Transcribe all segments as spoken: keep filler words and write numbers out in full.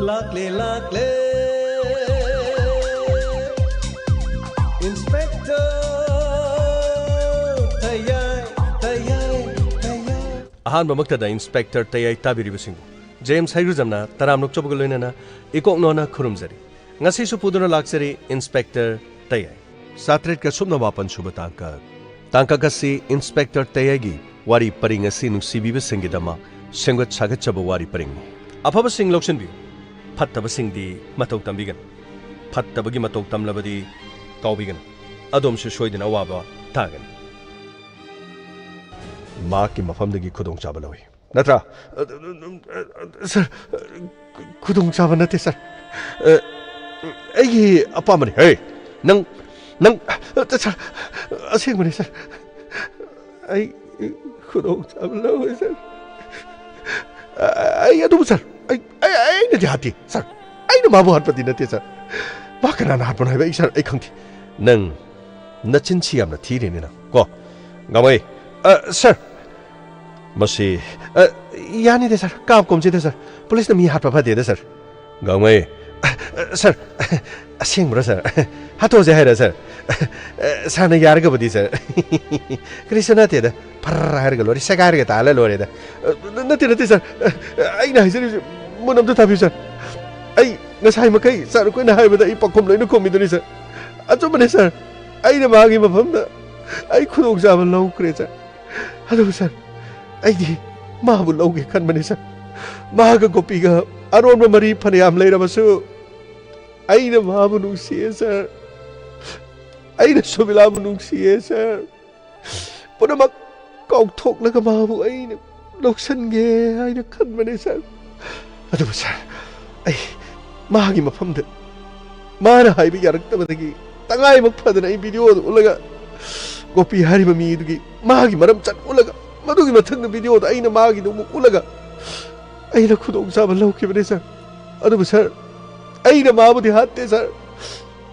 ꯂꯥꯛꯂꯦ, ꯂꯥꯛꯂꯦ, Inspector ꯇꯌꯥꯏ, ꯇꯌꯥꯏ, ꯇꯌꯥꯏ꯫ ꯑꯍꯥꯟꯕꯃꯛꯇꯗ Inspector ꯇꯌꯥꯏ ꯇꯥꯕꯤꯔꯤꯕꯁꯤꯡꯕꯨ James ꯍꯩꯔꯨꯖꯝꯅ ꯇꯔꯥꯝꯅ ꯑꯣꯛꯆꯕꯒ ꯂꯣꯏꯅꯅ ꯏꯀꯣꯛ ꯅꯣꯟꯅ ꯈꯨꯔꯨꯝꯖꯔꯤ꯫ ꯉꯁꯤꯁꯨ ꯄꯨꯗꯨꯅ ꯂꯥꯛꯆꯔꯤ Inspector ꯇꯌꯥꯏ꯫ ꯆꯥꯇ꯭ꯔꯦꯠꯀ ꯁꯨꯞꯅ ꯃꯥꯄꯟ ꯁꯨꯕ ꯇꯥꯡꯀꯛ꯫ ꯇꯥꯡꯀꯛ ꯑꯁꯤ Inspector ꯇꯌꯥꯏꯒꯤ ꯋꯥꯔꯤ ꯄꯔꯤꯡ ꯑꯁꯤ ꯅꯨꯡꯁꯤꯕꯤꯕꯁꯤꯡꯒꯤꯗꯃꯛ ꯁꯦꯝꯒꯠ ꯁꯥꯒꯠꯆꯕ ꯋꯥꯔꯤ ꯄꯔꯤꯡꯅꯤ꯫ ꯑꯐꯕꯁꯤꯡ ꯂꯧꯁꯤꯟꯕꯤꯌꯨ, ꯐꯠꯇꯕꯁꯤꯡꯗꯤ ꯃꯇꯧ ꯇꯝꯕꯤꯒꯅꯨ꯫ ꯐꯠꯇꯕꯒꯤ ꯃꯇꯧ ꯇꯝꯂꯕꯗꯤ ꯀꯥꯎꯕꯤꯒꯅꯨ, ꯑꯗꯣꯝꯁꯨ ꯁꯣꯏꯗꯅ ꯑꯋꯥꯕ ꯇꯥꯒꯅꯤ꯫ ꯃꯍꯥꯛꯀꯤ ꯃꯐꯝꯗꯒꯤ ꯈꯨꯗꯣꯡꯆꯥꯕ ꯂꯧꯏ꯫ ꯅꯠꯇ꯭ꯔꯥ? ꯁꯔ, ꯈꯨꯗꯣꯡꯆꯥꯕ ꯅꯠꯇꯦ, ꯁꯔ꯫ ꯑ, ꯑꯩꯒꯤ ꯑꯄꯥꯝꯕꯅꯤ꯫ ꯍꯦ, ꯅꯪ, ꯅꯪ, ꯁꯔ, ꯑꯁꯦꯡꯕꯅꯤ, ꯁꯔ꯫ ꯑꯩ ꯈꯨꯗꯣꯡꯆꯥꯕ ꯂꯧꯋꯦ, ꯁꯔ꯫ ꯑꯩ ꯑꯗꯨꯕꯨ, ꯁꯔ, ꯑꯩ, ꯑꯩ, ꯑꯩꯅꯗꯤ ꯍꯥꯠꯇꯦ, ꯁꯔ꯫ ꯑꯩꯅ ꯃꯥꯕꯨ ꯍꯥꯠꯄꯗꯤ ꯅꯠꯇꯦ, ꯁꯔ꯫ ꯃꯥ ꯀꯅꯥꯅ ꯍꯥꯠꯄꯅꯣ ꯍꯥꯏꯕ ꯑꯩ, ꯁꯔ, ꯑꯩ ꯈꯪꯗꯦ꯫ ꯅꯪ ꯅꯆꯤꯟꯁꯤ ꯌꯥꯝꯅ ꯊꯤꯔꯦꯅꯦ ꯅꯪ, ꯀꯣ? ꯒꯥꯡꯃꯩ, ꯑ, ꯁꯔ꯫ ꯃꯁꯤ, ꯑ, ꯌꯥꯅꯤꯗ, ꯁꯔ꯫ ꯀꯥꯞ ꯀꯨꯝꯁꯤꯗ, ꯁꯔ꯫ ꯄꯨꯂꯤꯁꯅ ꯃꯤ ꯍꯥꯠꯄ ꯐꯗꯦꯗ, ꯁꯔ꯫ ꯒꯥꯡꯃꯩ꯫ ꯑ, ꯑ, ꯁꯔ, ꯑꯁꯦꯡꯕ꯭ꯔꯣ, ꯁꯔ? ꯍꯥꯠꯇꯣꯛꯑꯁꯦ ꯍꯥꯏꯔ, ꯁꯔ? ꯑ, ꯁꯔꯅ ꯌꯥꯔꯒꯕꯨꯗꯤ, ꯁꯔ꯫ ꯀꯔꯤꯁꯨ ꯅꯠꯇꯦꯗ꯫ ꯐꯔ ꯍꯥꯏꯔꯒ ꯂꯣꯏꯔꯦ, ꯁꯦꯒꯥꯏꯔꯒ ꯇꯥꯍꯜꯂ ꯂꯣꯏꯔꯦꯗ꯫ ꯑ, ꯅꯠꯇꯦ, ꯅꯠꯇꯦ, ꯁꯔ꯫ ꯑ, ꯑꯩꯅ ꯍꯥꯏꯖꯔꯤꯕꯁꯤ ꯃꯨꯟꯅ ꯑꯝꯇ ꯇꯥꯕꯤꯌꯨ, ꯁꯔ꯫ ꯑꯩ ꯉꯁꯥꯏ ꯃꯈꯩ ꯁꯔ ꯑꯩꯈꯣꯏꯅ ꯍꯥꯏꯕꯗ ꯑꯩ ꯄꯥꯎꯈꯨꯝ ꯂꯣꯏꯅ ꯈꯨꯝꯃꯤꯗꯨꯅꯤ, ꯁꯔ꯫ ꯑꯆꯨꯝꯕꯅꯤ, ꯁꯔ꯫ ꯑꯩꯅ ꯃꯥꯒꯤ ꯃꯐꯝꯗ ꯑꯩ ꯈꯨꯗꯣꯡꯆꯥꯕ ꯂꯧꯈ꯭ꯔꯦ, ꯁꯔ꯫ ꯑꯗꯨꯕꯨ, ꯁꯔ, ꯑꯩꯗꯤ ꯃꯥꯕꯨ ꯂꯧꯒꯦ ꯈꯟꯕꯅꯤ, ꯁꯔ꯫ ꯃꯥꯒ ꯒꯣꯄꯤꯒ ꯑꯔꯣꯟꯕ ꯃꯔꯤ ꯐꯅꯌꯥꯝ ꯂꯩꯔꯕꯁꯨ, ꯑꯩꯅ ꯃꯥꯕꯨ ꯅꯨꯡꯁꯤꯌꯦ, ꯁꯔ꯫ ꯑꯩꯅ ꯁꯨꯃꯤꯂꯥꯕꯨ ꯅꯨꯡꯁꯤꯌꯦ, ꯁꯔ꯫ ꯄꯨꯝꯅꯃꯛ ꯀꯥꯎꯊꯣꯛꯂꯒ ꯃꯥꯕꯨ ꯑꯩꯅ ꯂꯧꯁꯟꯒꯦ ꯍꯥꯏꯅ ꯈꯟꯕꯅꯦ, ꯁꯔ꯫ ꯑꯗꯨꯕꯨ, ꯁꯔ, ꯑꯩ ꯃꯥꯒꯤ ꯃꯐꯝꯗ ꯃꯥꯅ ꯍꯥꯏꯕ ꯌꯥꯔꯛꯇꯕꯗꯒꯤ ꯇꯉꯥꯏꯃꯛ ꯐꯗꯅ ꯑꯩ ꯚꯤꯗꯤꯑꯣꯗꯨ ꯎꯠꯂꯒ, ꯒꯣꯄꯤ ꯍꯥꯏꯔꯤꯕ ꯃꯤꯗꯨꯒꯤ ꯃꯥꯒꯤ ꯃꯔꯝ ꯆꯠ ꯎꯠꯂꯒ, ꯃꯗꯨꯒꯤ ꯃꯊꯪꯗ ꯚꯤꯗꯤꯑꯣꯗ ꯑꯩꯅ ꯃꯥꯒꯤꯗꯨ ꯑꯃꯨꯛ ꯎꯠꯂꯒ, ꯑꯩꯅ ꯈꯨꯗꯣꯡꯆꯥꯕ ꯂꯧꯈꯤꯕꯅꯦ, ꯁꯔ꯫ ꯑꯗꯨꯕꯨ, ꯁꯔ, ꯑꯩꯅ ꯃꯥꯕꯨꯗꯤ ꯍꯥꯠꯇꯦ, ꯁꯔ꯫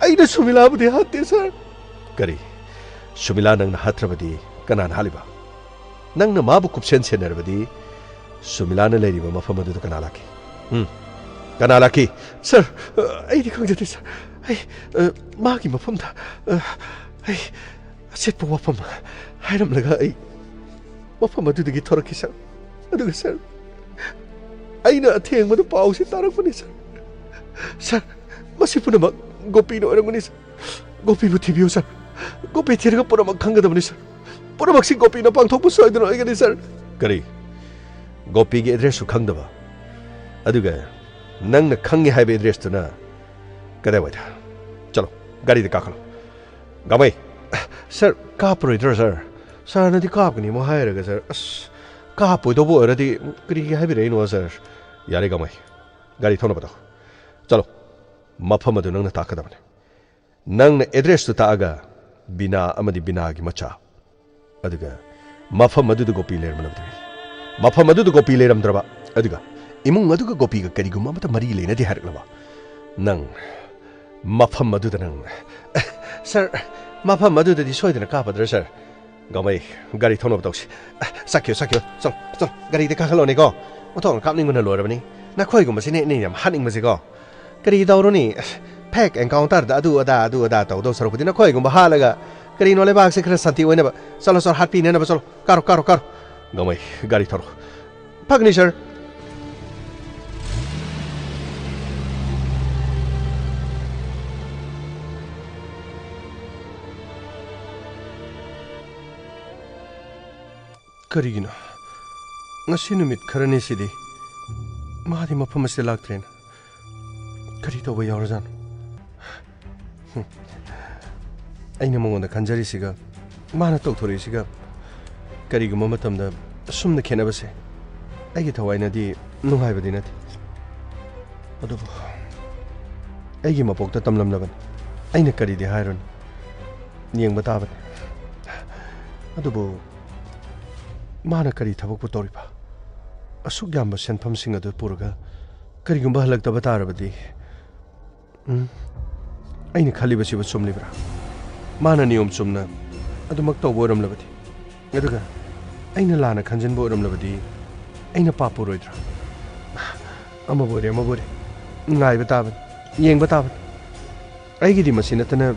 ꯑꯩꯅ ꯁꯨꯃꯤꯂꯥꯕꯨꯗꯤ ꯍꯥꯠꯇꯦ, ꯁꯔ꯫ ꯀꯔꯤ? ꯁꯨꯃꯤꯂꯥ ꯅꯪꯅ ꯍꯥꯠꯇ꯭ꯔꯕꯗꯤ ꯀꯅꯥꯅ ꯍꯥꯠꯂꯤꯕ? ꯅꯪꯅ ꯃꯥꯕꯨ ꯀꯨꯞꯁꯦꯟ ꯁꯦꯟꯅꯔꯕꯗꯤ ꯁꯨꯃꯤꯂꯥꯅ ꯂꯩꯔꯤꯕ ꯃꯐꯝ ꯑꯗꯨꯗ ꯀꯅꯥ ꯂꯥꯛꯈꯤ? ꯎꯝ? ꯀꯅꯥ ꯂꯥꯛꯈꯤ? ꯁꯥꯔ, ꯑ, ꯑꯩꯗꯤ ꯈꯪꯖꯗꯦ, ꯁꯥꯔ꯫ ꯑꯩ, ꯑ, ꯃꯥꯒꯤ ꯃꯐꯝꯗ, ꯑ, ꯑꯩ ꯑꯆꯦꯠꯄ ꯋꯥꯐꯝ ꯍꯥꯏꯔꯝꯂꯒ ꯑꯩ ꯃꯐꯝ ꯑꯗꯨꯗꯒꯤ ꯊꯣꯔꯛꯈꯤ, ꯁꯥꯔ꯫ ꯑꯗꯨꯒ, ꯁꯥꯔ, ꯑꯩꯅ ꯑꯊꯦꯡꯕꯗ ꯄꯥꯎꯁꯤ ꯇꯥꯔꯛꯄꯅꯤ, ꯁꯥꯔ꯫ ꯁꯥꯔ, ꯃꯁꯤ ꯄꯨꯝꯅꯃꯛ ꯒꯣꯄꯤꯅ ꯑꯣꯏꯔꯝꯒꯅꯤ, ꯁꯥꯔ꯫ ꯒꯣꯄꯤꯕꯨ ꯊꯤꯕꯤꯌꯨ, ꯁꯥꯔ꯫ ꯒꯣꯄꯤ ꯊꯤꯔꯒ ꯄꯨꯝꯅꯃꯛ ꯈꯪꯒꯗꯕꯅꯤ, ꯁꯥꯔ꯫ ꯄꯨꯝꯅꯃꯛꯁꯤ ꯒꯣꯄꯤꯅ ꯄꯥꯡꯊꯣꯛꯄ ꯁꯣꯏꯗꯅ ꯑꯣꯏꯒꯅꯤ, ꯁꯥꯔ꯫ ꯀꯔꯤ? ꯒꯣꯄꯤꯒꯤ ꯑꯦꯗ꯭ꯔꯦꯁꯁꯨ ꯈꯪꯗꯕ? ꯑꯗꯨꯒ ꯅꯪꯅ ꯈꯪꯉꯦ ꯍꯥꯏꯕ ꯑꯦꯗ꯭ꯔꯦꯁꯇꯨꯅ ꯀꯗꯥꯏꯋꯥꯏꯗ? ꯆꯠꯂꯣ, ꯒꯥꯔꯤꯗ ꯀꯥꯈꯠꯂꯣ꯫ ꯒꯥꯃꯩ! ꯁꯥꯔ, ꯀꯥꯞꯄꯔꯣꯏꯗ꯭ꯔꯣ, ꯁꯥꯔ? ꯁꯥꯔꯅꯗꯤ ꯀꯥꯞꯀꯅꯤ ꯑꯃꯨꯛ ꯍꯥꯏꯔꯒ, ꯁꯥꯔ꯫ ꯑꯁ, ꯀꯥꯞꯄꯣꯏꯗꯧꯕ ꯑꯣꯏꯔꯗꯤ ꯀꯔꯤꯒꯤ ꯍꯥꯏꯕꯤꯔꯛꯏꯅꯣ, ꯁꯥꯔ? ꯌꯥꯔꯦ, ꯒꯥꯃꯩ, ꯒꯥꯔꯤ ꯊꯧꯅꯕ ꯇꯧ꯫ ꯆꯠꯂꯣ, ꯃꯐꯝ ꯑꯗꯨ ꯅꯪꯅ ꯇꯥꯛꯀꯗꯕꯅꯤ꯫ ꯅꯪꯅ ꯑꯦꯗ꯭ꯔꯦꯁꯇꯨ ꯇꯥꯛꯑꯒ ꯕꯤꯅꯥ ꯑꯃꯗꯤ ꯕꯤꯅꯥꯒꯤ ꯃꯆꯥ, ꯑꯗꯨꯒ ꯃꯐꯝ ꯑꯗꯨꯗ ꯒꯣꯄꯤ ꯂꯩꯔꯝꯂꯕꯗꯤ, ꯃꯐꯝ ꯑꯗꯨꯗ ꯒꯣꯄꯤ ꯂꯩꯔꯝꯗ꯭ꯔꯕ, ꯑꯗꯨꯒ ꯏꯃꯨꯡ ꯑꯗꯨꯒ ꯒꯣꯄꯤꯒ ꯀꯔꯤꯒꯨꯝꯕ ꯑꯃꯠꯇ ꯃꯔꯤ ꯂꯩꯅꯗꯦ ꯍꯥꯏꯔꯛꯂꯕ, ꯅꯪ ꯃꯐꯝ ꯑꯗꯨꯗ ꯅꯪ, ꯁꯥꯔ, ꯃꯐꯝ ꯑꯗꯨꯗꯗꯤ ꯁꯣꯏꯗꯅ ꯀꯥꯞꯄꯗ꯭ꯔꯥ, ꯁꯥꯔ? ꯒꯥꯃꯩ, ꯒꯥꯔꯤ ꯊꯧꯅꯕ ꯇꯧꯁꯤ꯫ ꯑ, ꯆꯠꯈꯤꯌꯣ, ꯆꯠꯈꯤꯌꯣ꯫ ꯆꯠꯂꯣ, ꯆꯠꯂꯣ꯫ ꯒꯥꯔꯤꯗ ꯀꯥꯈꯠꯂꯣꯅꯦꯀꯣ꯫ ꯑꯣꯟꯊꯣꯛꯅ ꯀꯥꯞꯅꯤꯡꯕꯅ ꯂꯣꯏꯔꯕꯅꯤ꯫ ꯅꯈꯣꯏꯒꯨꯝꯕꯁꯤꯅꯦ ꯑꯩꯅ ꯌꯥꯝ ꯍꯥꯠꯅꯤꯡꯕꯁꯤꯀꯣ꯫ ꯀꯔꯤ ꯇꯧꯔꯨꯅꯤ? ꯑꯁ, ꯐꯦꯛ ꯑꯦꯟꯀꯥꯎꯟꯇꯔꯗ ꯑꯗꯨ ꯑꯗꯥ, ꯑꯗꯨ ꯑꯗꯥ ꯇꯧꯗꯧ ꯁꯔꯨꯛꯄꯨꯗꯤ ꯅꯈꯣꯏꯒꯨꯝꯕ ꯍꯥꯠꯂꯒ ꯀꯔꯤꯅꯣ ꯂꯩꯕꯥꯛꯁꯦ ꯈꯔ ꯁꯥꯟꯇꯤ ꯑꯣꯏꯅꯕ꯫ ꯆꯠꯂꯣ, ꯆꯠꯂꯣ, ꯍꯥꯠꯄꯤꯅꯅꯕ ꯆꯠꯂꯣ꯫ ꯀꯥꯔꯣ, ꯀꯥꯔꯣ, ꯀꯥꯔꯣ꯫ ꯒꯥꯃꯩ, ꯒꯥꯔꯤ ꯊꯧꯔꯣ꯫ ꯐꯒꯅꯤ, ꯁꯥꯔ꯫ ꯀꯔꯤꯒꯤꯅꯣ? ꯉꯁꯤ ꯅꯨꯃꯤꯠ ꯈꯔꯅꯤꯁꯤꯗꯤ ꯃꯥꯗꯤ ꯃꯐꯝ ꯑꯁꯤꯗ ꯂꯥꯛꯇ꯭ꯔꯦꯅ꯫ ꯀꯔꯤ ꯇꯧꯕ ꯌꯥꯎꯔꯖꯥꯠꯅꯣ? ꯍꯨꯝ꯫ ꯑꯩꯅ ꯃꯉꯣꯟꯗ ꯈꯟꯖꯔꯤꯁꯤꯒ ꯃꯥꯅ ꯇꯧꯊꯣꯔꯛꯏꯁꯤꯒ ꯀꯔꯤꯒꯨꯝꯕ ꯃꯇꯝꯗ ꯑꯁꯨꯝꯅ ꯈꯦꯠꯅꯕꯁꯦ ꯑꯩꯒꯤ ꯊꯋꯥꯏꯅꯗꯤ ꯅꯨꯡꯉꯥꯏꯕꯗꯤ ꯅꯠꯇꯦ꯫ ꯑꯗꯨꯕꯨ ꯑꯩꯒꯤ ꯃꯄꯣꯛꯇ ꯇꯝꯂꯝꯂꯕꯅꯤ꯫ ꯑꯩꯅ ꯀꯔꯤꯗꯤ ꯍꯥꯏꯔꯨꯅꯤ? ꯌꯦꯡꯕ ꯇꯥꯕꯅꯤ꯫ ꯑꯗꯨꯕꯨ ꯃꯥꯅ ꯀꯔꯤ ꯊꯕꯛꯄꯨ ꯇꯧꯔꯤꯕ? ꯑꯁꯨꯛ ꯌꯥꯝꯕ ꯁꯦꯟꯐꯝꯁꯤꯡ ꯑꯗꯨ ꯄꯨꯔꯒ ꯀꯔꯤꯒꯨꯝꯕ ꯍꯜꯂꯛꯇꯕ ꯇꯥꯔꯕꯗꯤ? ꯎꯝ, ꯑꯩꯅ ꯈꯜꯂꯤꯕꯁꯤꯕꯨ ꯆꯨꯝꯂꯤꯕ꯭ꯔꯥ? ꯃꯥꯅ ꯅꯤꯌꯣꯝ ꯆꯨꯝꯅ ꯑꯗꯨꯃꯛ ꯇꯧꯕ ꯑꯣꯏꯔꯝꯂꯕꯗꯤ? ꯑꯗꯨꯒ ꯑꯩꯅ ꯂꯥꯟꯅ ꯈꯟꯖꯤꯟꯕ ꯑꯣꯏꯔꯝꯂꯕꯗꯤ ꯑꯩꯅ ꯄꯥꯞ ꯄꯨꯔꯣꯏꯗ꯭ꯔꯥ? ꯑꯃꯕꯨ ꯑꯣꯏꯔꯦ, ꯑꯃꯕꯨ ꯑꯣꯏꯔꯦ꯫ ꯉꯥꯏꯕ ꯇꯥꯕꯅꯤ, ꯌꯦꯡꯕ ꯇꯥꯕꯅꯤ꯫ ꯑꯩꯒꯤꯗꯤ ꯃꯁꯤ ꯅꯠꯇꯅ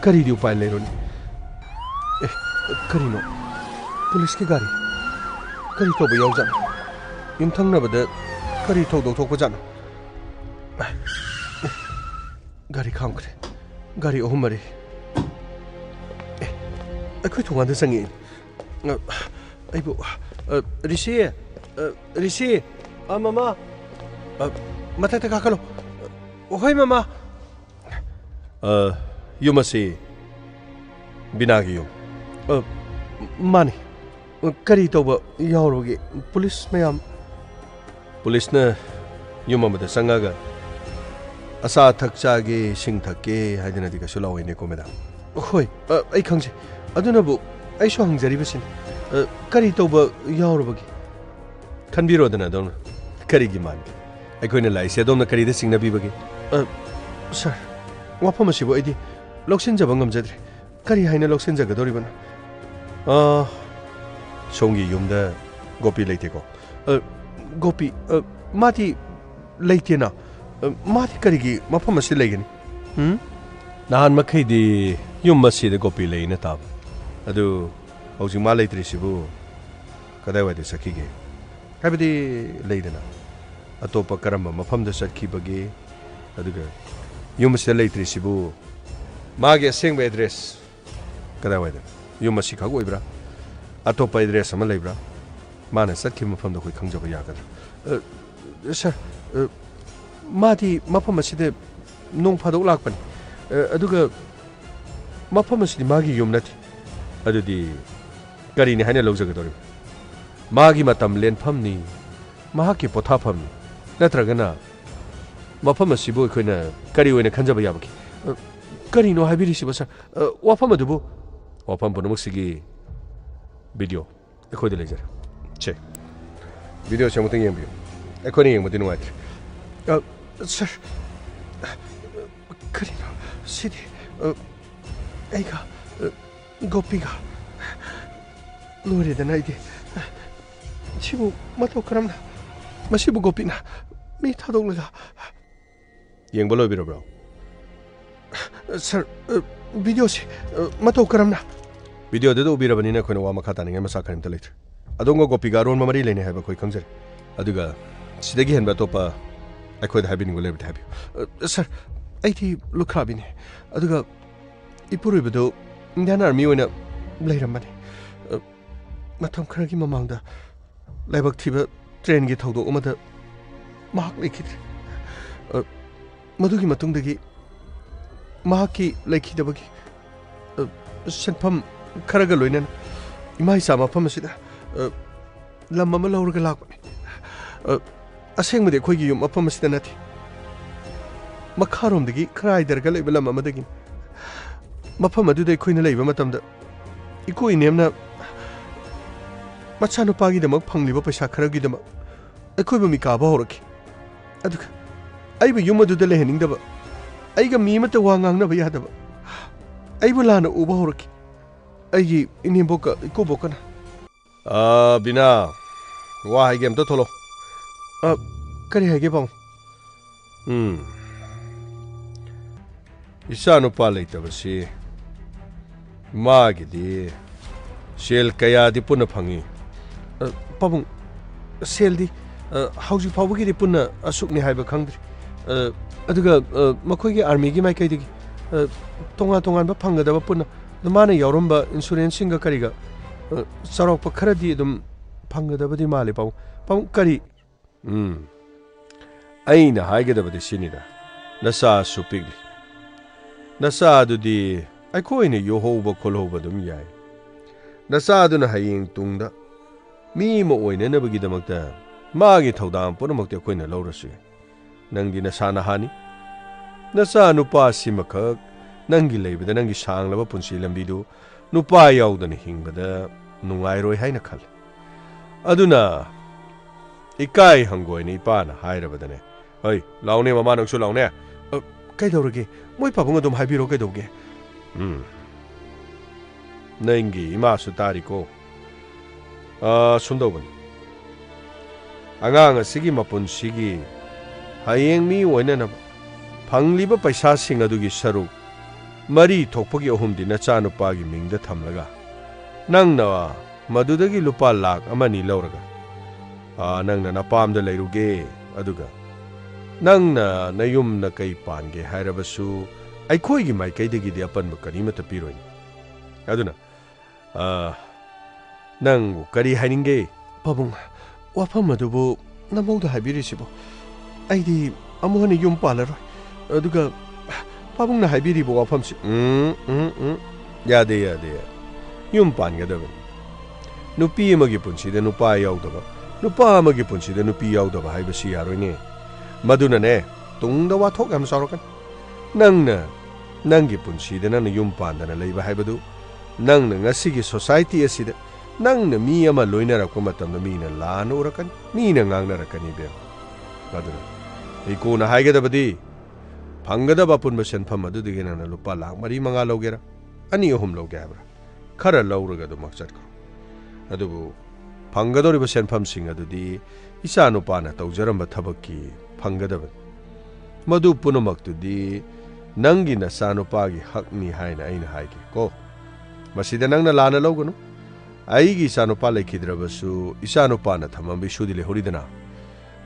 ꯀꯔꯤꯗꯤ ꯎꯄꯥꯏ ꯂꯩꯔꯨꯅꯤ? ꯑꯦ, ꯀꯔꯤꯅꯣ? ꯄꯨꯂꯤꯁꯀꯤ ꯒꯥꯔꯤ꯫ ꯀꯔꯤ ꯇꯧꯕ ꯌꯥꯎꯖꯥꯠꯅꯣ? ꯌꯨꯝꯊꯪꯅꯕꯗ ꯀꯔꯤ ꯊꯧꯗꯣꯛ ꯊꯣꯛꯄꯖꯥꯠꯅꯣ? ꯒꯥꯔꯤ ꯈꯥꯝꯈ꯭ꯔꯦ꯫ ꯒꯥꯔꯤ ꯑꯍꯨꯝ ꯃꯔꯤ꯫ ꯑꯦ, ꯑꯩꯈꯣꯏ ꯊꯣꯡꯒꯥꯟꯗ ꯆꯪꯉꯛꯑꯦ꯫ ꯑ, ꯑꯩꯕꯨ, ꯑ, ꯔꯤꯁꯤ, ꯑ, ꯔꯤꯁꯤ, ꯑ, ꯃꯃꯥ, ꯑ, ꯃꯊꯛꯇ ꯀꯥꯈꯠꯂꯣ꯫ ꯍꯣꯏ, ꯃꯃꯥ꯫ ꯑ, ꯌꯨꯝ ꯑꯁꯤ ꯕꯤꯅꯥꯒꯤ ꯌꯨꯝ? ꯑ, ꯃꯥꯅꯤ꯫ ꯀꯔꯤ ꯇꯧꯕ ꯌꯥꯎꯔꯨꯒꯦ? ꯄꯨꯂꯤꯁ ꯃꯌꯥꯝ꯫ ꯄꯨꯂꯤꯁꯅ ꯌꯨꯝ ꯑꯃꯗ ꯆꯪꯉꯒ ꯑꯆꯥ ꯑꯊꯛ ꯆꯥꯒꯦ, ꯏꯁꯤꯡ ꯊꯛꯀꯦ ꯍꯥꯏꯗꯅꯗꯤ ꯀꯩꯁꯨ ꯂꯥꯎꯏꯅꯦꯀꯣ, ꯃꯦꯗꯥꯝ? ꯍꯣꯏ, ꯑ, ꯑꯩ ꯈꯪꯖꯩ꯫ ꯑꯗꯨꯅꯕꯨ ꯑꯩꯁꯨ ꯍꯪꯖꯔꯤꯕꯁꯤꯅꯤ꯫ ꯑ, ꯀꯔꯤ ꯇꯧꯕ ꯌꯥꯎꯔꯨꯕꯒꯦ? ꯈꯟꯕꯤꯔꯣꯗꯅ ꯑꯗꯣꯝꯅ꯫ ꯀꯔꯤꯒꯤ ꯃꯥꯟꯒꯦ? ꯑꯩꯈꯣꯏꯅ ꯂꯥꯛꯏꯁꯦ ꯑꯗꯣꯝꯅ ꯀꯔꯤꯗ ꯆꯤꯡꯅꯕꯤꯕꯒꯦ? ꯑ, ꯁꯥꯔ, ꯋꯥꯐꯝ ꯑꯁꯤꯕꯨ ꯑꯩꯗꯤ ꯂꯧꯁꯤꯟꯖꯕ ꯉꯝꯖꯗ꯭ꯔꯦ꯫ ꯀꯔꯤ ꯍꯥꯏꯅ ꯂꯧꯁꯤꯟꯖꯒꯗꯧꯔꯤꯕꯅꯣ? ꯑ, ꯁꯣꯝꯒꯤ ꯌꯨꯝꯗ ꯒꯣꯄꯤ ꯂꯩꯇꯦꯀꯣ? ꯑ, ꯒꯣꯄꯤ, ꯑ, ꯃꯥꯗꯤ ꯂꯩꯇꯦꯅ꯫ ꯑ, ꯃꯥꯗꯤ ꯀꯔꯤꯒꯤ ꯃꯐꯝ ꯑꯁꯤꯗ ꯂꯩꯒꯅꯤ? ꯎꯝ? ꯅꯍꯥꯟ ꯃꯈꯩꯗꯤ ꯌꯨꯝ ꯑꯁꯤꯗ ꯒꯣꯄꯤ ꯂꯩꯅ ꯇꯥꯕ꯫ ꯑꯗꯨ ꯍꯧꯖꯤꯛ ꯃꯥ ꯂꯩꯇ꯭ꯔꯤꯁꯤꯕꯨ ꯀꯗꯥꯏꯋꯥꯏꯗ ꯆꯠꯈꯤꯒꯦ? ꯍꯥꯏꯕꯗꯤ ꯂꯩꯗꯅ, ꯑꯇꯣꯞꯄ ꯀꯔꯝꯕ ꯃꯐꯝꯗ ꯆꯠꯈꯤꯕꯒꯦ? ꯑꯗꯨꯒ ꯌꯨꯝ ꯑꯁꯤꯗ ꯂꯩꯇ꯭ꯔꯤꯁꯤꯕꯨ ꯃꯥꯒꯤ ꯑꯁꯦꯡꯕ ꯑꯦꯗ꯭ꯔꯦꯁ ꯀꯗꯥꯏꯋꯥꯏꯗꯅꯣ? ꯌꯨꯝ ꯑꯁꯤꯈꯛ ꯑꯣꯏꯕ꯭ꯔꯥ? ꯑꯇꯣꯞꯄ ꯑꯦꯗ꯭ꯔꯦꯁ ꯑꯃ ꯂꯩꯕ꯭ꯔꯥ? ꯃꯥꯅ ꯆꯠꯈꯤꯕ ꯃꯐꯝꯗꯣ ꯑꯩꯈꯣꯏ ꯈꯪꯖꯕ ꯌꯥꯒꯗ꯭ꯔꯥ? ꯑ, ꯁꯥꯔ, ꯑ, ꯃꯥꯗꯤ ꯃꯐꯝ ꯑꯁꯤꯗ ꯅꯣꯡ ꯐꯥꯗꯣꯛ ꯂꯥꯛꯄꯅꯤ꯫ ꯑ, ꯑꯗꯨꯒ ꯃꯐꯝ ꯑꯁꯤꯗꯤ ꯃꯥꯒꯤ ꯌꯨꯝ ꯅꯠꯇꯦ꯫ ꯑꯗꯨꯗꯤ ꯀꯔꯤꯅꯤ ꯍꯥꯏꯅ ꯂꯧꯖꯒꯗꯧꯔꯤꯕ? ꯃꯥꯒꯤ ꯃꯇꯝ ꯂꯦꯟꯐꯝꯅꯤ, ꯃꯍꯥꯛꯀꯤ ꯄꯣꯊꯥꯐꯝꯅꯤ, ꯅꯠꯇ꯭ꯔꯒꯅ ꯃꯐꯝ ꯑꯁꯤꯕꯨ ꯑꯩꯈꯣꯏꯅ ꯀꯔꯤ ꯑꯣꯏꯅ ꯈꯟꯖꯕ ꯌꯥꯕꯒꯦ? ꯑ, ꯀꯔꯤꯅꯣ ꯍꯥꯏꯕꯤꯔꯤꯁꯤꯕꯣ, ꯁꯥꯔ? ꯑ, ꯋꯥꯐꯝ ꯑꯗꯨꯕꯨ, ꯋꯥꯐꯝ ꯄꯨꯝꯅꯃꯛꯁꯤꯒꯤ ꯚꯤꯗꯤꯑꯣ ꯑꯩꯈꯣꯏꯗ ꯂꯩꯖꯔꯦ꯫ ꯁꯦ, ꯚꯤꯗꯤꯑꯣꯁꯦ ꯑꯃꯨꯛꯇꯪ ꯌꯦꯡꯕꯤꯌꯨ꯫ ꯑꯩꯈꯣꯏꯅ ꯌꯦꯡꯕꯗꯤ ꯅꯨꯡꯉꯥꯏꯇ꯭ꯔꯦ꯫ ꯑ, ꯁꯥꯔ, ꯀꯔꯤꯅꯣ ꯁꯤꯗꯤ? ꯑ, ꯑꯩꯒ, ꯑ, ꯒꯣꯄꯤꯒ꯫ ꯂꯣꯏꯔꯦꯗꯅ ꯑꯩꯗꯤ꯫ ꯁꯤꯕꯨ ꯃꯇꯧ ꯀꯔꯝꯅ? ꯃꯁꯤꯕꯨ ꯒꯣꯄꯤꯅ ꯃꯤ ꯊꯥꯗꯣꯛꯂꯒ ꯌꯦꯡꯕ ꯂꯣꯏꯕꯤꯔꯕ꯭ꯔꯣ? ꯁꯥꯔ, ꯑ, ꯚꯤꯗꯤꯑꯣꯁꯤ, ꯑ, ꯃꯇꯧ ꯀꯔꯝꯅ? ꯚꯤꯗꯤꯑꯣꯗꯨꯗ ꯎꯕꯤꯔꯕꯅꯤꯅ ꯑꯩꯈꯣꯏꯅ ꯋꯥ ꯃꯈꯥ ꯇꯥꯅꯤꯡꯉꯥꯏ ꯃꯆꯥꯛ ꯀꯔꯤꯝꯇ ꯂꯩꯇ꯭ꯔꯦ꯫ ꯑꯗꯣꯝꯒ ꯒꯣꯄꯤꯒ ꯑꯔꯣꯟꯕ ꯃꯔꯤ ꯂꯩꯅꯩ ꯍꯥꯏꯕ ꯑꯩꯈꯣꯏ ꯈꯪꯖꯔꯦ꯫ ꯑꯗꯨꯒ ꯁꯤꯗꯒꯤ ꯍꯦꯟꯕ ꯑꯇꯣꯞꯄ ꯑꯩꯈꯣꯏꯗ ꯍꯥꯏꯕꯤꯅꯤꯡꯕ ꯂꯩꯔꯕꯗꯤ ꯍꯥꯏꯕꯤꯌꯨ꯫ ꯑ, ꯁꯥꯔ, ꯑꯩꯗꯤ ꯂꯨꯈ꯭ꯔꯥꯕꯤꯅꯦ꯫ ꯑꯗꯨꯒ ꯏꯄꯨꯔꯣꯏꯕꯗꯨ ꯏꯟꯗꯤꯌꯥꯟ ꯑꯥꯔꯃꯤ ꯑꯣꯏꯅ ꯂꯩꯔꯝꯕꯅꯤ꯫ ꯑ, ꯃꯇꯝ ꯈꯔꯒꯤ ꯃꯃꯥꯡꯗ ꯂꯥꯏꯕꯛ ꯊꯤꯕ ꯇ꯭ꯔꯦꯟꯒꯤ ꯊꯧꯗꯣꯛ ꯑꯃꯗ ꯃꯍꯥꯛ ꯂꯩꯈꯤꯗ꯭ꯔꯦ꯫ ꯑ, ꯃꯗꯨꯒꯤ ꯃꯇꯨꯡꯗꯒꯤ ꯃꯍꯥꯛꯀꯤ ꯂꯩꯈꯤꯗꯕꯒꯤ, ꯑ, ꯁꯦꯟꯐꯝ ꯈꯔꯒ ꯂꯣꯏꯅꯅ ꯏꯃꯥ ꯏꯆꯥ ꯃꯐꯝ ꯑꯁꯤꯗ, ꯑ, ꯂꯝ ꯑꯃ ꯂꯧꯔꯒ ꯂꯥꯛꯄꯅꯤ꯫ ꯑ, ꯑꯁꯦꯡꯕꯗꯤ ꯑꯩꯈꯣꯏꯒꯤ ꯌꯨꯝ ꯃꯐꯝ ꯑꯁꯤꯗ ꯅꯠꯇꯦ꯫ ꯃꯈꯥꯔꯣꯝꯗꯒꯤ ꯈꯔ ꯍꯥꯏꯊꯔꯒ ꯂꯩꯕ ꯂꯝ ꯑꯃꯗꯒꯤꯅꯤ꯫ ꯃꯐꯝ ꯑꯗꯨꯗ ꯑꯩꯈꯣꯏꯅ ꯂꯩꯕ ꯃꯇꯝꯗ ꯏꯀꯣ ꯏꯅꯦꯝꯅ ꯃꯆꯥꯅꯨꯄꯥꯒꯤꯗꯃꯛ ꯐꯪꯂꯤꯕ ꯄꯩꯁꯥ ꯈꯔꯒꯤꯗꯃꯛ ꯑꯩꯈꯣꯏꯕꯨ ꯃꯤꯀꯥꯕ ꯍꯧꯔꯛꯈꯤ꯫ ꯑꯗꯨꯒ ꯑꯩꯕꯨ ꯌꯨꯝ ꯑꯗꯨꯗ ꯂꯩꯍꯟꯅꯤꯡꯗꯕ, ꯑꯩꯒ ꯃꯤ ꯑꯃꯠꯇ ꯋꯥ ꯉꯥꯡꯅꯕ ꯌꯥꯗꯕ, ꯑꯩꯕꯨ ꯂꯥꯟꯅ ꯎꯕ ꯍꯧꯔꯛꯈꯤ꯫ ꯑꯩꯒꯤ ꯏꯅꯦꯝꯕꯣꯛꯀ ꯏꯀꯨꯕꯣꯛꯀꯅ꯫ ꯑꯥ, ꯕꯤꯅꯥ, ꯋꯥ ꯍꯥꯏꯒꯦ, ꯑꯝꯇ ꯊꯣꯛꯂꯛꯑꯣ꯫ ꯑ, ꯀꯔꯤ ꯍꯥꯏꯒꯦ, ꯄꯥꯕꯨꯡ? ꯎꯝ꯫ ꯏꯆꯥ ꯅꯨꯄꯥ ꯂꯩꯇꯕꯁꯤ ꯃꯥꯒꯤꯗꯤ ꯁꯦꯜ ꯀꯌꯥꯗꯤ ꯄꯨꯟꯅ ꯐꯪꯏ? ꯑ, ꯄꯥꯕꯨꯡ, ꯁꯦꯜꯗꯤ, ꯑ, ꯍꯧꯖꯤꯛ ꯐꯥꯎꯕꯒꯤꯗꯤ ꯄꯨꯟꯅ ꯑꯁꯨꯛꯅꯤ ꯍꯥꯏꯕ ꯈꯪꯗ꯭ꯔꯤ꯫ ꯑ, ꯑꯗꯨꯒ, ꯑ, ꯃꯈꯣꯏꯒꯤ ꯑꯥꯔꯃꯤꯒꯤ ꯃꯥꯏꯀꯩꯗꯒꯤ, ꯑ, ꯇꯣꯉꯥꯟ ꯇꯣꯉꯥꯟꯕ ꯐꯪꯒꯗꯕ ꯄꯨꯟꯅ, ꯑꯗꯨ ꯃꯥꯅ ꯌꯥꯎꯔꯝꯕ ꯏꯟꯁꯨꯔꯦꯟꯁꯁꯤꯡꯒ ꯀꯔꯤꯒ, ꯑ, ꯆꯥꯎꯔꯥꯛꯄ ꯈꯔꯗꯤ ꯑꯗꯨꯝ ꯐꯪꯒꯗꯕꯗꯤ ꯃꯥꯜꯂꯤ, ꯄꯥꯕꯨꯡ꯫ ꯄꯥꯕꯨꯡ, ꯀꯔꯤ? ꯎꯝ꯫ ꯑꯩꯅ ꯍꯥꯏꯒꯗꯕꯗꯤ ꯁꯤꯅꯤꯗ, ꯅꯆꯥꯁꯨ ꯄꯤꯛꯂꯤ꯫ ꯅꯆꯥꯗꯨꯗꯤ ꯑꯩꯈꯣꯏꯅ ꯌꯣꯛꯍꯧꯕ ꯈꯣꯜꯍꯧꯕ ꯑꯗꯨꯝ ꯌꯥꯏ꯫ ꯅꯆꯥꯗꯨꯅ ꯍꯌꯦꯡ ꯇꯨꯡꯗ ꯃꯤ ꯑꯃ ꯑꯣꯏꯅꯅꯕꯒꯤꯗꯃꯛꯇ ꯃꯥꯒꯤ ꯊꯧꯗꯥꯡ ꯄꯨꯝꯅꯃꯛꯇꯤ ꯑꯩꯈꯣꯏꯅ ꯂꯧꯔꯁꯨ ꯌꯥꯏ꯫ ꯅꯪꯗꯤ ꯅꯁꯥ ꯅꯍꯥꯅꯤ꯫ ꯅꯆꯥ ꯅꯨꯄꯥꯁꯤꯃꯈꯛ ꯅꯪꯒꯤ ꯂꯩꯕꯗ ꯅꯪꯒꯤ ꯁꯥꯡꯂꯕ ꯄꯨꯟꯁꯤ ꯂꯝꯕꯤꯗꯨ ꯅꯨꯄꯥ ꯌꯥꯎꯗꯅ ꯍꯤꯡꯕꯗ ꯅꯨꯡꯉꯥꯏꯔꯣꯏ ꯍꯥꯏꯅ ꯈꯜꯂꯤ꯫ ꯑꯗꯨꯅ ꯏꯀꯥꯏ ꯍꯪꯒꯣꯏꯅ ꯏꯄꯥꯅ ꯍꯥꯏꯔꯕꯗꯅꯦ, "ꯍꯩ, ꯂꯥꯎꯅꯦ ꯃꯃꯥ, ꯅꯪꯁꯨ ꯂꯥꯎꯅꯦ꯫" "ꯑ, ꯀꯩꯗꯧꯔꯒꯦ? ꯃꯣꯏ ꯄꯥꯕꯨꯡ ꯑꯗꯨꯝ ꯍꯥꯏꯕꯤꯔꯣ, ꯀꯩꯗꯧꯒꯦ?" ꯎꯝ꯫ ꯅꯪꯒꯤ ꯏꯃꯥꯁꯨ ꯇꯥꯔꯤꯀꯣ꯫ ꯑ, ꯁꯨꯝ ꯇꯧꯕꯅꯤ꯫ ꯑꯉꯥꯡ ꯑꯁꯤꯒꯤ ꯃꯄꯨꯟꯁꯤꯒꯤ ꯍꯌꯦꯡ ꯃꯤ ꯑꯣꯏꯅꯅꯕ ꯐꯪꯂꯤꯕ ꯄꯩꯁꯥꯁꯤꯡ ꯑꯗꯨꯒꯤ ꯁꯔꯨꯛ ꯃꯔꯤ ꯊꯣꯛꯄꯒꯤ ꯑꯍꯨꯝꯗꯤ ꯅꯆꯥꯅꯨꯄꯥꯒꯤ ꯃꯤꯡꯗ ꯊꯝꯂꯒ, ꯅꯪꯅ ꯃꯗꯨꯗꯒꯤ ꯂꯨꯄꯥ ꯂꯥꯈ ꯑꯃ ꯑꯅꯤ ꯂꯧꯔꯒ, ꯑꯥ, ꯅꯪꯅ ꯅꯄꯥꯝꯗ ꯂꯩꯔꯨꯒꯦ, ꯑꯗꯨꯒ ꯅꯪꯅ ꯅꯌꯨꯝ ꯅꯀꯩ ꯄꯥꯟꯒꯦ ꯍꯥꯏꯔꯕꯁꯨ ꯑꯩꯈꯣꯏꯒꯤ ꯃꯥꯏꯀꯩꯗꯒꯤꯗꯤ ꯑꯄꯟꯕ ꯀꯔꯤꯃꯠꯇ ꯄꯤꯔꯣꯏꯅꯦ꯫ ꯑꯗꯨꯅ, ꯑꯥ, ꯅꯪꯕꯨ ꯀꯔꯤ ꯍꯥꯏꯅꯤꯡꯒꯦ? ꯄꯥꯕꯨꯡ, ꯋꯥꯐꯝ ꯑꯗꯨꯕꯨ ꯅꯃꯧꯗ ꯍꯥꯏꯕꯤꯔꯤꯁꯤꯕꯨ? ꯑꯩꯗꯤ ꯑꯃꯨꯛ ꯍꯟꯅ ꯌꯨꯝ ꯄꯥꯜꯂꯔꯣꯏ꯫ ꯑꯗꯨꯒ ꯄꯥꯕꯨꯡꯅ ꯍꯥꯏꯕꯤꯔꯤꯕ ꯋꯥꯐꯝꯁꯤ, ꯎꯝ, ꯎꯝ, ꯎꯝ, ꯌꯥꯗꯦ, ꯌꯥꯗꯦ, ꯌꯥꯗꯦ꯫ ꯌꯨꯝ ꯄꯥꯟꯒꯗꯕꯅꯤ꯫ ꯅꯨꯄꯤ ꯑꯃꯒꯤ ꯄꯨꯟꯁꯤꯗ ꯅꯨꯄꯥ ꯌꯥꯎꯗꯕ, ꯅꯨꯄꯥ ꯑꯃꯒꯤ ꯄꯨꯟꯁꯤꯗ ꯅꯨꯄꯤ ꯌꯥꯎꯗꯕ ꯍꯥꯏꯕꯁꯤ ꯌꯥꯔꯣꯏꯅꯦ꯫ ꯃꯗꯨꯅꯅꯦ, ꯇꯨꯡꯗ ꯋꯥꯊꯣꯛ ꯌꯥꯝ ꯆꯥꯎꯔꯛꯀꯅꯤ꯫ ꯅꯪꯅ ꯅꯪꯒꯤ ꯄꯨꯟꯁꯤꯗ ꯅꯪꯅ ꯌꯨꯝ ꯄꯥꯟꯗꯅ ꯂꯩꯕ ꯍꯥꯏꯕꯗꯨ, ꯅꯪꯅ ꯉꯁꯤꯒꯤ society ꯑꯁꯤꯗ ꯅꯪꯅ ꯃꯤ ꯑꯃ ꯂꯣꯏꯅꯔꯛꯄ ꯃꯇꯝꯗ ꯃꯤꯅ ꯂꯥꯟꯅ ꯎꯔꯛꯀꯅꯤ, ꯃꯤꯅ ꯉꯥꯡꯅꯔꯛꯀꯅꯤ, ꯏꯕꯦꯝꯃ꯫ ꯑꯗꯨꯅ ꯑꯩ ꯀꯣꯟꯅ ꯍꯥꯏꯒꯗꯕꯗꯤ, ꯐꯪꯒꯗꯕ ꯑꯄꯨꯟꯕ ꯁꯦꯟꯐꯝ ꯑꯗꯨꯗꯒꯤ ꯅꯪꯅ ꯂꯨꯄꯥ ꯂꯥꯈ ꯃꯔꯤ ꯃꯉꯥ ꯂꯧꯒꯦꯔꯥ, ꯑꯅꯤ ꯑꯍꯨꯝ ꯂꯧꯒꯦ ꯍꯥꯏꯕ꯭ꯔꯥ, ꯈꯔ ꯂꯧꯔꯒ ꯑꯗꯨꯃꯛ ꯆꯠꯈ꯭ꯔꯣ꯫ ꯑꯗꯨꯕꯨ ꯐꯪꯒꯗꯧꯔꯤꯕ ꯁꯦꯟꯐꯝꯁꯤꯡ ꯑꯗꯨꯗꯤ ꯏꯆꯥꯅꯨꯄꯥꯅ ꯇꯧꯖꯔꯝꯕ ꯊꯕꯛꯀꯤ ꯐꯪꯒꯗꯕꯅꯤ꯫ ꯃꯗꯨ ꯄꯨꯝꯅꯃꯛꯇꯨꯗꯤ ꯅꯪꯒꯤ ꯅꯆꯥꯅꯨꯄꯥꯒꯤ ꯍꯛꯅꯤ ꯍꯥꯏꯅ ꯑꯩꯅ ꯍꯥꯏꯒꯦ ꯀꯣ꯫ ꯃꯁꯤꯗ ꯅꯪꯅ ꯂꯥꯟꯅ ꯂꯧꯒꯅꯨ꯫ ꯑꯩꯒꯤ ꯏꯆꯥꯅꯨꯄꯥ ꯂꯩꯈꯤꯗ꯭ꯔꯕꯁꯨ ꯏꯆꯥꯅꯨꯄꯥꯅ ꯊꯝꯃꯝꯕ ꯏꯁꯨꯗꯤ ꯂꯩꯍꯧꯔꯤꯗꯅ꯫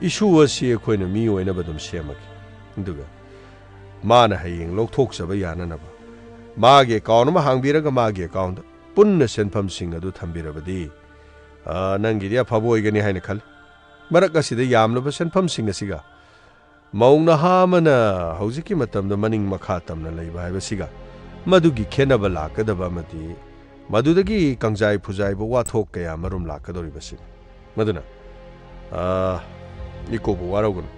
ꯏꯁꯨ ꯑꯁꯤ ꯑꯩꯈꯣꯏꯅ ꯃꯤ ꯑꯣꯏꯅꯕ ꯑꯗꯨꯝ ꯁꯦꯝꯃꯒꯦ꯫ ꯑꯗꯨꯒ ꯃꯥꯅ ꯍꯌꯦꯡ ꯂꯧꯊꯣꯛꯆꯕ ꯌꯥꯅꯅꯕ ꯃꯥꯒꯤ account ꯑꯃ ꯍꯥꯡꯕꯤꯔꯒ ꯃꯥꯒꯤ account ꯄꯨꯟꯅ ꯁꯦꯟꯐꯝꯁꯤꯡ ꯑꯗꯨ ꯊꯝꯕꯤꯔꯕꯗꯤ, ꯑ, ꯅꯪꯒꯤꯗꯤ ꯑꯐꯕ ꯑꯣꯏꯒꯅꯤ ꯍꯥꯏꯅ ꯈꯜꯂꯤ꯫ ꯃꯔꯛ ꯑꯁꯤꯗ ꯌꯥꯝꯂꯕ ꯁꯦꯟꯐꯝꯁꯤꯡ ꯑꯁꯤꯒ ꯃꯧ ꯅꯍꯥ ꯑꯃꯅ ꯍꯧꯖꯤꯛꯀꯤ ꯃꯇꯝꯗ ꯃꯅꯤꯡ ꯃꯈꯥ ꯇꯝꯅ ꯂꯩꯕ ꯍꯥꯏꯕꯁꯤꯒ ꯃꯗꯨꯒꯤ ꯈꯦꯠꯅꯕ ꯂꯥꯛꯀꯗꯕ ꯑꯃꯗꯤ ꯃꯗꯨꯗꯒꯤ ꯀꯪꯖꯥꯏ ꯐꯨꯖꯥꯏꯕ ꯋꯥꯊꯣꯛ ꯀꯌꯥ ꯃꯔꯨꯝ ꯂꯥꯛꯀꯗꯧꯔꯤꯕꯁꯤꯅꯤ꯫ ꯃꯗꯨꯅ, ꯑ, ꯏꯀꯣꯕꯨ ꯋꯥꯔꯧꯒꯅꯨ꯫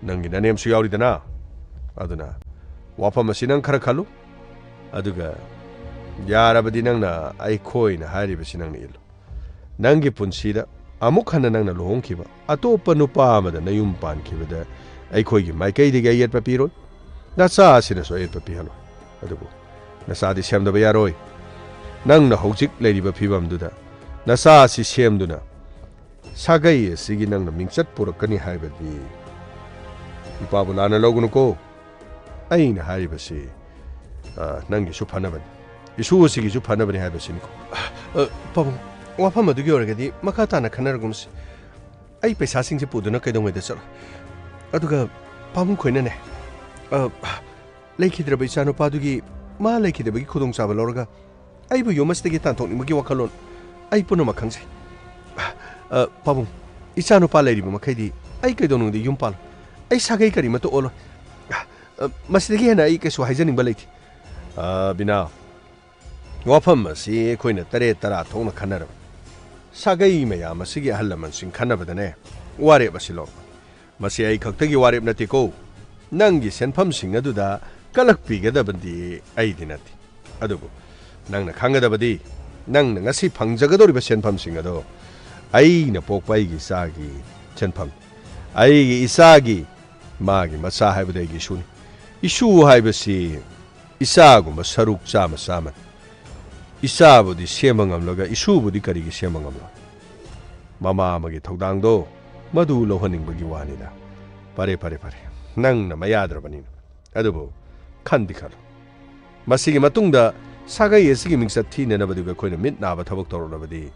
ꯅꯪꯒꯤ ꯅꯅꯦꯝꯁꯨ ꯌꯥꯎꯔꯤꯗꯅ꯫ ꯑꯗꯨꯅ ꯋꯥꯐꯝ ꯑꯁꯤ ꯅꯪ ꯈꯔ ꯈꯜꯂꯨ꯫ ꯑꯗꯨꯒ ꯌꯥꯔꯕꯗꯤ ꯅꯪꯅ ꯑꯩꯈꯣꯏꯅ ꯍꯥꯏꯔꯤꯕꯁꯤ ꯅꯪꯅ ꯏꯜꯂꯨ꯫ ꯅꯪꯒꯤ ꯄꯨꯟꯁꯤꯗ ꯑꯃꯨꯛ ꯍꯟꯅ ꯅꯪꯅ ꯂꯨꯍꯣꯡꯈꯤꯕ ꯑꯇꯣꯞꯄ ꯅꯨꯄꯥ ꯑꯃꯗ ꯅꯌꯨꯝ ꯄꯥꯟꯈꯤꯕꯗ ꯑꯩꯈꯣꯏꯒꯤ ꯃꯥꯏꯀꯩꯗꯒꯤ ꯑꯌꯦꯠꯄ ꯄꯤꯔꯣꯏ꯫ ꯅꯆꯥ ꯑꯁꯤꯅꯁꯨ ꯑꯌꯦꯠꯄ ꯄꯤꯍꯜꯂꯣꯏ꯫ ꯑꯗꯨꯕꯨ ꯅꯆꯥꯗꯤ ꯁꯦꯝꯗꯕ ꯌꯥꯔꯣꯏ꯫ ꯅꯪꯅ ꯍꯧꯖꯤꯛ ꯂꯩꯔꯤꯕ ꯐꯤꯕꯝꯗꯨꯗ ꯅꯆꯥ ꯑꯁꯤ ꯁꯦꯝꯗꯨꯅ ꯁꯥꯒꯩ ꯑꯁꯤꯒꯤ ꯅꯪꯅ ꯃꯤꯡꯆꯠ ꯄꯨꯔꯛꯀꯅꯤ ꯍꯥꯏꯕꯗꯤ ꯏꯄꯥꯕꯨ ꯂꯥꯟꯅ ꯂꯧꯒꯅꯨꯀꯣ꯫ ꯑꯩꯅ ꯍꯥꯏꯔꯤꯕꯁꯤ, ꯑ, ꯅꯪꯒꯤꯁꯨ ꯐꯅꯕꯅꯤ, ꯏꯁꯨ ꯑꯁꯤꯒꯤꯁꯨ ꯐꯅꯕꯅꯤ ꯍꯥꯏꯕꯁꯤꯅꯤꯀꯣ꯫ ꯑ, ꯄꯥꯕꯨꯡ, ꯋꯥꯐꯝ ꯑꯗꯨꯒꯤ ꯑꯣꯏꯔꯒꯗꯤ ꯃꯈꯥ ꯇꯥꯅ ꯈꯟꯅꯔꯒꯨꯝꯁꯤ꯫ ꯑꯩ ꯄꯩꯁꯥꯁꯤꯡꯁꯦ ꯄꯨꯗꯨꯅ ꯀꯩꯗꯧꯉꯩꯗ ꯆꯠꯂꯣ꯫ ꯑꯗꯨꯒ ꯄꯥꯕꯨꯡ ꯈꯣꯏꯅꯅꯦ, ꯑ, ꯂꯩꯈꯤꯗ꯭ꯔꯕ ꯏꯆꯥꯅꯨꯄꯥꯗꯨꯒꯤ, ꯃꯥ ꯂꯩꯈꯤꯗꯕꯒꯤ ꯈꯨꯗꯣꯡꯆꯥꯕ ꯂꯧꯔꯒ ꯑꯩꯕꯨ ꯌꯨꯝ ꯑꯁꯤꯗꯒꯤ ꯇꯥꯟꯊꯣꯛꯅꯤꯡꯕꯒꯤ ꯋꯥꯈꯜꯂꯣꯟ ꯑꯩ ꯄꯨꯝꯅꯃꯛ ꯈꯪꯖꯩ꯫ ꯑ, ꯄꯥꯕꯨꯡ, ꯏꯆꯥꯅꯨꯄꯥ ꯂꯩꯔꯤꯕ ꯃꯈꯩꯗꯤ ꯑꯩ ꯀꯩꯗꯧꯅꯨꯡꯗ ꯌꯨꯝ ꯄꯥꯜꯂꯣꯏ꯫ ꯑꯩ ꯁꯥꯒꯩ ꯀꯔꯤꯃꯠꯇ ꯑꯣꯜꯂꯣꯏ꯫ ꯑ, ꯃꯁꯤꯗꯒꯤ ꯍꯦꯟꯅ ꯑꯩ ꯀꯩꯁꯨ ꯍꯥꯏꯖꯅꯤꯡꯕ ꯂꯩꯇꯦ꯫ ꯑ, ꯕꯤꯅꯥ, ꯋꯥꯐꯝ ꯑꯁꯤ ꯑꯩꯈꯣꯏꯅ ꯇꯔꯦꯠ ꯇꯔꯥ ꯊꯣꯛꯅ ꯈꯟꯅꯔꯕꯅꯤ꯫ ꯁꯥꯒꯩ ꯃꯌꯥꯝ ꯑꯁꯤꯒꯤ ꯑꯍꯜ ꯂꯃꯟꯁꯤꯡ ꯈꯟꯅꯕꯗꯅꯦ ꯋꯥꯔꯦꯞ ꯑꯁꯤ ꯂꯧꯔꯛꯄꯅꯤ꯫ ꯃꯁꯤ ꯑꯩ ꯈꯛꯇꯒꯤ ꯋꯥꯔꯦꯞ ꯅꯠꯇꯦꯀꯣ꯫ ꯅꯪꯒꯤ ꯁꯦꯟꯐꯝꯁꯤꯡ ꯑꯗꯨꯗ ꯀꯂꯛꯄꯤꯒꯗꯕꯗꯤ ꯑꯩꯗꯤ ꯅꯠꯇꯦ꯫ ꯑꯗꯨꯕꯨ ꯅꯪꯅ ꯈꯪꯒꯗꯕꯗꯤ, ꯅꯪꯅ ꯉꯁꯤ ꯐꯪꯖꯒꯗꯧꯔꯤꯕ ꯁꯦꯟꯐꯝꯁꯤꯡ ꯑꯗꯣ ꯑꯩꯅ ꯄꯣꯛꯄ ꯑꯩꯒꯤ ꯏꯆꯥꯒꯤ ꯁꯦꯟꯐꯝ, ꯑꯩꯒꯤ ꯏꯆꯥꯒꯤ, ꯃꯥꯒꯤ ꯃꯆꯥ ꯍꯥꯏꯕꯗꯤ ꯑꯩꯒꯤ ꯏꯁꯨꯅꯤ꯫ ꯏꯁꯨ ꯍꯥꯏꯕꯁꯤ ꯏꯆꯥꯒꯨꯝꯕ ꯁꯔꯨꯛ ꯆꯥꯝꯃ ꯆꯥꯝꯃꯅꯤ꯫ ꯏꯆꯥꯕꯨꯗꯤ ꯁꯦꯝꯕ ꯉꯝꯂꯒ ꯏꯁꯨꯕꯨꯗꯤ ꯀꯔꯤꯒꯤ ꯁꯦꯝꯕ ꯉꯝꯂꯣꯏ? ꯃꯃꯥ ꯑꯃꯒꯤ ꯊꯧꯗꯥꯡꯗꯣ ꯃꯗꯨ ꯂꯧꯍꯟꯅꯤꯡꯕꯒꯤ ꯋꯥꯅꯤꯗ꯫ ꯐꯔꯦ, ꯐꯔꯦ, ꯐꯔꯦ꯫ ꯅꯪꯅ ꯃꯌꯥꯗ꯭ꯔꯕꯅꯤꯅ꯫ ꯑꯗꯨꯕꯨ ꯈꯟꯗꯤ ꯈꯜꯂꯨ꯫ ꯃꯁꯤꯒꯤ ꯃꯇꯨꯡꯗ ꯁꯥꯒꯩ ꯑꯁꯤꯒꯤ ꯃꯤꯡꯆꯠ ꯊꯤꯅꯅꯕꯗꯨꯒꯤ ꯑꯩꯈꯣꯏꯅ ꯃꯤꯠ ꯅꯥꯕ ꯊꯕꯛ ꯇꯧꯔꯛꯂꯕꯗꯤ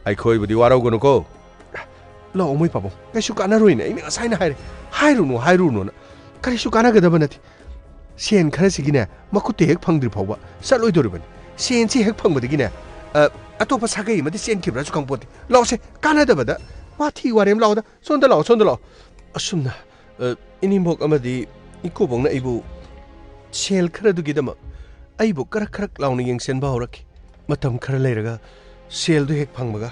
ꯑꯩꯈꯣꯏꯕꯨꯗꯤ ꯋꯥꯔꯧꯒꯅꯨꯀꯣ꯫ ꯂꯥꯛꯑꯣ ꯃꯣꯏ ꯄꯥꯕꯨꯡ, ꯀꯩꯁꯨ ꯀꯥꯟꯅꯔꯣꯏꯅꯦ, ꯑꯩꯅ ꯉꯁꯥꯏꯅ ꯍꯥꯏꯔꯦ꯫ ꯍꯥꯏꯔꯨꯅꯨ, ꯍꯥꯏꯔꯨꯅꯨꯅ꯫ ꯀꯔꯤꯁꯨ ꯀꯥꯟꯅꯒꯗꯕ ꯅꯠꯇꯦ꯫ ꯁꯦꯟ ꯈꯔꯁꯤꯒꯤꯅꯦ ꯃꯈꯨꯠꯇ ꯍꯦꯛ ꯐꯪꯗ꯭ꯔꯤ ꯐꯥꯎꯕ ꯆꯠꯂꯣꯏꯗꯧꯔꯤꯕꯅꯤ꯫ ꯁꯦꯟꯁꯤ ꯍꯦꯛ ꯐꯪꯕꯗꯒꯤꯅꯦ, ꯑ, ꯑꯇꯣꯞꯄ ꯁꯥꯒꯩ ꯑꯃꯗꯤ ꯆꯦꯟꯈꯤꯕ꯭ꯔꯥꯁꯨ ꯈꯪꯄꯣꯠꯇꯦ꯫ ꯂꯥꯛꯑꯣꯁꯦ, ꯀꯥꯟꯅꯗꯕꯗ ꯋꯥꯊꯤ ꯋꯥꯔꯦꯝ ꯂꯥꯛꯑꯣꯗ꯫ ꯁꯣꯝꯗ ꯂꯥꯛꯑꯣ, ꯁꯣꯝꯗ ꯂꯥꯛꯑꯣ꯫ ꯑꯁꯨꯝꯅ, ꯑ, ꯏꯅꯦꯝꯕꯣꯛ ꯑꯃꯗꯤ ꯏꯀꯨꯕꯣꯛꯅ ꯑꯩꯕꯨ ꯁꯦꯜ ꯈꯔꯗꯨꯒꯤꯗꯃꯛ ꯑꯩꯕꯨ ꯀꯔꯛ ꯀꯔꯛ ꯂꯥꯎꯅ ꯌꯦꯡꯁꯤꯟꯕ ꯍꯧꯔꯛꯈꯤ꯫ ꯃꯇꯝ ꯈꯔ ꯂꯩꯔꯒ ꯁꯦꯜꯗꯨ ꯍꯦꯛ ꯐꯪꯕꯒ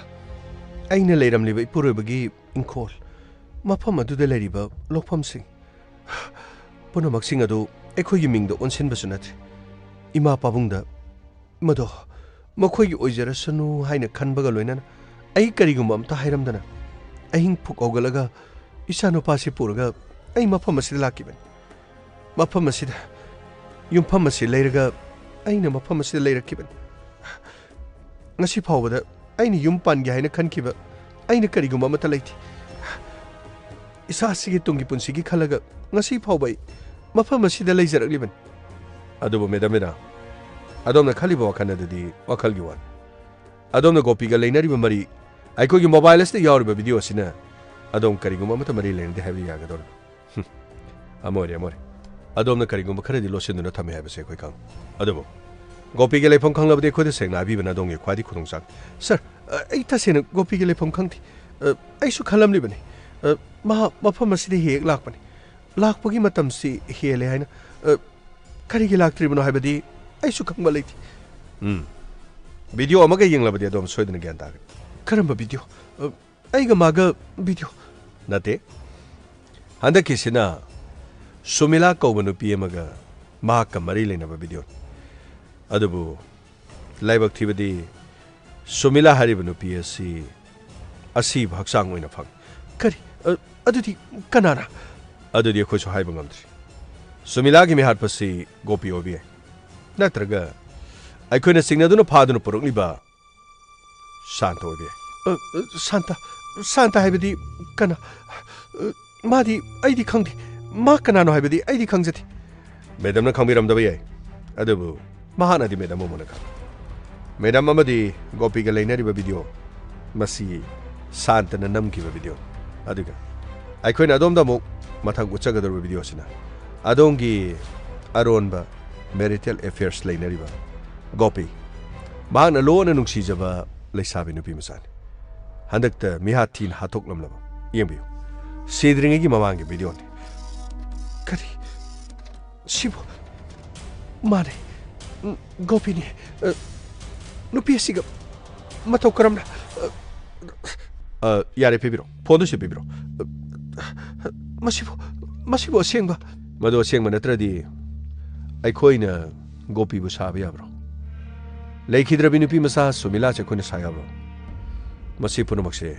ꯑꯩꯅ ꯂꯩꯔꯝꯂꯤꯕ ꯏꯄꯨꯔꯣꯏꯕꯒꯤ ꯏꯪꯈꯣꯜ, ꯃꯐꯝ ꯑꯗꯨꯗ ꯂꯩꯔꯤꯕ ꯂꯧꯐꯝꯁꯤꯡ ꯄꯨꯝꯅꯃꯛꯁꯤꯡ ꯑꯗꯨ ꯑꯩꯈꯣꯏꯒꯤ ꯃꯤꯡꯗ ꯑꯣꯟꯁꯤꯟꯕꯁꯨ ꯅꯠꯇ꯭ꯔꯦ꯫ ꯏꯃꯥ ꯄꯥꯕꯨꯡꯗ ꯃꯗꯣ ꯃꯈꯣꯏꯒꯤ ꯑꯣꯏꯖꯔꯁꯅꯨ ꯍꯥꯏꯅ ꯈꯟꯕꯒ ꯂꯣꯏꯅꯅ ꯑꯩ ꯀꯔꯤꯒꯨꯝꯕ ꯑꯝꯇ ꯍꯥꯏꯔꯝꯗꯅ ꯑꯍꯤꯡ ꯐꯨꯛ ꯍꯧꯒꯠꯂꯒ ꯏꯆꯥꯅꯨꯄꯥꯁꯤ ꯄꯨꯔꯒ ꯑꯩ ꯃꯐꯝ ꯑꯁꯤꯗ ꯂꯥꯛꯈꯤꯕꯅꯤ꯫ ꯃꯐꯝ ꯑꯁꯤꯗ ꯌꯨꯝꯐꯝ ꯑꯁꯤ ꯂꯩꯔꯒ ꯑꯩꯅ ꯃꯐꯝ ꯑꯁꯤꯗ ꯂꯩꯔꯛꯈꯤꯕꯅꯤ꯫ ꯉꯁꯤ ꯐꯥꯎꯕꯗ ꯑꯩꯅ ꯌꯨꯝ ꯄꯥꯟꯒꯦ ꯍꯥꯏꯅ ꯈꯟꯈꯤꯕ ꯑꯩꯅ ꯀꯔꯤꯒꯨꯝꯕ ꯑꯃꯠꯇ ꯂꯩꯇꯦ꯫ ꯏꯁꯥꯁꯤꯒꯤ ꯇꯨꯡꯒꯤ ꯄꯨꯟꯁꯤꯒꯤ ꯈꯜꯂꯒ ꯉꯁꯤ ꯐꯥꯎꯕ ꯑꯩ ꯃꯐꯝ ꯑꯁꯤꯗ ꯂꯩꯖꯔꯛꯂꯤꯕꯅꯤ꯫ ꯑꯗꯨꯕꯨ ꯃꯦꯗꯥꯝ ꯃꯤꯅꯥ, ꯑꯗꯣꯝꯅ ꯈꯜꯂꯤꯕ ꯋꯥꯈꯜ ꯑꯗꯨꯗꯤ ꯋꯥꯈꯜꯒꯤ ꯋꯥꯅꯤ꯫ ꯑꯗꯣꯝꯅ ꯒꯣꯄꯤꯒ ꯂꯩꯅꯔꯤꯕ ꯃꯔꯤ, ꯑꯩꯈꯣꯏꯒꯤ ꯃꯣꯕꯥꯏꯜ ꯑꯁꯤꯗ ꯌꯥꯎꯔꯤꯕ ꯚꯤꯗꯤꯑꯣ ꯑꯁꯤꯅ ꯑꯗꯣꯝ ꯀꯔꯤꯒꯨꯝꯕ ꯑꯃꯠꯇ ꯃꯔꯤ ꯂꯩꯅꯗꯦ ꯍꯥꯏꯕ ꯌꯥꯒꯗꯧꯔꯤꯕ꯭ꯔꯥ? ꯍꯨꯝ, ꯑꯃ ꯑꯣꯏꯔꯦ, ꯑꯃ ꯑꯣꯏꯔꯦ꯫ ꯑꯗꯣꯝꯅ ꯀꯔꯤꯒꯨꯝꯕ ꯈꯔꯗꯤ ꯂꯣꯠꯁꯤꯟꯗꯨꯅ ꯊꯝꯃꯦ ꯍꯥꯏꯕꯁꯦ ꯑꯩꯈꯣꯏ ꯈꯪ-, ꯑꯗꯨꯕꯨ ꯒꯣꯄꯤꯒꯤ ꯂꯩꯐꯝ ꯈꯪꯂꯕꯗꯤ ꯑꯩꯈꯣꯏꯗ ꯁꯦꯡꯅ ꯍꯥꯏꯕꯤꯕꯅ ꯑꯗꯣꯝꯒꯤ ꯈ꯭ꯋꯥꯏꯗꯒꯤ ꯈꯨꯗꯣꯡꯆꯥꯒꯅꯤ꯫ ꯁꯔ, ꯑ, ꯑꯩ ꯇꯁꯦꯡꯅ ꯒꯣꯄꯤꯒꯤ ꯂꯩꯐꯝ ꯈꯪꯗꯦ꯫ ꯑ, ꯑꯩꯁꯨ ꯈꯜꯂꯝꯂꯤꯕꯅꯤ꯫ ꯑ, ꯃꯍꯥꯛ ꯃꯐꯝ ꯑꯁꯤꯗ ꯍꯦꯛ ꯍꯦꯛ ꯂꯥꯛꯄꯅꯤ꯫ ꯂꯥꯛꯄꯒꯤ ꯃꯇꯝꯁꯤ ꯍꯦꯜꯂꯦ ꯍꯥꯏꯅ꯫ ꯑ, ꯀꯔꯤꯒꯤ ꯂꯥꯛꯇ꯭ꯔꯤꯕꯅꯣ ꯍꯥꯏꯕꯗꯤ ꯑꯩꯁꯨ ꯈꯪꯕ ꯂꯩꯇꯦ꯫ ꯎꯝ꯫ ꯚꯤꯗꯤꯑꯣ ꯑꯃꯒ ꯌꯦꯡꯂꯕꯗꯤ ꯑꯗꯣꯝ ꯁꯣꯏꯗꯅ ꯒ꯭ꯌꯥꯟ ꯇꯥꯒꯅꯤ꯫ ꯀꯔꯝꯕ ꯚꯤꯗꯤꯑꯣ? ꯑ, ꯑꯩꯒ ꯃꯥꯒ ꯚꯤꯗꯤꯑꯣ? ꯅꯠꯇꯦ꯫ ꯍꯟꯗꯛꯀꯤꯁꯤꯅ ꯁꯨꯃꯤꯂꯥ ꯀꯧꯕ ꯅꯨꯄꯤ ꯑꯃꯒ ꯃꯍꯥꯛꯀ ꯃꯔꯤ ꯂꯩꯅꯕ ꯚꯤꯗꯤꯑꯣꯅꯤ꯫ ꯑꯗꯨꯕꯨ ꯂꯥꯏꯕꯛ ꯊꯤꯕꯗꯤ ꯁꯨꯃꯤꯂꯥ ꯍꯥꯏꯔꯤꯕ ꯅꯨꯄꯤ ꯑꯁꯤ ꯑꯁꯤꯕ ꯍꯛꯆꯥꯡ ꯑꯣꯏꯅ ꯐꯪ-, ꯀꯔꯤ? ꯑ, ꯑꯗꯨꯗꯤ ꯀꯅꯥꯅ? ꯑꯗꯨꯗꯤ ꯑꯩꯈꯣꯏꯁꯨ ꯍꯥꯏꯕ ꯉꯝꯗ꯭ꯔꯤ꯫ ꯁꯨꯃꯤꯂꯥꯒꯤ ꯃꯤꯍꯥꯠꯄꯁꯤ ꯒꯣꯄꯤ ꯑꯣꯏꯕ ꯌꯥꯏ꯫ ꯅꯠꯇ꯭ꯔꯒ ꯑꯩꯈꯣꯏꯅ ꯆꯤꯡꯅꯗꯨꯅ ꯐꯥꯗꯨꯅ ꯄꯨꯔꯛꯂꯤꯕ ꯁꯥꯟꯇ ꯑꯣꯏꯕ ꯌꯥꯏ꯫ ꯑ, ꯑ, ꯁꯥꯟꯇ? ꯁꯥꯟꯇ ꯍꯥꯏꯕꯗꯤ ꯀꯅꯥ? ꯑ, ꯃꯥꯗꯤ ꯑꯩꯗꯤ ꯈꯪꯗꯦ꯫ ꯃꯥ ꯀꯅꯥꯅꯣ ꯍꯥꯏꯕꯗꯤ ꯑꯩꯗꯤ ꯈꯪꯖꯗꯦ꯫ ꯃꯦꯗꯝꯅ ꯈꯪꯕꯤꯔꯝꯗꯕ ꯌꯥꯏ, ꯑꯗꯨꯕꯨ ꯃꯍꯥꯛꯅꯗꯤ ꯃꯦꯗꯝꯕꯨ ꯃꯨꯟꯅ ꯈꯪꯏ꯫ ꯃꯦꯗꯝ ꯑꯃꯗꯤ ꯒꯣꯄꯤꯒ ꯂꯩꯅꯔꯤꯕ ꯚꯤꯗꯤꯑꯣ, ꯃꯁꯤ ꯁꯥꯟꯇꯅ ꯅꯝꯈꯤꯕ ꯚꯤꯗꯤꯑꯣꯅꯤ꯫ ꯑꯗꯨꯒ ꯑꯩꯈꯣꯏꯅ ꯑꯗꯣꯝꯗ ꯑꯃꯨꯛ ꯃꯊꯪ ꯎꯠꯆꯒꯗꯧꯔꯤꯕ ꯚꯤꯗꯤꯑꯣꯁꯤꯅ ꯑꯗꯣꯝꯒꯤ ꯑꯔꯣꯟꯕ ꯃꯦꯔꯤꯇꯦꯜ ꯑꯦꯐꯤꯌꯔꯁ ꯂꯩꯅꯔꯤꯕ ꯒꯣꯄꯤ, ꯃꯍꯥꯛꯅ ꯂꯣꯟꯅ ꯅꯨꯡꯁꯤꯖꯕ ꯂꯩꯁꯥꯕꯤ ꯅꯨꯄꯤ ꯃꯆꯥꯅꯤ꯫ ꯍꯟꯗꯛꯇ ꯃꯤꯍꯥꯠ ꯊꯤꯅ ꯍꯥꯠꯇꯣꯛꯂꯝꯂꯕ꯫ ꯌꯦꯡꯕꯤꯌꯨ, ꯁꯤꯗ꯭ꯔꯤꯉꯩꯒꯤ ꯃꯃꯥꯡꯒꯤ ꯚꯤꯗꯤꯑꯣꯅꯤ꯫ ꯀꯔꯤ? ꯁꯤꯕꯨ ꯃꯥꯅꯦ꯫ ꯎꯝ, ꯒꯣꯄꯤꯅꯤ꯫ ꯑ, ꯅꯨꯄꯤ ꯑꯁꯤꯒ ꯃꯇꯧ ꯀꯔꯝꯅ? ꯑ, ꯑ, ꯌꯥꯔꯦ, ꯄꯤꯕꯤꯔꯣ꯫ ꯐꯣꯟꯗꯨ ꯁꯤ ꯄꯤꯕꯤꯔꯣ꯫ ꯑ, ꯃꯁꯤꯕꯨ, ꯃꯁꯤꯕꯨ ꯑꯁꯦꯡꯕ? ꯃꯗꯨ ꯑꯁꯦꯡꯕ ꯅꯠꯇ꯭ꯔꯗꯤ ꯑꯩꯈꯣꯏꯅ ꯒꯣꯄꯤꯕꯨ ꯁꯥꯕ ꯌꯥꯕ꯭ꯔꯣ? ꯂꯩꯈꯤꯗ꯭ꯔꯕꯤ ꯅꯨꯄꯤ ꯃꯆꯥ ꯁꯨꯃꯤꯂꯥꯁꯦ ꯑꯩꯈꯣꯏꯅ ꯁꯥ ꯌꯥꯕ꯭ꯔꯣ? ꯃꯁꯤ ꯄꯨꯝꯅꯃꯛꯁꯦ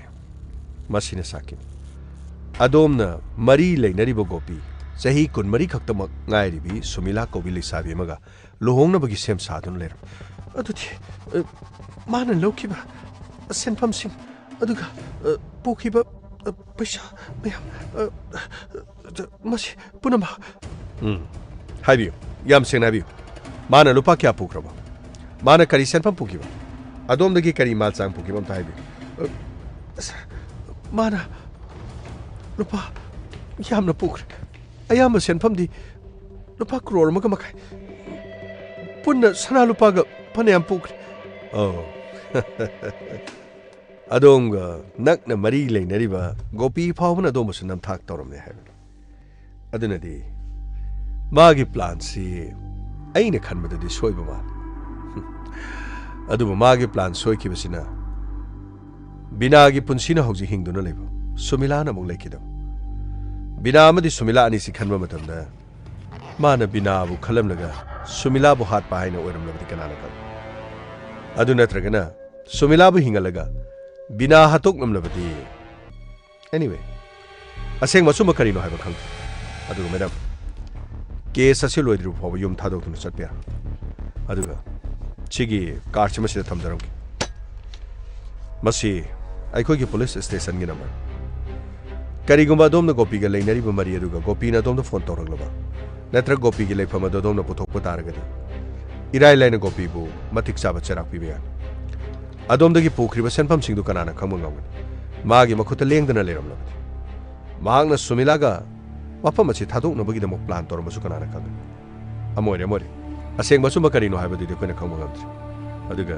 ꯃꯁꯤꯅ ꯁꯥꯈꯤꯕꯅꯤ꯫ ꯑꯗꯣꯝꯅ ꯃꯔꯤ ꯂꯩꯅꯔꯤꯕ ꯒꯣꯄꯤ, ꯆꯍꯤ ꯀꯨꯟꯃꯔꯤ ꯈꯛꯇꯃꯛ ꯉꯥꯏꯔꯤꯕꯤ ꯁꯨꯃꯤꯂꯥ ꯀꯧꯕꯤ ꯂꯩꯁꯥꯕꯤ ꯑꯃꯒ ꯂꯨꯍꯣꯡꯅꯕꯒꯤ ꯁꯦꯝ ꯁꯥꯗꯨꯅ ꯂꯩꯔꯝꯃꯤ꯫ ꯑꯗꯨꯗꯤ, ꯑ, ꯃꯥꯅ ꯂꯧꯈꯤꯕ ꯁꯦꯟꯐꯝꯁꯤꯡ ꯑꯗꯨꯒ, ꯑ, ꯄꯨꯈꯤꯕ ꯑ, ꯄꯩꯁꯥ ꯃꯌꯥꯝ, ꯑ, ꯑ, ꯃꯁꯤ ꯄꯨꯝꯅꯃꯛ꯫ ꯎꯝ, ꯍꯥꯏꯕꯤꯌꯨ, ꯌꯥꯝ ꯁꯦꯡꯅ ꯍꯥꯏꯕꯤꯌꯨ꯫ ꯃꯥꯅ ꯂꯨꯄꯥ ꯀꯌꯥ ꯄꯨꯈ꯭ꯔꯕ? ꯃꯥꯅ ꯀꯔꯤ ꯁꯦꯟꯐꯝ ꯄꯨꯈꯤꯕ? ꯑꯗꯣꯝꯗꯒꯤ ꯀꯔꯤ ꯃꯥꯜ ꯆꯥꯡ ꯄꯨꯈꯤꯕ ꯑꯝꯇ ꯍꯥꯏꯕꯤꯌꯨ꯫ ꯑ, ꯑꯁ, ꯃꯥꯅ ꯂꯨꯄꯥ ꯌꯥꯝꯅ ꯄꯨꯈ꯭ꯔꯦ꯫ ꯑꯌꯥꯝꯕ ꯁꯦꯟꯐꯝꯗꯤ ꯂꯨꯄꯥ ꯀ꯭ꯔꯣꯔ ꯑꯃꯒ ꯃꯈꯥꯏ꯫ ꯄꯨꯟꯅ ꯁꯅꯥ ꯂꯨꯄꯥꯒ ꯐꯅꯌꯥꯝ ꯄꯨꯈ꯭ꯔꯦ꯫ ꯑꯣ꯫ ꯑꯗꯣꯝꯒ ꯅꯛꯅ ꯃꯔꯤ ꯂꯩꯅꯔꯤꯕ ꯒꯣꯄꯤ ꯐꯥꯎꯕꯅ ꯑꯗꯣꯝꯕꯨꯁꯨ ꯅꯝꯊꯥꯛ ꯇꯧꯔꯝꯃꯦ ꯍꯥꯏꯕꯅꯤ꯫ ꯑꯗꯨꯅꯗꯤ ꯃꯥꯒꯤ ꯄ꯭ꯂꯥꯟꯁꯤ ꯑꯩꯅ ꯈꯟꯕꯗꯗꯤ ꯁꯣꯏꯕ ꯃꯥꯜꯂꯤ꯫ ꯑꯗꯨꯕꯨ ꯃꯥꯒꯤ ꯄ꯭ꯂꯥꯟ ꯁꯣꯏꯈꯤꯕꯁꯤꯅ ꯕꯤꯅꯥꯒꯤ ꯄꯨꯟꯁꯤꯅ ꯍꯧꯖꯤꯛ ꯍꯤꯡꯗꯨꯅ ꯂꯩꯕ ꯁꯨꯃꯤꯂꯥꯅ ꯑꯃꯨꯛ ꯂꯩꯈꯤꯗꯕ꯫ ꯕꯤꯅꯥ ꯑꯃꯗꯤ ꯁꯨꯃꯤꯂꯥ ꯑꯅꯤꯁꯤ ꯈꯟꯕ ꯃꯇꯝꯗ ꯃꯥꯅ ꯕꯤꯅꯥꯕꯨ ꯈꯜꯂꯝꯂꯒ ꯁꯨꯃꯤꯂꯥꯕꯨ ꯍꯥꯠꯄ ꯍꯥꯏꯅ ꯑꯣꯏꯔꯝꯂꯕꯗꯤ ꯀꯅꯥꯅ ꯈꯪ? ꯑꯗꯨ ꯅꯠꯇ꯭ꯔꯒꯅ ꯁꯨꯃꯤꯂꯥꯕꯨ ꯍꯤꯡꯍꯜꯂꯒ ꯕꯤꯅꯥ ꯍꯥꯠꯇꯣꯛꯂꯝꯂꯕꯗꯤ? Anyway, ꯑꯁꯦꯡꯕ ꯑꯆꯨꯝꯕ ꯀꯔꯤꯅꯣ ꯍꯥꯏꯕ ꯈꯪꯗꯦ꯫ ꯑꯗꯨꯒ ꯃꯦꯗꯥꯝ, ꯀꯦꯁ ꯑꯁꯤ ꯂꯣꯏꯗ꯭ꯔꯤꯕ ꯐꯥꯎꯕ ꯌꯨꯝ ꯊꯥꯗꯣꯛꯇꯨꯅ ꯆꯠꯄ ꯌꯥꯔꯣꯏ꯫ ꯑꯗꯨꯒ ꯁꯤꯒꯤ ꯀꯥꯔꯗꯁꯤ ꯃꯁꯤꯗ ꯊꯝꯖꯔꯝꯒꯦ꯫ ꯃꯁꯤ ꯑꯩꯈꯣꯏꯒꯤ ꯄꯨꯂꯤꯁ ꯁ꯭ꯇꯦꯁꯟꯒꯤ ꯅꯝꯕꯔ꯫ ꯀꯔꯤꯒꯨꯝꯕ ꯑꯗꯣꯝꯅ ꯒꯣꯄꯤꯒ ꯂꯩꯅꯔꯤꯕ ꯃꯔꯤ ꯑꯗꯨꯒ ꯒꯣꯄꯤꯅ ꯑꯗꯣꯝꯗ ꯐꯣꯟ ꯇꯧꯔꯛꯂꯕ ꯅꯠꯇ꯭ꯔꯒ ꯒꯣꯄꯤꯒꯤ ꯂꯩꯐꯝ ꯑꯗꯨ ꯑꯗꯣꯝꯅ ꯄꯨꯊꯣꯛꯄ ꯇꯥꯔꯒꯗꯤ, ꯏꯔꯥꯏ ꯂꯥꯏꯅ ꯒꯣꯄꯤꯕꯨ ꯃꯇꯤꯛ ꯆꯥꯕ ꯆꯩꯔꯥꯛ ꯄꯤꯕ ꯌꯥꯅꯤ꯫ ꯑꯗꯣꯝꯗꯒꯤ ꯄꯨꯈ꯭ꯔꯤꯕ ꯁꯦꯟꯐꯝꯁꯤꯡꯗꯨ ꯀꯅꯥꯅ ꯈꯪꯕ ꯉꯝꯒꯅꯤ? ꯃꯥꯒꯤ ꯃꯈꯨꯠꯇ ꯂꯦꯡꯗꯅ ꯂꯩꯔꯝꯂꯕꯗꯤ? ꯃꯍꯥꯛꯅ ꯁꯨꯃꯤꯂꯥꯒ ꯃꯐꯝ ꯑꯁꯤ ꯊꯥꯗꯣꯛꯅꯕꯒꯤꯗꯃꯛ ꯄ꯭ꯂꯥꯟ ꯇꯧꯔꯝꯕꯁꯨ ꯀꯅꯥꯅ ꯈꯪꯒꯅꯤ? ꯑꯃ ꯑꯣꯏꯔꯦ, ꯑꯃ ꯑꯣꯏꯔꯦ꯫ ꯑꯁꯦꯡꯕ ꯑꯆꯨꯝꯕ ꯀꯔꯤꯅꯣ ꯍꯥꯏꯕꯗꯨꯗꯤ ꯑꯩꯈꯣꯏꯅ ꯈꯪꯕ ꯉꯝꯗ꯭ꯔꯤ꯫ ꯑꯗꯨꯒ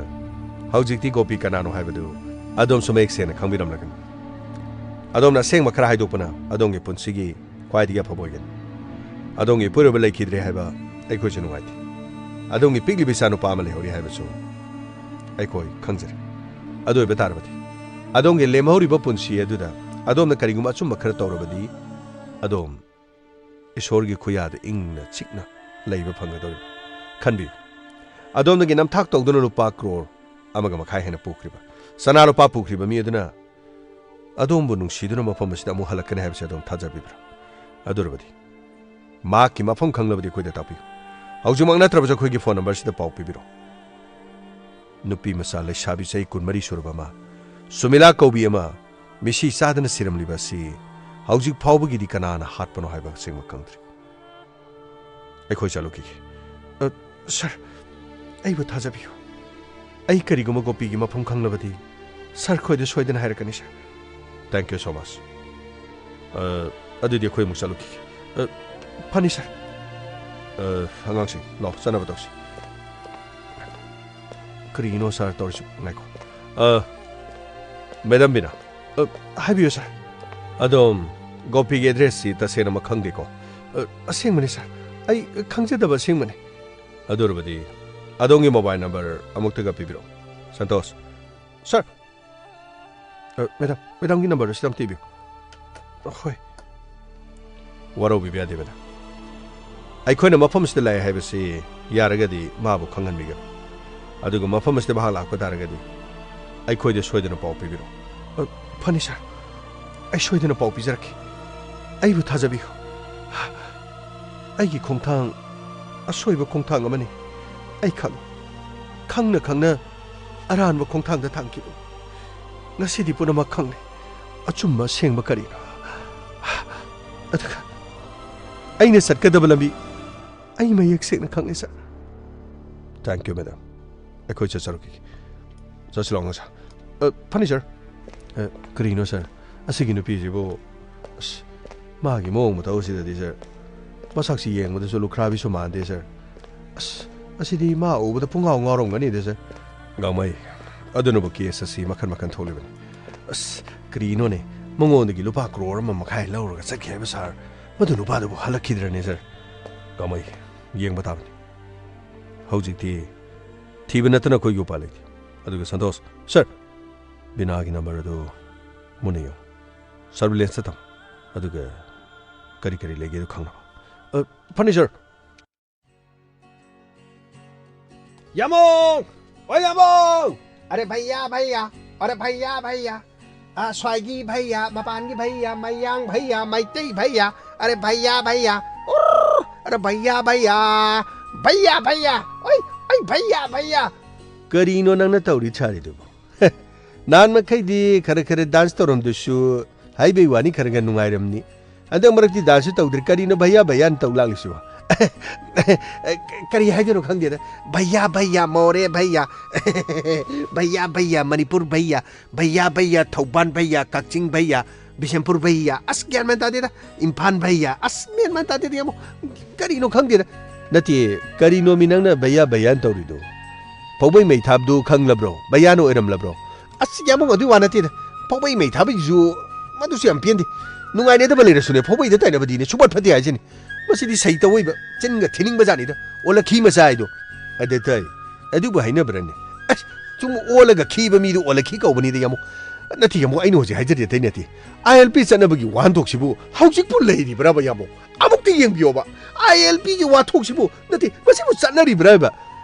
ꯍꯧꯖꯤꯛꯇꯤ ꯒꯣꯄꯤ ꯀꯅꯥꯅꯣ ꯍꯥꯏꯕꯗꯨ ꯑꯗꯣꯝꯁꯨ ꯃꯌꯦꯛ ꯁꯦꯡꯅ ꯈꯪꯕꯤꯔꯝꯂꯒꯅꯤ꯫ ꯑꯗꯣꯝꯅ ꯑꯁꯦꯡꯕ ꯈꯔ ꯍꯥꯏꯗꯣꯛꯄꯅ ꯑꯗꯣꯝꯒꯤ ꯄꯨꯟꯁꯤꯒꯤ ꯈ꯭ꯋꯥꯏꯗꯒꯤ ꯑꯐꯕ ꯑꯣꯏꯒꯅꯤ꯫ ꯑꯗꯣꯝꯒꯤ ꯏꯄꯨꯔꯣꯏꯕ ꯂꯩꯈꯤꯗ꯭ꯔꯦ ꯍꯥꯏꯕ ꯑꯩꯈꯣꯏꯁꯨ ꯅꯨꯡꯉꯥꯏꯇꯦ꯫ ꯑꯗꯣꯝꯒꯤ ꯄꯤꯛꯂꯤꯕ ꯏꯆꯥꯅꯨꯄꯥ ꯑꯃ ꯂꯩꯍꯧꯔꯤ ꯍꯥꯏꯕꯁꯨ ꯑꯩꯈꯣꯏ ꯈꯪꯖꯔꯤ꯫ ꯑꯗꯨ ꯑꯣꯏꯕ ꯇꯥꯔꯕꯗꯤ, ꯑꯗꯣꯝꯒꯤ ꯂꯦꯝꯍꯧꯔꯤꯕ ꯄꯨꯟꯁꯤ ꯑꯗꯨꯗ ꯑꯗꯣꯝꯅ ꯀꯔꯤꯒꯨꯝꯕ ꯑꯆꯨꯝꯕ ꯈꯔ ꯇꯧꯔꯕꯗꯤ, ꯑꯗꯣꯝ ꯏꯁꯣꯔꯒꯤ ꯈꯨꯌꯥꯗ ꯏꯪꯅ ꯆꯤꯛꯅ ꯂꯩꯕ ꯐꯪꯒꯗꯧꯔꯤꯕ꯫ ꯈꯟꯕꯤꯌꯨ, ꯑꯗꯣꯝꯗꯒꯤ ꯅꯝꯊꯥꯛ ꯇꯧꯗꯨꯅ ꯂꯨꯄꯥ ꯀ꯭ꯔꯣꯔ ꯑꯃꯒ ꯃꯈꯥꯏ ꯍꯦꯟꯅ ꯄꯨꯈ꯭ꯔꯤꯕ, ꯁꯅꯥ ꯂꯨꯄꯥ ꯄꯨꯈ꯭ꯔꯤꯕ ꯃꯤ ꯑꯗꯨꯅ ꯑꯗꯣꯝꯕꯨ ꯅꯨꯡꯁꯤꯗꯨꯅ ꯃꯐꯝ ꯑꯁꯤꯗ ꯑꯃꯨꯛ ꯍꯜꯂꯛꯀꯅꯤ ꯍꯥꯏꯕꯁꯤ ꯑꯗꯣꯝ ꯊꯥꯖꯕꯤꯕ꯭ꯔꯥ? ꯑꯗꯨ ꯑꯣꯏꯔꯕꯗꯤ, ꯃꯍꯥꯛꯀꯤ ꯃꯐꯝ ꯈꯪꯂꯕꯗꯤ ꯑꯩꯈꯣꯏꯗ ꯇꯥꯛꯄꯤꯌꯨ꯫ ꯍꯧꯖꯤꯛꯃꯛ ꯅꯠꯇ꯭ꯔꯕꯁꯨ ꯑꯩꯈꯣꯏꯒꯤ ꯐꯣꯟ ꯅꯝꯕꯔꯁꯤꯗ ꯄꯥꯎ ꯄꯤꯕꯤꯔꯛꯎ꯫ ꯅꯨꯄꯤ ꯃꯆꯥ ꯂꯩꯁꯥꯕꯤ ꯆꯍꯤ ꯀꯨꯟꯃꯔꯤ ꯁꯨꯔꯕ ꯑꯃ, ꯁꯨꯃꯤꯂꯥ ꯀꯧꯕꯤ ꯑꯃ, ꯃꯤꯁꯤ ꯆꯥꯗꯅ ꯁꯤꯔꯝꯂꯤꯕ ꯑꯁꯤ ꯍꯧꯖꯤꯛ ꯐꯥꯎꯕꯒꯤꯗꯤ ꯀꯅꯥꯅ ꯍꯥꯠꯄꯅꯣ ꯍꯥꯏꯕ ꯑꯁꯦꯡꯕ ꯈꯪꯗ꯭ꯔꯤ꯫ ꯑꯩꯈꯣꯏ ꯆꯠꯂꯨꯈꯤꯒꯦ꯫ ꯑ, ꯁꯥꯔ, ꯑꯩꯕꯨ ꯊꯥꯖꯕꯤꯌꯨ꯫ ꯑꯩ ꯀꯔꯤꯒꯨꯝꯕ ꯒꯣꯄꯤꯒꯤ ꯃꯐꯝ ꯈꯪꯂꯕꯗꯤ ꯁꯥꯔ ꯈꯣꯏꯗ ꯁꯣꯏꯗꯅ ꯍꯥꯏꯔꯛꯀꯅꯤ, ꯁꯥꯔ꯫ Thank you so much꯫ ꯑ, ꯑꯗꯨꯗꯤ ꯑꯩꯈꯣꯏ ꯑꯃꯨꯛ ꯆꯠꯂꯨꯈꯤꯒꯦ꯫ ꯑ, ꯐꯅꯤ, ꯁꯥꯔ꯫ ꯑ, ꯑꯉꯥꯡꯁꯤꯡ, ꯂꯥꯛꯑꯣ, ꯆꯠꯅꯕ ꯇꯧꯁꯤ꯫ ꯀꯔꯤꯒꯤꯅꯣ ꯁꯥꯔ ꯇꯧꯔꯤꯁꯤ? ꯉꯥꯏꯈꯣ꯫ ꯑ, ꯃꯦꯗꯥꯝ ꯕꯤꯅꯥ꯫ ꯑ, ꯍꯥꯏꯕꯤꯌꯨ ꯁꯥꯔ꯫ ꯑꯗꯣꯝ ꯒꯣꯄꯤꯒꯤ ꯑꯦꯗ꯭ꯔꯦꯁꯁꯤ ꯇꯁꯦꯡꯅꯃꯛ ꯈꯪꯗꯦꯀꯣ? ꯑ, ꯑꯁꯦꯡꯕꯅꯤ ꯁꯥꯔ꯫ ꯑꯩ ꯈꯪꯖꯗꯕ ꯑꯁꯦꯡꯕꯅꯤ꯫ ꯑꯗꯨ ꯑꯣꯏꯔꯕꯗꯤ ꯑꯗꯣꯝꯒꯤ ꯃꯣꯕꯥꯏꯜ ꯅꯝꯕꯔ ꯑꯃꯨꯛꯇꯒ ꯄꯤꯕꯤꯔꯛꯎ꯫ ꯁꯟꯇꯣꯁ꯫ ꯁꯥꯔ꯫ ꯑ, ꯃꯦꯗꯥꯝ, ꯃꯦꯗꯥꯝꯒꯤ ꯅꯝꯕꯔꯗꯨ ꯁꯤꯗ ꯑꯝꯇ ꯏꯕꯤꯌꯨ꯫ ꯍꯣꯏ꯫ ꯋꯥꯔꯧꯕꯤꯕ ꯌꯥꯗꯦ, ꯃꯦꯗꯥꯝ꯫ ꯑꯩꯈꯣꯏꯅ ꯃꯐꯝ ꯑꯁꯤꯗ ꯂꯥꯛꯑꯦ ꯍꯥꯏꯕꯁꯤ ꯌꯥꯔꯒꯗꯤ ꯃꯥꯕꯨ ꯈꯪꯍꯟꯕꯤꯒꯅꯨ꯫ ꯑꯗꯨꯒ ꯃꯐꯝ ꯑꯁꯤꯗ ꯃꯍꯥꯛ ꯂꯥꯛꯄ ꯇꯥꯔꯒꯗꯤ ꯑꯩꯈꯣꯏꯗ ꯁꯣꯏꯗꯅ ꯄꯥꯎ ꯄꯤꯕꯤꯔꯛꯎ꯫ ꯑ, ꯐꯅꯤ, ꯁꯥꯔ꯫ ꯑꯩ ꯁꯣꯏꯗꯅ ꯄꯥꯎ ꯄꯤꯖꯔꯛꯀꯦ꯫ ꯑꯩꯕꯨ ꯊꯥꯖꯕꯤꯌꯨ꯫ ꯑꯩꯒꯤ ꯈꯣꯡꯊꯥꯡ ꯑꯁꯣꯏꯕ ꯈꯣꯡꯊꯥꯡ ꯑꯃꯅꯤ꯫ ꯑꯩ ꯈꯪꯏ꯫ ꯈꯪꯅ ꯈꯪꯅ ꯑꯔꯥꯟꯕ ꯈꯣꯡꯊꯥꯡꯗ ꯊꯥꯡꯈꯤꯕꯅꯤ꯫ ꯉꯁꯤꯗꯤ ꯄꯨꯝꯅꯃꯛ ꯈꯪꯂꯦ꯫ ꯑꯆꯨꯝꯕ ꯑꯁꯦꯡꯕ ꯀꯔꯤꯅꯣ? ꯑꯗꯨꯒ ꯑꯩꯅ ꯆꯠꯀꯗꯕ ꯂꯝꯕꯤ ꯑꯩ ꯃꯌꯦꯛ ꯁꯦꯡꯅ ꯈꯪꯂꯦ, ꯁꯥꯔ꯫ Thank you, madam. ꯑꯩꯈꯣꯏ ꯆꯠꯆꯔꯨꯈꯤꯒꯦ꯫ ꯆꯠꯁꯤ ꯂꯥꯎ, ꯁꯥꯔ꯫ ꯑ, ꯐꯅꯤ, ꯁꯥꯔ꯫ ꯑ, ꯀꯔꯤꯅꯣ, ꯁꯥꯔ? ꯑꯁꯤꯒꯤ ꯅꯨꯄꯤꯁꯤꯕꯨ, ꯑꯁ, ꯃꯥꯒꯤ ꯃꯑꯣꯡ ꯃꯇꯧ ꯑꯁꯤꯗꯗꯤ, ꯁꯥꯔ, ꯃꯁꯛꯁꯤ ꯌꯦꯡꯕꯗꯁꯨ ꯂꯨꯈ꯭ꯔꯥꯕꯤꯁꯨ ꯃꯥꯟꯗꯦ, ꯁꯥꯔ꯫ ꯑꯁ, ꯑꯁꯤꯗꯤ ꯃꯥ ꯎꯕꯗ ꯄꯨꯡꯉꯥꯎ ꯉꯥꯎꯔꯝꯒꯅꯤꯗ, ꯁꯥꯔ꯫ ꯒꯥꯡꯃꯩ, ꯑꯗꯨꯅꯕꯨ ꯀꯦꯁ ꯑꯁꯤ ꯃꯈꯟ ꯃꯈꯟ ꯊꯣꯛꯂꯤꯕꯅꯤ꯫ ꯑꯁ, ꯀꯔꯤꯅꯣꯅꯦ? ꯃꯉꯣꯟꯗꯒꯤ ꯂꯨꯄꯥ ꯀ꯭ꯔꯣꯔ ꯑꯃ ꯃꯈꯥꯏ ꯂꯧꯔꯒ ꯆꯠꯈꯤ ꯍꯥꯏꯕ ꯁꯥꯔ, ꯃꯗꯨ ꯅꯨꯄꯥꯗꯨꯕꯨ ꯍꯜꯂꯛꯈꯤꯗ꯭ꯔꯅꯦ, ꯁꯥꯔ? ꯒꯥꯡꯃꯩ, ꯌꯦꯡꯕ ꯇꯥꯕꯅꯤ꯫ ꯍꯧꯖꯤꯛꯇꯤ ꯊꯤꯕ ꯅꯠꯇꯅ ꯑꯩꯈꯣꯏꯒꯤ ꯎꯄꯥꯏ ꯂꯩꯇꯦ꯫ ꯑꯗꯨꯒ ꯁꯟꯇꯣꯁ, ꯁꯥꯔ, ꯕꯤꯅꯥꯒꯤ ꯅꯝꯕꯔ ꯑꯗꯨ ꯃꯨꯟꯅ ꯌꯦꯡꯉꯨ꯫ ꯁꯔꯚꯤꯂꯦꯟꯁꯇ ꯊꯝꯃꯨ꯫ ꯑꯗꯨꯒ ꯀꯔꯤ ꯀꯔꯤ ꯂꯩꯒꯦꯗꯨ ꯈꯪꯅꯕ꯫ ꯑ, ꯐꯅꯤ, ꯁꯥꯔ꯫ ꯌꯥꯃꯣꯡ! ꯑꯣ ꯌꯥꯃꯣꯡ! ꯑꯔꯦ ꯚꯩꯌꯥ, ꯚꯩꯌꯥ! ꯑꯔꯦ ꯚꯩꯌꯥ, ꯚꯩꯌꯥ! ꯑ, ꯁ꯭ꯋꯥꯏꯒꯤ ꯚꯩꯌꯥ, ꯃꯄꯥꯟꯒꯤ ꯚꯩꯌꯥ, ꯃꯌꯥꯡ ꯚꯩꯌꯥ, ꯃꯩꯇꯩ ꯚꯩꯌꯥ! ꯑꯔꯦ ꯚꯩꯌꯥ, ꯚꯩꯌꯥ! ꯎꯔ! ꯑꯔꯦ ꯚꯩꯌꯥ, ꯚꯩꯌꯥ! ꯚꯩꯌꯥ, ꯚꯩꯌꯥ! ꯑꯣꯏ! ꯑꯩ ꯚꯩꯌꯥ, ꯚꯩꯌꯥ! ꯀꯔꯤꯅꯣ ꯅꯪꯅ ꯇꯧꯔꯤ ꯁꯥꯔꯤꯗꯨꯕꯨ? ꯅꯍꯥꯟ ꯃꯈꯩꯗꯤ ꯈꯔ ꯈꯔ ꯗꯥꯟꯁ ꯇꯧꯔꯝꯗꯁꯨ, ꯍꯥꯏꯕꯩ ꯋꯥꯅꯤ, ꯈꯔ ꯈꯔ ꯅꯨꯡꯉꯥꯏꯔꯝꯅꯤ꯫ ꯍꯟꯗꯛ ꯃꯔꯛꯇꯤ ꯗꯥꯟꯁꯁꯨ ꯇꯧꯗ꯭ꯔꯦ꯫ ꯀꯔꯤꯅꯣ ꯚꯩꯌꯥ ꯚꯩꯌꯥꯅ ꯇꯧ ꯂꯥꯛꯂꯤꯁꯤꯕꯣ? ꯀꯔꯤ ꯍꯥꯏꯗꯣꯏꯅꯣ ꯈꯪꯗꯦꯗ꯫ ꯚꯩꯌꯥ ꯚꯩꯌꯥ, ꯃꯣꯔꯦ ꯚꯩꯌꯥ, ꯚꯩꯌꯥ ꯚꯩꯌꯥ, ꯃꯅꯤꯄꯨꯔ ꯚꯩꯌꯥ, ꯚꯩꯌꯥ ꯚꯩꯌꯥ, ꯊꯧꯕꯥꯜ ꯚꯩꯌꯥ, ꯀꯛꯆꯤꯡ ꯚꯩꯌꯥ, ꯕꯤꯁꯦꯝꯄꯨꯔ ꯚꯩꯌꯥ, ꯑꯁ, ꯒ꯭ꯌꯥꯟ ꯃꯦꯟ ꯇꯥꯗꯦꯗ꯫ ꯏꯝꯐꯥꯜ ꯚꯩꯌꯥ, ꯑꯁ, ꯃꯦꯟ ꯃꯥꯟ ꯇꯥꯗꯦꯗ, ꯌꯥꯝꯕꯨꯡ꯫ ꯀꯔꯤꯅꯣ ꯈꯪꯗꯦꯗ꯫ ꯅꯠꯇꯦ, ꯀꯔꯤꯅꯣꯃꯤ ꯅꯪꯅ ꯚꯩꯌꯥ ꯚꯩꯌꯥꯅ ꯇꯧꯔꯤꯗꯣ? ꯐꯧꯕꯩ ꯃꯩ ꯊꯥꯕꯗꯨ ꯈꯪꯂꯕ꯭ꯔꯣ? ꯚꯩꯌꯥꯅ ꯑꯣꯏꯔꯝꯂꯕ꯭ꯔꯣ? ꯑꯁ, ꯌꯥꯝꯕꯨꯡ, ꯑꯗꯨꯏ ꯋꯥ ꯅꯠꯇꯦꯗ꯫ ꯐꯧꯕꯩ ꯃꯩ ꯊꯥꯕꯒꯤꯁꯨ ꯃꯗꯨꯁꯨ ꯌꯥꯝ ꯄꯦꯟꯗꯦ꯫ ꯅꯨꯡꯉꯥꯏꯅꯗꯕ ꯂꯩꯔꯁꯨꯅꯦ, ꯐꯧꯕꯩꯗ ꯇꯥꯏꯅꯕꯗꯤꯅꯦ ꯁꯨꯡꯐꯠ ꯐꯠꯇꯦ ꯍꯥꯏꯁꯤꯅꯤ꯫ ꯃꯁꯤꯗꯤ ꯁꯩꯇ ꯑꯣꯏꯕ, ꯆꯤꯟꯒ ꯊꯤꯅꯤꯡꯕ ꯖꯥꯠꯅꯤꯗ꯫ ꯑꯣꯜꯂꯛꯈꯤ ꯃꯆꯥ ꯍꯥꯏꯗꯣ꯫ ꯑꯗ ꯇꯥꯏ꯫ ꯑꯗꯨꯕꯨ ꯍꯥꯏꯅꯕ꯭ꯔꯅꯦ? ꯑꯁ, ꯁꯨꯝ ꯑꯣꯜꯂꯒ ꯈꯤꯕ ꯃꯤꯗꯨ ꯑꯣꯜꯂꯛꯈꯤ ꯀꯧꯕꯅꯤꯗ, ꯌꯥꯝꯕꯨꯡ꯫ ꯅꯠꯇꯦ, ꯌꯥꯝꯕꯨꯡ, ꯑꯩꯅ ꯍꯧꯖꯤꯛ ꯍꯥꯏꯖꯔꯤ ꯑꯇꯩ ꯅꯠꯇꯦ꯫ ꯑꯥꯏ ꯑꯦꯜ ꯄꯤ ꯆꯠꯅꯕꯒꯤ ꯋꯥꯍꯟꯊꯣꯛꯁꯤꯕꯨ ꯍꯧꯖꯤꯛꯄꯨ ꯂꯩꯔꯤꯕ꯭ꯔꯕ, ꯌꯥꯝꯕꯨꯡ? ꯑꯃꯨꯛꯇ ꯌꯦꯡꯕꯤꯌꯣꯕ꯫ ꯑꯥꯏ ꯑꯦꯜ ꯄꯤꯒꯤ ꯋꯥꯊꯣꯛꯁꯤꯕꯨ, ꯅꯠꯇꯦ, ꯃꯁꯤꯕꯨ ꯆꯠꯅꯔꯤꯕ꯭ꯔꯥ ꯍꯥꯏꯕ?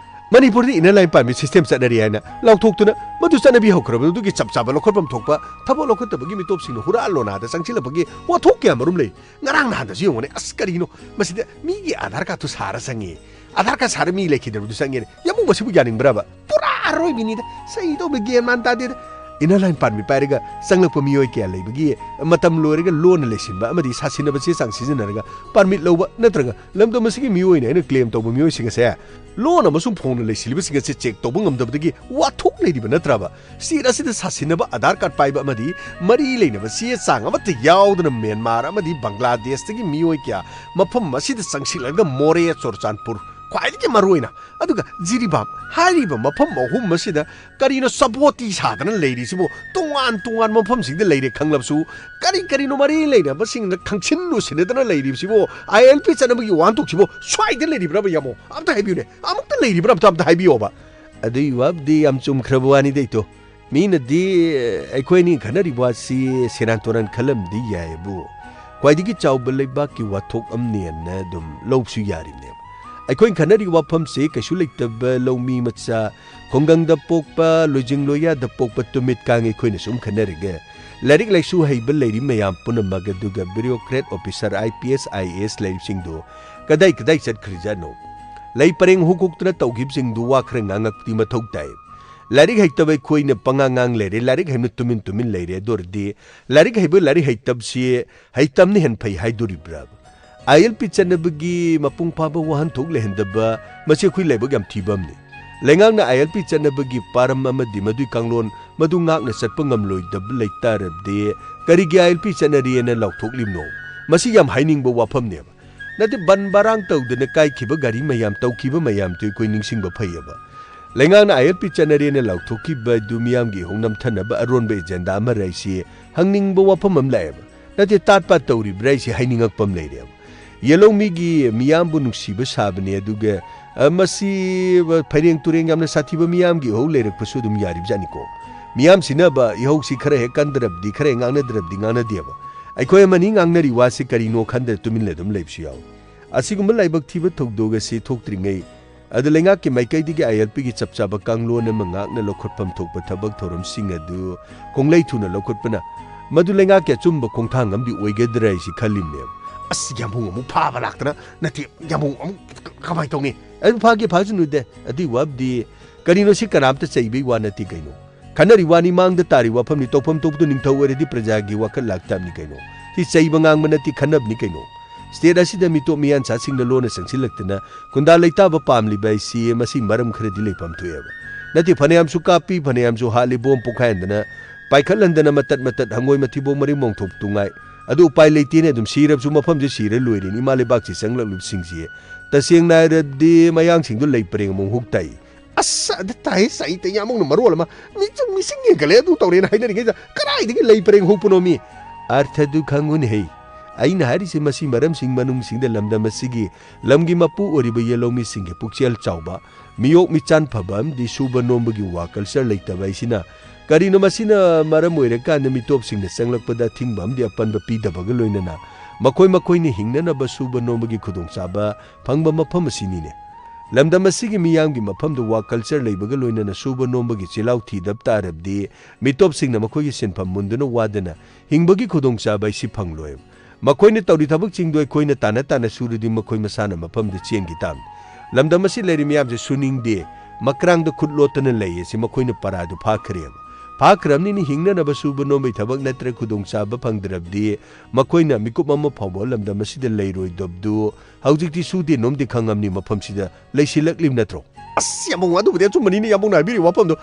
ꯃꯅꯤꯄꯨꯔꯗ ꯏꯟꯅꯔ ꯂꯥꯏꯟ ꯄꯥꯔꯃꯤꯠ ꯁꯤꯁꯇꯦꯝ ꯆꯠꯅꯔꯤ ꯍꯥꯏꯅ ꯂꯥꯎꯊꯣꯛꯇꯨꯅ ꯃꯗꯨ ꯆꯠꯅꯕꯤ ꯍꯧꯈ꯭ꯔꯕꯗꯨꯒꯤ ꯆꯞ ꯆꯥꯕ ꯂꯧꯈꯠꯐꯝ ꯊꯣꯛꯄ ꯊꯕꯛ ꯂꯧꯈꯠꯇꯕꯒꯤ ꯃꯤꯇꯣꯞꯁꯤꯡꯅ ꯍꯨꯔꯥꯟ ꯂꯣꯟꯅꯥꯗ ꯆꯪꯁꯤꯜꯂꯛꯄꯒꯤ ꯋꯥꯊꯣꯛ ꯀꯌꯥ ꯃꯔꯨꯝ ꯂꯩ꯫ ꯉꯔꯥꯡ ꯅꯍꯥꯟꯗꯁꯨ ꯌꯦꯡꯉꯨꯅꯦ, ꯑꯁ, ꯀꯔꯤꯅꯣ ꯃꯁꯤꯗ ꯃꯤꯒꯤ ꯑꯙꯥꯔ ꯀꯥꯔꯗꯇꯨ ꯁꯥꯔ ꯆꯪꯉꯤ, ꯑꯙꯥꯔ ꯀꯥꯔꯗ ꯁꯥꯔ ꯃꯤ ꯂꯩꯈꯤꯗꯕꯗꯨ ꯆꯪꯉꯦꯅꯦ꯫ ꯌꯥꯝꯕꯨꯡ, ꯃꯁꯤꯕꯨ ꯌꯥꯅꯤꯡꯕ꯭ꯔꯕ? ꯄꯨꯔꯥ ꯑꯔꯣꯏꯕꯤꯅꯤꯗ꯫ ꯁꯩꯗꯧꯕ ꯒ꯭ꯌꯥꯟ ꯃꯥꯟ ꯇꯥꯗꯦꯗ꯫ ꯏꯟꯅꯔ ꯂꯥꯏꯟ ꯄꯥꯔꯃꯤꯠ ꯄꯥꯏꯔꯒ ꯆꯪꯂꯛꯄ ꯃꯤꯑꯣꯏ ꯀꯌꯥ ꯂꯩꯕꯒꯤ ꯃꯇꯝ ꯂꯣꯏꯔꯒ ꯂꯣꯟꯅ ꯂꯩꯁꯤꯟꯕ ꯑꯃꯗꯤ ꯁꯥꯁꯤꯟꯅꯕ ꯆꯦ ꯆꯥꯡ ꯁꯤꯖꯤꯟꯅꯔꯒ ꯄꯥꯔꯃꯤꯠ ꯂꯧꯕ ꯅꯠꯇ꯭ꯔꯒ ꯂꯝꯗꯝ ꯑꯁꯤꯒꯤ ꯃꯤꯑꯣꯏꯅꯤ ꯍꯥꯏꯅ ꯀ꯭ꯂꯦꯝ ꯇꯧꯕ ꯃꯤꯑꯣꯏꯁꯤꯡ ꯑꯁꯦ ꯂꯣꯟ ꯑꯃꯁꯨꯡ ꯐꯣꯡꯅ ꯂꯩꯁꯤꯜꯂꯤꯕꯁꯤꯡ ꯑꯁꯤ ꯆꯦꯛ ꯇꯧꯕ ꯉꯝꯗꯕꯗꯒꯤ ꯋꯥꯊꯣꯛ ꯂꯩꯔꯤꯕ ꯅꯠꯇ꯭ꯔꯕ? ꯁ꯭ꯇꯦꯠ ꯑꯁꯤꯗ ꯁꯥꯁꯤꯟꯅꯕ ꯑꯙꯥꯔ ꯀꯥꯔꯗ ꯄꯥꯏꯕ ꯑꯃꯗꯤ ꯃꯔꯤ ꯂꯩꯅꯕ ꯆꯦ ꯆꯥꯡ ꯑꯃꯠꯇ ꯌꯥꯎꯗꯅ ꯃ꯭ꯌꯥꯟꯃꯥꯔ ꯑꯃꯗꯤ ꯕꯪꯒ꯭ꯂꯥꯗꯦꯁꯇꯒꯤ ꯃꯤꯑꯣꯏ ꯀꯌꯥ ꯃꯐꯝ ꯑꯁꯤꯗ ꯆꯪꯁꯤꯜꯂꯒ ꯃꯣꯔꯦ, ꯆꯨꯔꯆꯥꯟꯄꯨꯔ, ꯈ꯭ꯋꯥꯏꯗꯒꯤ ꯃꯔꯨꯑꯣꯏꯅ, ꯑꯗꯨꯒ ꯖꯤꯔꯤꯕꯥꯝ ꯍꯥꯏꯔꯤꯕ ꯃꯐꯝ ꯑꯍꯨꯝ ꯑꯁꯤꯗ ꯀꯔꯤꯅꯣ ꯁꯕꯣꯇꯤ ꯁꯥꯗꯅ ꯂꯩꯔꯤꯁꯤꯕꯨ? ꯇꯣꯉꯥꯟ ꯇꯣꯉꯥꯟ ꯃꯐꯝꯁꯤꯡꯗ ꯂꯩꯔꯦ ꯈꯪꯂꯕꯁꯨ, ꯀꯔꯤ ꯀꯔꯤꯅꯣ ꯃꯔꯤ ꯂꯩꯅꯕꯁꯤꯡꯅ ꯈꯪꯁꯤꯟ ꯂꯨꯁꯤꯟꯅꯗꯅ ꯂꯩꯔꯤꯕꯁꯤꯕꯨ? ꯑꯥꯏ ꯑꯦꯜ ꯄꯤ ꯆꯠꯅꯕꯒꯤ ꯋꯥꯍꯟꯊꯣꯛꯁꯤꯕꯨ ꯁ꯭ꯋꯥꯏꯗ ꯂꯩꯔꯤꯕ꯭ꯔꯕ, ꯌꯥꯝꯕꯨꯡ? ꯑꯝꯇ ꯍꯥꯏꯕꯤꯌꯨꯅꯦ, ꯑꯃꯨꯛꯇ ꯂꯩꯔꯤꯕ꯭ꯔꯥ? ꯑꯝꯇ, ꯑꯝꯇ ꯍꯥꯏꯕꯤꯌꯣꯕ꯫ ꯑꯗꯨꯒꯤ ꯋꯥꯕꯨꯗꯤ ꯌꯥꯝ ꯆꯨꯝꯈ꯭ꯔꯕ ꯋꯥꯅꯤꯗ, ꯏꯇꯣ꯫ ꯃꯤꯅꯗꯤ ꯑꯩꯈꯣꯏ ꯑꯅꯤ ꯈꯟꯅꯔꯤꯕ ꯋꯥꯁꯤ ꯁꯦꯔꯥꯟ ꯇꯨꯔꯥꯟ ꯈꯜꯂꯝꯗꯤ ꯌꯥꯏꯕꯨ, ꯈ꯭ꯋꯥꯏꯗꯒꯤ ꯆꯥꯎꯕ ꯂꯩꯕꯥꯛꯀꯤ ꯋꯥꯊꯣꯛ ꯑꯃꯅꯦꯅ ꯑꯗꯨꯝ ꯂꯧꯕꯁꯨ ꯌꯥꯔꯤꯕꯅꯦꯕ꯫ ꯑꯩꯈꯣꯏꯅ ꯈꯟꯅꯔꯤꯕ ꯋꯥꯐꯝꯁꯤ ꯀꯩꯁꯨ ꯂꯩꯇꯕ ꯂꯧꯃꯤ ꯃꯆꯥ, ꯈꯨꯡꯒꯪꯗ ꯄꯣꯛꯄ, ꯂꯣꯏꯖꯤꯡ ꯂꯣꯏꯌꯥꯗ ꯄꯣꯛꯄ ꯇꯨꯃꯤꯠ ꯀꯥꯡ ꯑꯩꯈꯣꯏꯅ ꯁꯨꯝ ꯈꯟꯅꯔꯒ, ꯂꯥꯏꯔꯤꯛ ꯂꯥꯏꯁꯨ ꯍꯩꯕ ꯂꯩꯔꯤ ꯃꯌꯥꯝ ꯄꯨꯝꯅꯃꯛ, ꯑꯗꯨꯒ ꯕ꯭ꯌꯨꯔꯣꯀ꯭ꯔꯦꯠ officer, I P S, I A S ꯂꯩꯔꯤꯕꯁꯤꯡꯗꯨ ꯀꯗꯥꯏ ꯀꯗꯥꯏ ꯆꯠꯈ꯭ꯔꯤꯖꯥꯠꯅꯣ? ꯂꯩ ꯄꯔꯦꯡ ꯍꯨꯀꯣꯛꯇꯨꯅ ꯇꯧꯈꯤꯕꯁꯤꯡꯗꯨ ꯋꯥ ꯈꯔ ꯉꯥꯡꯉꯛꯄꯗꯤ ꯃꯊꯧ ꯇꯥꯏ꯫ ꯂꯥꯏꯔꯤꯛ ꯍꯩꯇꯕ ꯑꯩꯈꯣꯏꯅ ꯄꯉꯥꯡ ꯉꯥꯡ ꯂꯩꯔꯦ, ꯂꯥꯏꯔꯤꯛ ꯍꯩꯕꯅ ꯇꯨꯃꯤꯟ ꯇꯨꯃꯤꯟ ꯂꯩꯔꯦ꯫ ꯑꯗꯨ ꯑꯣꯏꯔꯗꯤ ꯂꯥꯏꯔꯤꯛ ꯍꯩꯕ, ꯂꯥꯏꯔꯤꯛ ꯍꯩꯇꯕꯁꯤ ꯍꯩꯇꯕꯅ ꯍꯦꯟꯅ ꯐꯩ ꯍꯥꯏꯗꯣꯔꯤꯕ꯭ꯔꯥ? ꯑꯥꯏ ꯑꯦꯜ ꯄꯤ ꯆꯠꯅꯕꯒꯤ ꯃꯄꯨꯡ ꯐꯥꯕ ꯋꯥꯍꯟꯊꯣꯛ ꯂꯩꯍꯟꯗꯕ, ꯃꯁꯤ ꯑꯩꯈꯣꯏ ꯂꯥꯏꯕꯛ ꯌꯥꯝ ꯊꯤꯕ ꯑꯃꯅꯤ꯫ ꯂꯩꯉꯥꯛꯅ ꯑꯥꯏ ꯑꯦꯜ ꯄꯤ ꯆꯠꯅꯕꯒꯤ ꯄꯥꯔꯝ ꯑꯃꯗꯤ ꯃꯗꯨꯒꯤ ꯀꯥꯡꯂꯣꯟ ꯃꯗꯨ ꯉꯥꯛꯅ ꯆꯠꯄ ꯉꯝꯂꯣꯏꯗꯕ ꯂꯩꯇꯥꯔꯕꯗꯤ, ꯀꯔꯤꯒꯤ ꯑꯥꯏ ꯑꯦꯜ ꯄꯤ ꯆꯠꯅꯔꯤꯑꯅ ꯂꯥꯎꯊꯣꯛꯂꯤꯕꯅꯣ? ꯃꯁꯤ ꯌꯥꯝ ꯍꯥꯏꯅꯤꯡꯕ ꯋꯥꯐꯝꯅꯦꯕ꯫ ꯅꯠꯇꯦ, ꯕꯟ ꯕꯔꯥꯡ ꯇꯧꯗꯅ ꯀꯥꯏꯈꯤꯕ ꯒꯥꯔꯤ ꯃꯌꯥꯝ, ꯇꯧꯈꯤꯕ ꯃꯌꯥꯝꯗꯨ ꯑꯩꯈꯣꯏ ꯅꯤꯡꯁꯤꯡꯕ ꯐꯩꯌꯦꯕ꯫ ꯂꯩꯉꯥꯛꯅ ꯑꯥꯏ ꯑꯦꯜ ꯄꯤ ꯆꯠꯅꯔꯦꯅ ꯂꯥꯎꯊꯣꯛꯈꯤꯕ ꯑꯗꯨ ꯃꯤꯌꯥꯝꯒꯤ ꯏꯍꯧ ꯅꯝꯊꯅꯕ ꯑꯔꯣꯟꯕ ꯑꯦꯖꯦꯟꯗꯥ ꯑꯃꯔ ꯍꯥꯏꯁꯤ ꯍꯪꯅꯤꯡꯕ ꯋꯥꯐꯝ ꯑꯃ ꯂꯥꯛꯑꯦꯕ꯫ ꯅꯠꯇꯦ, ꯇꯥꯠ ꯄꯥꯠ ꯇꯧꯔꯤꯕ꯭ꯔꯥ ꯍꯥꯏꯁꯤ ꯍꯥꯏꯅꯤꯡꯉꯛꯄ ꯑꯃ ꯂꯩꯔꯦꯕ꯫ ꯌꯦꯜꯍꯧꯃꯤꯒꯤ ꯃꯤꯌꯥꯝꯕꯨ ꯅꯨꯡꯁꯤꯕ ꯁꯥꯕꯅꯦ, ꯑꯗꯨꯒ, ꯑ, ꯃꯁꯤ, ꯑ, ꯐꯩꯔꯦꯡ ꯇꯨꯔꯦꯡ ꯌꯥꯝꯅ ꯁꯥꯊꯤꯕ ꯃꯤꯌꯥꯝꯒꯤ ꯏꯍꯧ ꯂꯩꯔꯛꯄꯁꯨ ꯑꯗꯨꯝ ꯌꯥꯔꯤꯕꯖꯥꯠꯅꯤꯀꯣ꯫ ꯃꯤꯌꯥꯝꯁꯤꯅꯕ ꯏꯍꯧꯁꯤ ꯈꯔ ꯍꯦꯛ ꯀꯟꯗ꯭ꯔꯕꯗꯤ, ꯈꯔ ꯍꯦꯛ ꯉꯥꯡꯅꯗ꯭ꯔꯕꯗꯤ ꯉꯥꯡꯅꯗꯦꯕ꯫ ꯑꯩꯈꯣꯏ ꯑꯃꯅꯤ ꯉꯥꯡꯅꯔꯤ ꯋꯥꯁꯤ ꯀꯔꯤꯅꯣ ꯈꯟꯗꯅ ꯇꯨꯃꯤꯟ ꯑꯗꯨꯝ ꯂꯩꯕꯁꯨ ꯌꯥꯎꯏ꯫ ꯑꯁꯤꯒꯨꯝꯕ ꯂꯥꯏꯕꯛ ꯊꯤꯕ ꯊꯧꯗꯣꯛ ꯑꯁꯤ ꯊꯣꯛꯇ꯭ꯔꯤꯉꯩ, ꯑꯗꯨ ꯂꯩꯉꯥꯛꯀꯤ ꯃꯥꯏꯀꯩꯗꯒꯤ ꯑꯥꯏ ꯑꯦꯜ ꯄꯤꯒꯤ ꯆꯞ ꯆꯥꯕ ꯀꯥꯡꯂꯣꯟ ꯑꯃ ꯉꯥꯛꯅ ꯂꯧꯈꯠꯐꯝ ꯊꯣꯛꯄ ꯊꯕꯛ ꯊꯧꯔꯝꯁꯤꯡ ꯑꯗꯨ ꯈꯣꯡꯂꯩ ꯊꯨꯅ ꯂꯧꯈꯠꯄꯅ ꯃꯗꯨ ꯂꯩꯉꯥꯛꯀꯤ ꯑꯆꯨꯝꯕ ꯈꯣꯡꯊꯥꯡ ꯑꯃꯗꯤ ꯑꯣꯏꯒꯗ꯭ꯔꯥ ꯍꯥꯏꯁꯤ ꯈꯜꯂꯤꯕꯅꯦꯕ꯫ ꯑꯁ, ꯌꯥꯝꯕꯨꯡ ꯑꯃꯨꯛ ꯐꯥꯕ ꯂꯥꯛꯇꯅ, ꯅꯠꯇꯦ, ꯌꯥꯝꯕꯨꯡ ꯑꯃꯨꯛ ꯀ-, ꯀꯃꯥꯏꯅ ꯇꯧꯅꯤ? ꯑꯗꯨ ꯐꯥꯒꯦ ꯐꯥꯁꯅꯨꯗꯦ, ꯑꯗꯨꯏ ꯋꯥꯕꯨꯗꯤ ꯀꯔꯤꯅꯣ, ꯁꯤ ꯀꯅꯥꯝꯇ ꯆꯩꯕꯩ ꯋꯥ ꯅꯠꯇꯦ ꯀꯩꯅꯣ꯫ ꯈꯟꯅꯔꯤ ꯋꯥꯅꯤ, ꯃꯥꯡꯗ ꯇꯥꯔꯤ ꯋꯥꯐꯝꯅꯤ꯫ ꯇꯧꯐꯝ ꯊꯣꯛꯄꯗꯨ ꯅꯤꯡꯊꯧ ꯑꯣꯏꯔꯗꯤ ꯄ꯭ꯔꯖꯥꯒꯤ ꯋꯥꯈꯜ ꯂꯥꯛꯇꯕꯅꯤ ꯀꯩꯅꯣ꯫ ꯁꯤ ꯆꯩꯕ ꯉꯥꯡꯕ ꯅꯠꯇꯦ, ꯈꯟꯅꯕꯅꯤ ꯀꯩꯅꯣ꯫ ꯁ꯭ꯇꯦꯠ ꯑꯁꯤꯗ ꯃꯤꯇꯣꯞ ꯃꯤꯌꯥꯟꯁꯥꯁꯤꯡꯅ ꯂꯣꯟꯅ ꯆꯪꯁꯤꯜꯂꯛꯇꯅ ꯈꯨꯟꯗꯥ ꯂꯩꯇꯥꯕ ꯄꯥꯝꯂꯤꯕ ꯍꯥꯏꯁꯤ ꯃꯁꯤ ꯃꯔꯝ ꯈꯔꯗꯤ ꯂꯩꯐꯝ ꯊꯣꯛꯑꯦꯕ꯫ ꯅꯠꯇꯦ, ꯐꯅꯌꯥꯝꯁꯨ ꯀꯥꯞꯄꯤ, ꯐꯅꯌꯥꯝꯁꯨ ꯍꯥꯠꯂꯤ, ꯕꯣꯝ ꯄꯣꯈꯥꯏꯍꯟꯗꯅ, ꯄꯥꯏꯈꯠꯍꯟꯗꯅ ꯃꯇꯠ ꯃꯇꯠ ꯍꯪꯒꯣꯏ ꯃꯊꯤꯕꯣꯡ ꯃꯔꯤꯟ ꯃꯣꯡꯊꯣꯛꯇꯨ ꯉꯥꯏ꯫ ꯑꯗꯨ ꯎꯄꯥꯏ ꯂꯩꯇꯦꯅꯦ, ꯑꯗꯨꯝ ꯁꯤꯔꯕꯁꯨ ꯃꯐꯝꯁꯦ ꯁꯤꯔ ꯂꯣꯏꯔꯦꯅꯦ꯫ ꯏꯃꯥ ꯂꯩꯕꯥꯛꯁꯤ ꯆꯪꯂꯛꯂꯤꯕꯁꯤꯡꯁꯤ ꯇꯁꯦꯡꯅ ꯍꯥꯏꯔꯗꯤ ꯃꯌꯥꯡꯁꯤꯡꯗꯨ ꯂꯩ ꯄꯔꯦꯡ ꯑꯃꯨꯛ ꯍꯨꯛ ꯇꯥꯏ꯫ ꯑꯁ, ꯑꯗ ꯇꯥꯏ, ꯆꯥꯏ ꯇ ꯌꯥꯝꯃꯧꯅ ꯃꯔꯣꯜ ꯑꯃ꯫ ꯃꯤꯆꯪ ꯃꯤꯁꯤꯡ ꯌꯦꯡꯈꯠꯂꯦ ꯑꯗꯨ ꯇꯧꯔꯦꯅ ꯍꯥꯏꯅꯔꯤꯉꯩꯗ ꯀꯗꯥꯏꯗꯒꯤ ꯂꯩ ꯄꯔꯦꯡ ꯍꯧꯄꯅꯣ ꯃꯤ? ꯑꯥꯔꯊꯗꯨ ꯈꯪꯉꯨꯅꯦꯍꯦ꯫ ꯑꯩꯅ ꯍꯥꯏꯔꯤꯁꯤ ꯃꯁꯤ ꯃꯔꯝꯁꯤꯡ ꯃꯅꯨꯡꯁꯤꯡꯗ ꯂꯝꯗꯝ ꯑꯁꯤꯒꯤ ꯂꯝꯒꯤ ꯃꯄꯨ ꯑꯣꯏꯔꯤꯕ ꯌꯦꯜꯍꯧꯃꯤꯁꯤꯡꯒꯤ ꯄꯨꯛꯆꯦꯜ ꯆꯥꯎꯕ, ꯃꯤꯑꯣꯛ ꯃꯤꯆꯥꯟ ꯐꯕ ꯑꯃꯗꯤ ꯁꯨꯕ ꯅꯣꯝꯕꯒꯤ ꯋꯥ ꯀꯜꯆꯔ ꯂꯩꯇꯕ ꯍꯥꯏꯁꯤꯅ ꯀꯔꯤꯅꯣ? ꯃꯁꯤꯅ ꯃꯔꯝ ꯑꯣꯏꯔꯀꯥꯟꯗ ꯃꯤꯇꯣꯞꯁꯤꯡꯅ ꯆꯪꯂꯛꯄꯗ ꯑꯊꯤꯡꯕ ꯑꯃꯗꯤ ꯑꯄꯟꯕ ꯄꯤꯗꯕꯒ ꯂꯣꯏꯅꯅ ꯃꯈꯣꯏ ꯃꯈꯣꯏꯅ ꯍꯤꯡꯅꯅꯕ ꯁꯨꯕ ꯅꯣꯝꯕꯒꯤ ꯈꯨꯗꯣꯡꯆꯥꯕ ꯐꯪꯕ ꯃꯐꯝ ꯑꯁꯤꯅꯤꯅꯦ꯫ ꯂꯝꯗꯝ ꯑꯁꯤꯒꯤ ꯃꯤꯌꯥꯝꯒꯤ ꯃꯐꯝꯗ ꯋꯥ ꯀꯜꯆꯔ ꯂꯩꯕꯒ ꯂꯣꯏꯅꯅ ꯁꯨꯕ ꯅꯣꯝꯕꯒꯤ ꯆꯤꯜꯍꯥꯎ ꯊꯤꯗꯕ ꯇꯥꯔꯕꯗꯤ ꯃꯤꯇꯣꯞꯁꯤꯡꯅ ꯃꯈꯣꯏꯒꯤ ꯁꯤꯟꯐꯝ ꯃꯨꯟꯗꯨꯅ ꯋꯥꯗꯅ ꯍꯤꯡꯕꯒꯤ ꯈꯨꯗꯣꯡꯆꯥꯕ ꯑꯁꯤ ꯐꯪꯂꯣꯏ꯫ ꯃꯈꯣꯏꯅ ꯇꯧꯔꯤ ꯊꯕꯛꯁꯤꯡꯗꯨ ꯑꯩꯈꯣꯏꯅ ꯇꯥꯅ ꯇꯥꯅ ꯁꯨꯔꯗꯤ ꯃꯈꯣꯏ ꯃꯁꯥꯅ ꯃꯐꯝꯗ ꯆꯦꯟꯈꯤ ꯇꯥꯕꯅꯤ꯫ ꯂꯝꯗꯝ ꯑꯁꯤ ꯂꯩꯔꯤ ꯃꯤꯌꯥꯝꯁꯦ ꯁꯨꯅꯤꯡꯗꯦ, ꯃꯀ꯭ꯔꯥꯡꯗ ꯈꯨꯠ ꯂꯣꯠꯇꯅ ꯂꯩ ꯑꯁꯤ ꯃꯈꯣꯏꯅ ꯄꯔꯥꯗꯨ ꯐꯥꯈ꯭ꯔꯦꯕ꯫ ꯐꯥꯈ꯭ꯔꯕꯅꯤꯅ ꯍꯤꯡꯅꯅꯕ ꯁꯨꯕ ꯅꯣꯝꯕꯩ ꯊꯕꯛ ꯅꯠꯇ꯭ꯔ ꯈꯨꯗꯣꯡꯆꯥꯕ ꯐꯪꯗ꯭ꯔꯕꯗꯤ ꯃꯈꯣꯏꯅ ꯃꯤꯀꯨꯞ ꯑꯃ ꯐꯥꯎꯕ ꯂꯝꯗꯝ ꯑꯁꯤꯗ ꯂꯩꯔꯣꯏꯗꯕꯗꯨ ꯍꯧꯖꯤꯛꯇꯤ ꯁꯨꯗꯦ ꯅꯣꯝꯗꯦ ꯈꯪꯉꯝꯅꯤ ꯃꯐꯝꯁꯤꯗ ꯂꯩꯁꯤꯜꯂꯛꯂꯤꯕ ꯅꯠꯇ꯭ꯔꯣ? ꯑꯁ, ꯌꯥꯝꯕꯨꯡ, ꯑꯗꯨꯕꯨꯗꯤ ꯑꯆꯨꯝꯕꯅꯤꯅꯦ ꯌꯥꯝꯕꯨꯡꯅ ꯍꯥꯏꯕꯤꯔꯤꯕ ꯋꯥꯐꯝꯗꯣ꯫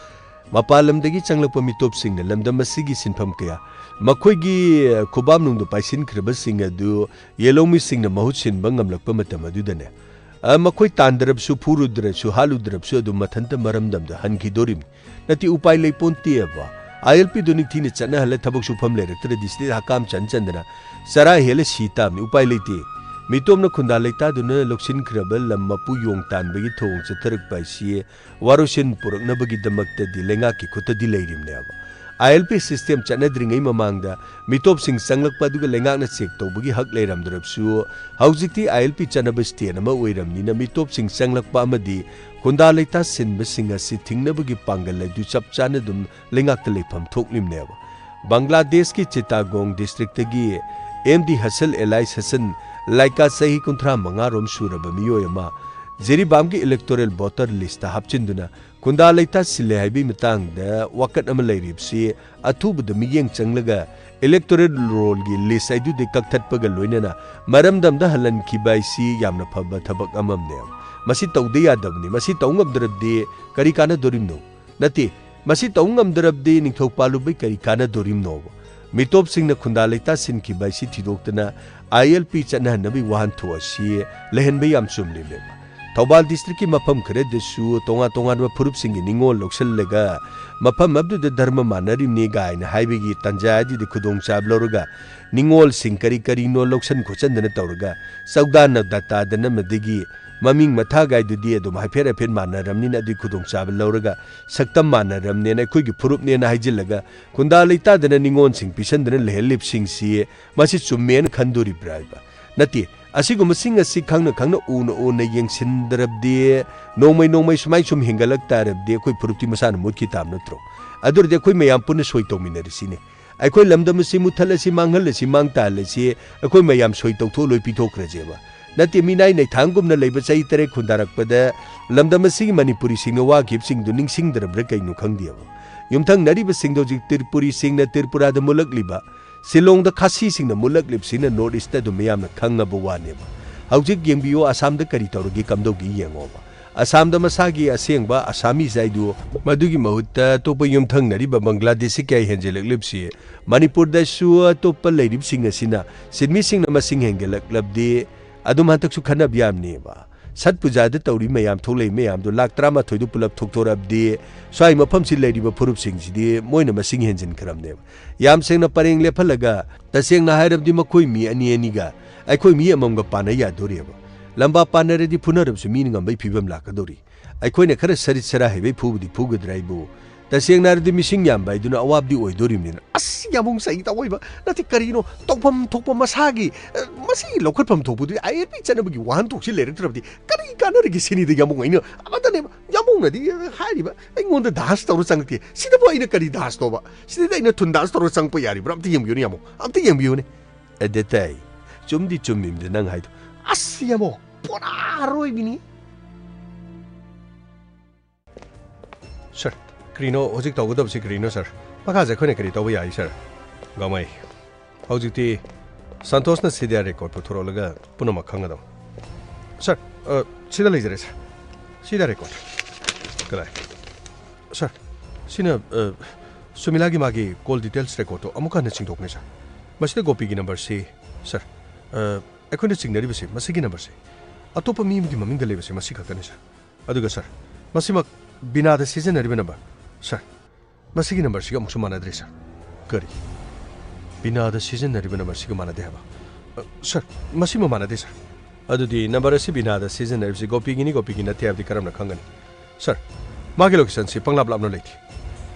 ꯃꯄꯥꯟ ꯂꯝꯗꯒꯤ ꯆꯪꯂꯛꯄ ꯃꯤꯇꯣꯞꯁꯤꯡꯅ ꯂꯝꯗꯝ ꯑꯁꯤꯒꯤ ꯁꯤꯟꯐꯝ ꯀꯌꯥ, ꯃꯈꯣꯏꯒꯤ ꯈꯨꯕꯥꯝꯅꯨꯡꯗ ꯄꯥꯏꯁꯤꯟꯈ꯭ꯔꯕꯁꯤꯡ ꯑꯗꯨ ꯌꯦꯜꯍꯧꯃꯤꯁꯤꯡꯅ ꯃꯍꯨꯠ ꯁꯤꯟꯕ ꯉꯝꯂꯛꯄ ꯃꯇꯝ ꯑꯗꯨꯗꯅꯦ, ꯑ, ꯃꯈꯣꯏ ꯇꯥꯟꯗ꯭ꯔꯕꯁꯨ, ꯐꯨꯔꯨꯗ꯭ꯔꯁꯨ, ꯍꯥꯠꯂꯨꯗ꯭ꯔꯕꯁꯨ ꯑꯗꯨꯝ ꯃꯊꯟꯇ ꯃꯔꯝꯗꯝꯗ ꯍꯟꯈꯤꯗꯣꯔꯤꯕꯅꯤ꯫ ꯅꯠꯇꯦ, ꯎꯄꯥꯏ ꯂꯩꯄꯣꯟꯇꯦꯕ꯫ ꯑꯥꯏ ꯑꯦꯜ ꯄꯤꯗꯨ ꯅꯤꯡꯊꯤꯅ ꯆꯠꯅꯍꯜꯂ ꯊꯕꯛ ꯁꯨꯐꯝ ꯂꯩꯔꯛꯇ꯭ꯔꯗꯤ ꯁꯤꯗꯩ ꯍꯀꯥꯝ ꯆꯟ ꯆꯟꯗꯅ ꯆꯔꯥ ꯍꯦꯜꯂ ꯁꯤ ꯇꯥꯕꯅꯤ꯫ ꯎꯄꯥꯏ ꯂꯩꯇꯦ꯫ ꯃꯤꯇꯣꯞꯅ ꯈꯨꯟꯗꯥ ꯂꯩꯇꯥꯗꯨꯅ ꯂꯧꯁꯤꯟꯈ꯭ꯔꯕ ꯂꯝ ꯃꯄꯨ ꯌꯣꯡ ꯇꯥꯟꯕꯒꯤ ꯊꯧꯑꯣꯡ ꯆꯠꯊꯔꯛꯄ ꯍꯥꯏꯁꯤ ꯋꯥꯔꯣꯏꯁꯤꯟ ꯄꯨꯔꯛꯅꯕꯒꯤꯗꯃꯛꯇꯗꯤ ꯂꯩꯉꯥꯛꯀꯤ ꯈꯨꯠꯇꯗꯤ ꯂꯩꯔꯤꯕꯅꯦꯕ꯫ ꯑꯥꯏ ꯑꯦꯜ ꯄꯤ ꯁꯤꯁꯇꯦꯝ ꯆꯠꯅꯗ꯭ꯔꯤꯉꯩ ꯃꯃꯥꯡꯗ ꯃꯤꯇꯣꯞꯁꯤꯡ ꯆꯪꯂꯛꯄ ꯑꯗꯨꯒ ꯂꯩꯉꯥꯛꯅ ꯆꯦꯛ ꯇꯧꯕꯒꯤ ꯍꯛ ꯂꯩꯔꯝꯗ꯭ꯔꯕꯁꯨ, ꯍꯧꯖꯤꯛꯇꯤ ꯑꯥꯏ ꯑꯦꯜ ꯄꯤ ꯆꯠꯅꯕ ꯁ꯭ꯇꯦꯠ ꯑꯃ ꯑꯣꯏꯔꯝꯅꯤꯅ ꯃꯤꯇꯣꯞꯁꯤꯡ ꯆꯪꯂꯛꯄ ꯑꯃꯗꯤ ꯈꯨꯟꯗꯥ ꯂꯩꯇꯥ ꯁꯤꯟꯕꯁꯤꯡ ꯑꯁꯤ ꯊꯤꯡꯅꯕꯒꯤ ꯄꯥꯡꯒꯜ ꯑꯗꯨ ꯆꯞ ꯆꯥꯅ ꯑꯗꯨꯝ ꯂꯩꯉꯥꯛꯇ ꯂꯩꯐꯝ ꯊꯣꯛꯂꯤꯕꯅꯦꯕ꯫ ꯕꯪꯒ꯭ꯂꯥꯗꯦꯁꯀꯤ ꯆꯤꯇꯥꯒꯣꯡ ꯗꯤꯁꯇ꯭ꯔꯤꯛꯇꯒꯤ ꯑꯦꯝ ꯗꯤ ꯍꯁꯜ ꯑꯦꯂꯥꯏꯁ ꯍꯁꯟ ꯂꯥꯏꯀꯥ ꯆꯍꯤ ꯀꯨꯟꯊ꯭ꯔꯥ ꯃꯉꯥ ꯔꯣꯝ ꯁꯨꯔꯕ ꯃꯤꯑꯣꯏ ꯑꯃ ꯖꯤꯔꯤꯕꯥꯝꯒꯤ ꯏꯂꯦꯛꯇꯣꯔꯦꯜ ꯚꯣꯇꯔ ꯂꯤꯁꯇ ꯍꯥꯞꯆꯤꯟꯗꯨꯅ ꯈꯨꯟꯗꯥ ꯂꯩꯇꯥ ꯁꯤꯜꯂꯦ ꯍꯥꯏꯕꯒꯤ ꯃꯇꯥꯡꯗ ꯋꯥꯀꯠ ꯑꯃ ꯂꯩꯔꯤꯕꯁꯤ ꯑꯊꯨꯕꯗ ꯃꯤꯠꯌꯦꯡ ꯆꯪꯂꯒ ꯏꯂꯦꯛꯇꯣꯔꯦꯜ ꯔꯣꯜꯒꯤ ꯂꯤꯁ ꯑꯗꯨꯗꯤ ꯀꯛꯊꯠꯄꯒ ꯂꯣꯏꯅꯅ ꯃꯔꯝꯗꯝꯗ ꯍꯜꯍꯟꯈꯤꯕ ꯍꯥꯏꯁꯤ ꯌꯥꯝꯅ ꯐꯕ ꯊꯕꯛ ꯑꯃꯅꯦ꯫ ꯃꯁꯤ ꯇꯧꯗ ꯌꯥꯗꯕꯅꯤ꯫ ꯃꯁꯤ ꯇꯧ ꯉꯝꯗ꯭ꯔꯕꯗꯤ ꯀꯔꯤ ꯀꯥꯟꯅꯗꯣꯔꯤꯕꯅꯣ? ꯅꯠꯇꯦ, ꯃꯁꯤ ꯇꯧ ꯉꯝꯗ꯭ꯔꯕꯗꯤ ꯅꯤꯡꯊꯧ ꯄꯥꯜꯂꯨꯕꯩ ꯀꯔꯤ ꯀꯥꯟꯅꯗꯣꯔꯤꯕꯅꯣꯕ? ꯃꯤꯇꯣꯞꯁꯤꯡꯅ ꯈꯨꯟꯗꯥ ꯂꯩꯇꯥ ꯁꯤꯟꯈꯤꯕ ꯍꯥꯏꯁꯤ ꯊꯤꯗꯣꯛꯇꯅ ꯑꯥꯏ ꯑꯦꯜ ꯄꯤ ꯆꯠꯅꯍꯟꯅꯕꯒꯤ ꯋꯥꯍꯟꯊꯣꯛ ꯑꯁꯤ ꯂꯩꯍꯟꯕ ꯌꯥꯝ ꯆꯨꯝꯂꯤꯕꯅꯦꯕ꯫ ꯊꯧꯕꯥꯜ ꯗꯤꯁꯇ꯭ꯔꯤꯛꯀꯤ ꯃꯐꯝ ꯈꯔꯗꯁꯨ ꯇꯣꯉꯥꯟ ꯇꯣꯉꯥꯟꯕ ꯐꯨꯔꯨꯞꯁꯤꯡꯒꯤ ꯅꯤꯉꯣꯜ ꯂꯧꯁꯤꯜꯂꯒ ꯃꯐꯝ ꯑꯗꯨꯗ ꯙꯔꯃ ꯃꯥꯟꯅꯔꯤꯕꯅꯤ ꯀꯥꯏꯅ ꯍꯥꯏꯕꯒꯤ ꯇꯥꯟꯖꯥ ꯑꯗꯨꯗ ꯈꯨꯗꯣꯡꯆꯥꯕ ꯂꯧꯔꯒ ꯅꯤꯉꯣꯜꯁꯤꯡ ꯀꯔꯤ ꯀꯔꯤꯅꯣ ꯂꯧꯁꯟ ꯈꯣꯠꯆꯟꯗꯅ ꯇꯧꯔꯒ ꯆꯧꯗꯥꯅ ꯗꯇꯥꯗꯅ ꯃꯗꯒꯤ ꯃꯃꯤꯡ ꯃꯊꯥꯒꯥꯏꯗꯨꯗꯤ ꯑꯗꯨꯝ ꯍꯥꯏꯐꯦꯠ ꯍꯥꯏꯐꯦꯠ ꯃꯥꯟꯅꯔꯕꯅꯤꯅ ꯑꯗꯨꯒꯤ ꯈꯨꯗꯣꯡꯆꯥꯕ ꯂꯧꯔꯒ ꯁꯛꯇꯝ ꯃꯥꯟꯅꯔꯕꯅꯦꯅ ꯑꯩꯈꯣꯏꯒꯤ ꯐꯨꯔꯨꯞꯅꯦꯅ ꯍꯥꯏꯖꯤꯜꯂꯒ ꯈꯨꯟꯗꯥ ꯂꯩꯇꯥꯗꯅ ꯅꯤꯉꯣꯜꯁꯤꯡ ꯄꯤꯁꯟꯗꯅ ꯂꯩꯍꯜꯂꯤꯕꯁꯤꯡꯁꯤ ꯃꯁꯤ ꯆꯨꯝꯃꯦꯅ ꯈꯟꯗꯣꯔꯤꯕ꯭ꯔꯥ ꯍꯥꯏꯕ? ꯅꯠꯇꯦ, ꯑꯁꯤꯒꯨꯝꯕꯁꯤꯡ ꯑꯁꯤ ꯈꯪꯅ ꯈꯪꯅ ꯎꯅ ꯎꯅ ꯌꯦꯡꯁꯤꯟꯗ꯭ꯔꯕꯗꯤ ꯅꯣꯡꯃꯩ ꯅꯣꯡꯃꯩ ꯁꯨꯃꯥꯏ ꯁꯨꯝ ꯍꯦꯟꯒꯠꯂꯛ ꯇꯥꯔꯕꯗꯤ ꯑꯩꯈꯣꯏ ꯐꯨꯔꯨꯞꯇꯤ ꯃꯁꯥꯅ ꯃꯨꯠꯈꯤ ꯇꯥꯕ ꯅꯠꯇ꯭ꯔꯣ? ꯑꯗꯨ ꯑꯣꯏꯔꯗꯤ ꯑꯩꯈꯣꯏ ꯃꯌꯥꯝ ꯄꯨꯟꯅ ꯁꯣꯏ ꯇꯧꯃꯤꯟꯅꯔꯁꯤꯅꯦ꯫ ꯑꯩꯈꯣꯏ ꯂꯝꯗꯝ ꯑꯁꯤ ꯃꯨꯠꯊꯠꯂꯁꯤ, ꯃꯥꯡꯍꯜꯂꯁꯤ, ꯃꯥꯡ ꯇꯥꯍꯜꯂꯁꯤ, ꯑꯩꯈꯣꯏ ꯃꯌꯥꯝ ꯁꯣꯏ ꯇꯧꯊꯣꯛꯑ ꯂꯣꯏ ꯄꯤꯊꯣꯛꯈ꯭ꯔꯁꯦꯕ꯫ ꯅꯠꯇꯦ, ꯃꯤꯅꯥꯏ ꯅꯩꯊꯥꯡꯒꯨꯝꯅ ꯂꯩꯕ ꯆꯍꯤ ꯇꯔꯦꯠ ꯈꯨꯟꯗꯥꯔꯛꯄꯗ ꯂꯝꯗꯝ ꯑꯁꯤꯒꯤ ꯃꯅꯤꯄꯨꯔꯤꯁꯤꯡꯅ ꯋꯥꯈꯤꯕꯁꯤꯡꯗꯨ ꯅꯤꯡꯁꯤꯡꯗ꯭ꯔꯕ꯭ꯔꯥ ꯀꯩꯅꯣ ꯈꯪꯗꯦꯕ꯫ ꯌꯨꯝꯊꯪꯅꯔꯤꯕꯁꯤꯡꯗꯣ ꯍꯧꯖꯤꯛ ꯇ꯭ꯔꯤꯄꯨꯔꯤꯁꯤꯡꯅ ꯇ꯭ꯔꯤꯄꯨꯔꯥꯗ ꯃꯨꯠꯂꯛꯂꯤꯕ, ꯁꯤꯂꯣꯡꯗ ꯈꯥꯁꯤꯁꯤꯡꯅ ꯃꯨꯠꯂꯛꯂꯤꯕꯁꯤꯅ ꯅꯣꯔꯠ ꯏꯁꯇ ꯑꯗꯨꯝ ꯃꯌꯥꯝꯅ ꯈꯪꯉꯕ ꯋꯥꯅꯦꯕ꯫ ꯍꯧꯖꯤꯛ ꯌꯦꯡꯕꯤꯌꯨ, ꯑꯁꯥꯝꯗ ꯀꯔꯤ ꯇꯧꯔꯒꯦ, ꯀꯝꯗꯧꯒꯦ ꯌꯦꯡꯉꯣꯕ꯫ ꯑꯁꯥꯝꯗ ꯃꯁꯥꯒꯤ ꯑꯁꯦꯡꯕ ꯑꯁꯥꯃꯤꯁ ꯍꯥꯏꯗꯨ, ꯃꯗꯨꯒꯤ ꯃꯍꯨꯠꯇ ꯑꯇꯣꯞꯄ ꯌꯨꯝꯊꯪꯅꯔꯤꯕ ꯕꯪꯒ꯭ꯂꯥꯗꯦꯁꯤ ꯀꯌꯥ ꯍꯦꯟꯖꯤꯜꯂꯛꯂꯤꯕꯁꯤ, ꯃꯅꯤꯄꯨꯔꯗꯁꯨ ꯑꯇꯣꯞꯄ ꯂꯩꯔꯤꯕꯁꯤꯡ ꯑꯁꯤꯅ ꯁꯤꯟꯃꯤꯁꯤꯡꯅ ꯃꯁꯤꯡ ꯍꯦꯟꯒꯠꯂꯛꯂꯕꯗꯤ, ꯑꯗꯨꯝ ꯍꯟꯗꯛꯁꯨ ꯈꯟꯅꯕ ꯌꯥꯝꯅꯦꯕ꯫ ꯁꯠ ꯄꯨꯖꯥꯗ ꯇꯧꯔꯤ ꯃꯌꯥꯝ, ꯊꯣꯛꯂꯛꯏ ꯃꯌꯥꯝꯗꯣ ꯂꯥꯛ ꯇꯔꯥꯃꯥꯊꯣꯏꯗꯨ ꯄꯨꯂꯞ ꯊꯣꯛꯇꯣꯔꯛꯑꯕꯗꯤ, ꯁ꯭ꯋꯥꯏ ꯃꯐꯝꯁꯤ ꯂꯩꯔꯤꯕ ꯐꯨꯔꯨꯞꯁꯤꯡꯁꯤꯗꯤ ꯃꯣꯏꯅ ꯃꯁꯤꯡ ꯍꯦꯟꯖꯤꯟꯈ꯭ꯔꯕꯅꯦꯕ꯫ ꯌꯥꯝ ꯁꯦꯡꯅ ꯄꯔꯦꯡ ꯂꯦꯞꯍꯜꯂꯒ, ꯇꯁꯦꯡꯅ ꯍꯥꯏꯔꯕꯗꯤ ꯃꯈꯣꯏ ꯃꯤ ꯑꯅꯤ ꯑꯅꯤꯒ ꯑꯩꯈꯣꯏ ꯃꯤ ꯑꯃꯃꯝꯒ ꯄꯥꯟꯅ ꯌꯥꯗꯣꯔꯤꯕ꯫ ꯂꯝꯕꯥ ꯄꯥꯟꯅꯔꯗꯤ ꯐꯨꯅꯔꯕꯁꯨ ꯃꯤꯅ ꯉꯝꯕꯩ ꯐꯤꯕꯝ ꯂꯥꯛꯀꯗꯧꯔꯤ꯫ ꯑꯩꯈꯣꯏꯅ ꯈꯔ ꯁꯔꯤꯠ ꯁꯔꯥ ꯍꯩꯕꯩ ꯐꯨꯕꯗꯤ ꯐꯨꯒꯗ꯭ꯔꯥ ꯑꯩꯕꯨ? ꯇꯁꯦꯡꯅ ꯍꯥꯏꯔꯗꯤ ꯃꯤꯁꯤꯡ ꯌꯥꯝꯕ ꯍꯥꯏꯗꯨꯅ ꯑꯋꯥꯕꯗꯤ ꯑꯣꯏꯗꯣꯔꯤꯕꯅꯤꯅ꯫ ꯑꯁ, ꯌꯥꯝꯕꯨꯡ ꯆꯍꯤ ꯇꯧꯑꯣꯏꯕ ꯅꯠꯇꯦ, ꯀꯔꯤꯅꯣ? ꯇꯧꯐꯝ ꯊꯣꯛꯄ ꯃꯁꯥꯒꯤ, ꯑ, ꯃꯁꯤꯒꯤ ꯂꯧꯈꯠꯐꯝ ꯊꯣꯛꯄꯗꯨꯗꯤ ꯑꯥꯏ ꯑꯦꯜ ꯄꯤ ꯆꯠꯅꯕꯒꯤ ꯋꯥꯍꯟꯊꯣꯛꯁꯤ ꯂꯩꯔꯛꯇ꯭ꯔꯕꯗꯤ ꯀꯔꯤ ꯀꯥꯟꯅꯔꯤꯒꯦ ꯁꯤꯅꯤꯗ, ꯌꯥꯝꯕꯨꯡ? ꯑꯩꯅ ꯑꯃꯗꯅꯦꯕ, ꯌꯥꯝꯕꯨꯡꯅꯗꯤ ꯍꯥꯏꯔꯤꯕ, ꯑꯩꯉꯣꯟꯗ ꯗꯥꯟꯁ ꯇꯧꯔ ꯆꯪꯉꯛꯇꯦ꯫ ꯁꯤꯗꯕꯨ ꯑꯩꯅ ꯀꯔꯤ ꯗꯥꯟꯁ ꯇꯧꯕ? ꯁꯤꯗꯗꯤ ꯑꯩꯅ ꯊꯨꯟ ꯗꯥꯟꯁ ꯇꯧꯔ ꯆꯪꯉꯛꯄ ꯌꯥꯔꯤꯕ꯭ꯔꯥ? ꯑꯝꯇ ꯌꯦꯡꯕꯤꯌꯨꯅꯦ, ꯌꯥꯝꯕꯨꯡ꯫ ꯑꯝꯇ ꯌꯦꯡꯕꯤꯌꯨꯅꯦ꯫ ꯑꯗꯦ ꯇꯥꯏ, ꯆꯨꯝꯗꯤ ꯆꯨꯝꯃꯤꯕꯗꯤ ꯅꯪ ꯍꯥꯏꯗꯣ꯫ ꯑꯁ, ꯌꯥꯝꯕꯨꯡ, ꯄꯨꯔꯥ ꯑꯔꯣꯏꯕꯤꯅꯤ꯫ ꯁꯥꯔ, ꯀꯔꯤꯅꯣ ꯍꯧꯖꯤꯛ ꯇꯧꯒꯗꯕꯁꯤ ꯀꯔꯤꯅꯣ, ꯁꯥꯔ? ꯃꯈꯥꯁꯦ ꯑꯩꯈꯣꯏꯅ ꯀꯔꯤ ꯇꯧꯕ ꯌꯥꯏ, ꯁꯥꯔ? ꯒꯥꯃꯩ, ꯍꯧꯖꯤꯛꯇꯤ ꯁꯟꯇꯣꯁꯅ ꯁꯤꯗꯤꯌꯥ ꯔꯦꯀꯣꯔꯗ ꯄꯨꯊꯣꯔꯛꯂꯒ ꯄꯨꯝꯅꯃꯛ ꯈꯪꯒꯗꯕ꯫ ꯁꯥꯔ, ꯑ, ꯁꯤꯗ ꯂꯩꯖꯔꯦ, ꯁꯥꯔ꯫ ꯁꯤꯗ ꯔꯦꯀꯣꯔꯗ꯫ ꯀꯗꯥꯏ? ꯁꯥꯔ, ꯁꯤꯅ, ꯑ, ꯁꯨꯃꯤꯂꯥꯒꯤ ꯃꯥꯒꯤ ꯀꯣꯜ ꯗꯤꯇꯦꯜꯁ ꯔꯦꯀꯣꯔꯗꯇꯣ ꯑꯃꯨꯛꯀ ꯍꯟꯅ ꯆꯤꯡꯊꯣꯛꯄꯅꯦ, ꯁꯥꯔ꯫ ꯃꯁꯤꯗ ꯒꯣꯄꯤꯒꯤ ꯅꯝꯕꯔꯁꯤ, ꯁꯥꯔ, ꯑ, ꯑꯩꯈꯣꯏꯅ ꯆꯤꯡꯅꯔꯤꯕꯁꯤ ꯃꯁꯤꯒꯤ ꯅꯝꯕꯔꯁꯤ꯫ ꯑꯇꯣꯞꯄ ꯃꯤ ꯑꯃꯒꯤ ꯃꯃꯤꯡꯗ ꯂꯩꯕꯁꯤ ꯃꯁꯤ ꯈꯛꯇꯅꯤ, ꯁꯥꯔ꯫ ꯑꯗꯨꯒ ꯁꯥꯔ, ꯃꯁꯤꯃꯛ ꯕꯤꯅꯥꯗ ꯁꯤꯖꯤꯟꯅꯔꯤꯕ ꯅꯝꯕꯔ꯫ ꯁꯥꯔ, ꯃꯁꯤꯒꯤ ꯅꯝꯕꯔꯁꯤꯒ ꯑꯃꯨꯛꯁꯨ ꯃꯥꯟꯅꯗ꯭ꯔꯦ, ꯁꯥꯔ꯫ ꯀꯔꯤ? ꯕꯤꯅꯥꯗ ꯁꯤꯖꯤꯟꯅꯔꯤꯕ ꯅꯝꯕꯔꯁꯤꯒ ꯃꯥꯟꯅꯗꯦ ꯍꯥꯏꯕ? ꯑ, ꯁꯥꯔ, ꯃꯁꯤꯃ ꯃꯥꯟꯅꯗꯦ, ꯁꯥꯔ꯫ ꯑꯗꯨꯗꯤ ꯅꯝꯕꯔ ꯑꯁꯤ ꯕꯤꯅꯥꯗ ꯁꯤꯖꯤꯟꯅꯔꯤꯕꯁꯤ ꯒꯣꯄꯤꯒꯤꯅꯤ, ꯒꯣꯄꯤꯒꯤ ꯅꯠꯇꯦ ꯍꯥꯏꯕꯗꯤ ꯀꯔꯝꯅ ꯈꯪꯒꯅꯤ? ꯁꯥꯔ, ꯃꯥꯒꯤ ꯂꯣꯀꯦꯁꯟꯁꯤ ꯄꯪꯂꯥꯞ ꯂꯥꯞꯅ ꯂꯩꯇꯦ꯫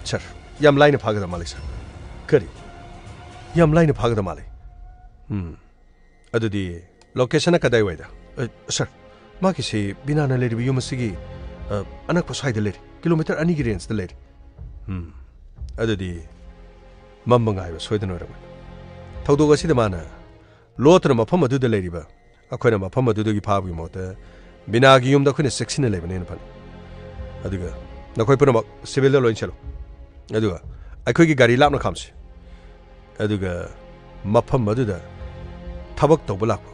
ꯁꯥꯔ, ꯌꯥꯝ ꯂꯥꯏꯅ ꯐꯥꯒꯗꯕ ꯃꯥꯜꯂꯤ, ꯁꯥꯔ꯫ ꯀꯔꯤ? ꯌꯥꯝ ꯂꯥꯏꯅ ꯐꯥꯒꯗꯕ ꯃꯥꯜꯂꯤ꯫ ꯎꯝ꯫ ꯑꯗꯨꯗꯤ ꯂꯣꯀꯦꯁꯟꯅ ꯀꯗꯥꯏꯋꯥꯏꯗ? ꯑ, ꯁꯥꯔ, ꯃꯥꯒꯤꯁꯤ ꯕꯤꯅꯥꯅ ꯂꯩꯔꯤꯕ ꯌꯨꯝ ꯑꯁꯤꯒꯤ, ꯑ, ꯑꯅꯛꯄ ꯁ꯭ꯋꯥꯏꯗ ꯂꯩꯔꯦ꯫ ꯀꯤꯂꯣꯃꯤꯇꯔ ꯑꯅꯤꯒꯤ ꯔꯦꯟꯖꯇ ꯂꯩꯔꯦ꯫ ꯎꯝ, ꯑꯗꯨꯗꯤ ꯃꯝꯕ ꯉꯥꯏꯕ ꯁꯣꯏꯗꯅ ꯑꯣꯏꯔꯝꯒꯅꯤ꯫ ꯊꯧꯗꯣꯛ ꯑꯁꯤꯗ ꯃꯥꯅ ꯂꯣꯠꯇꯨꯅ ꯃꯐꯝ ꯑꯗꯨꯗ ꯂꯩꯔꯤꯕ ꯑꯩꯈꯣꯏꯅ ꯃꯐꯝ ꯑꯗꯨꯗꯒꯤ ꯐꯥꯕꯒꯤ ꯃꯍꯨꯠꯇ ꯕꯤꯅꯥꯒꯤ ꯌꯨꯝꯗ ꯑꯩꯈꯣꯏꯅ ꯆꯦꯛꯁꯤꯟꯅ ꯂꯩꯕꯅ ꯍꯦꯟꯅ ꯐꯅꯤ꯫ ꯑꯗꯨꯒ ꯅꯈꯣꯏ ꯄꯨꯝꯅꯃꯛ ꯁꯤꯚꯤꯜꯗ ꯂꯣꯏ ꯆꯠꯂꯨ꯫ ꯑꯗꯨꯒ ꯑꯩꯈꯣꯏꯒꯤ ꯒꯥꯔꯤ ꯂꯥꯞꯅ ꯈꯥꯝꯁꯤ꯫ ꯑꯗꯨꯒ ꯃꯐꯝ ꯑꯗꯨꯗ ꯊꯕꯛ ꯇꯧꯕ ꯂꯥꯛꯄ,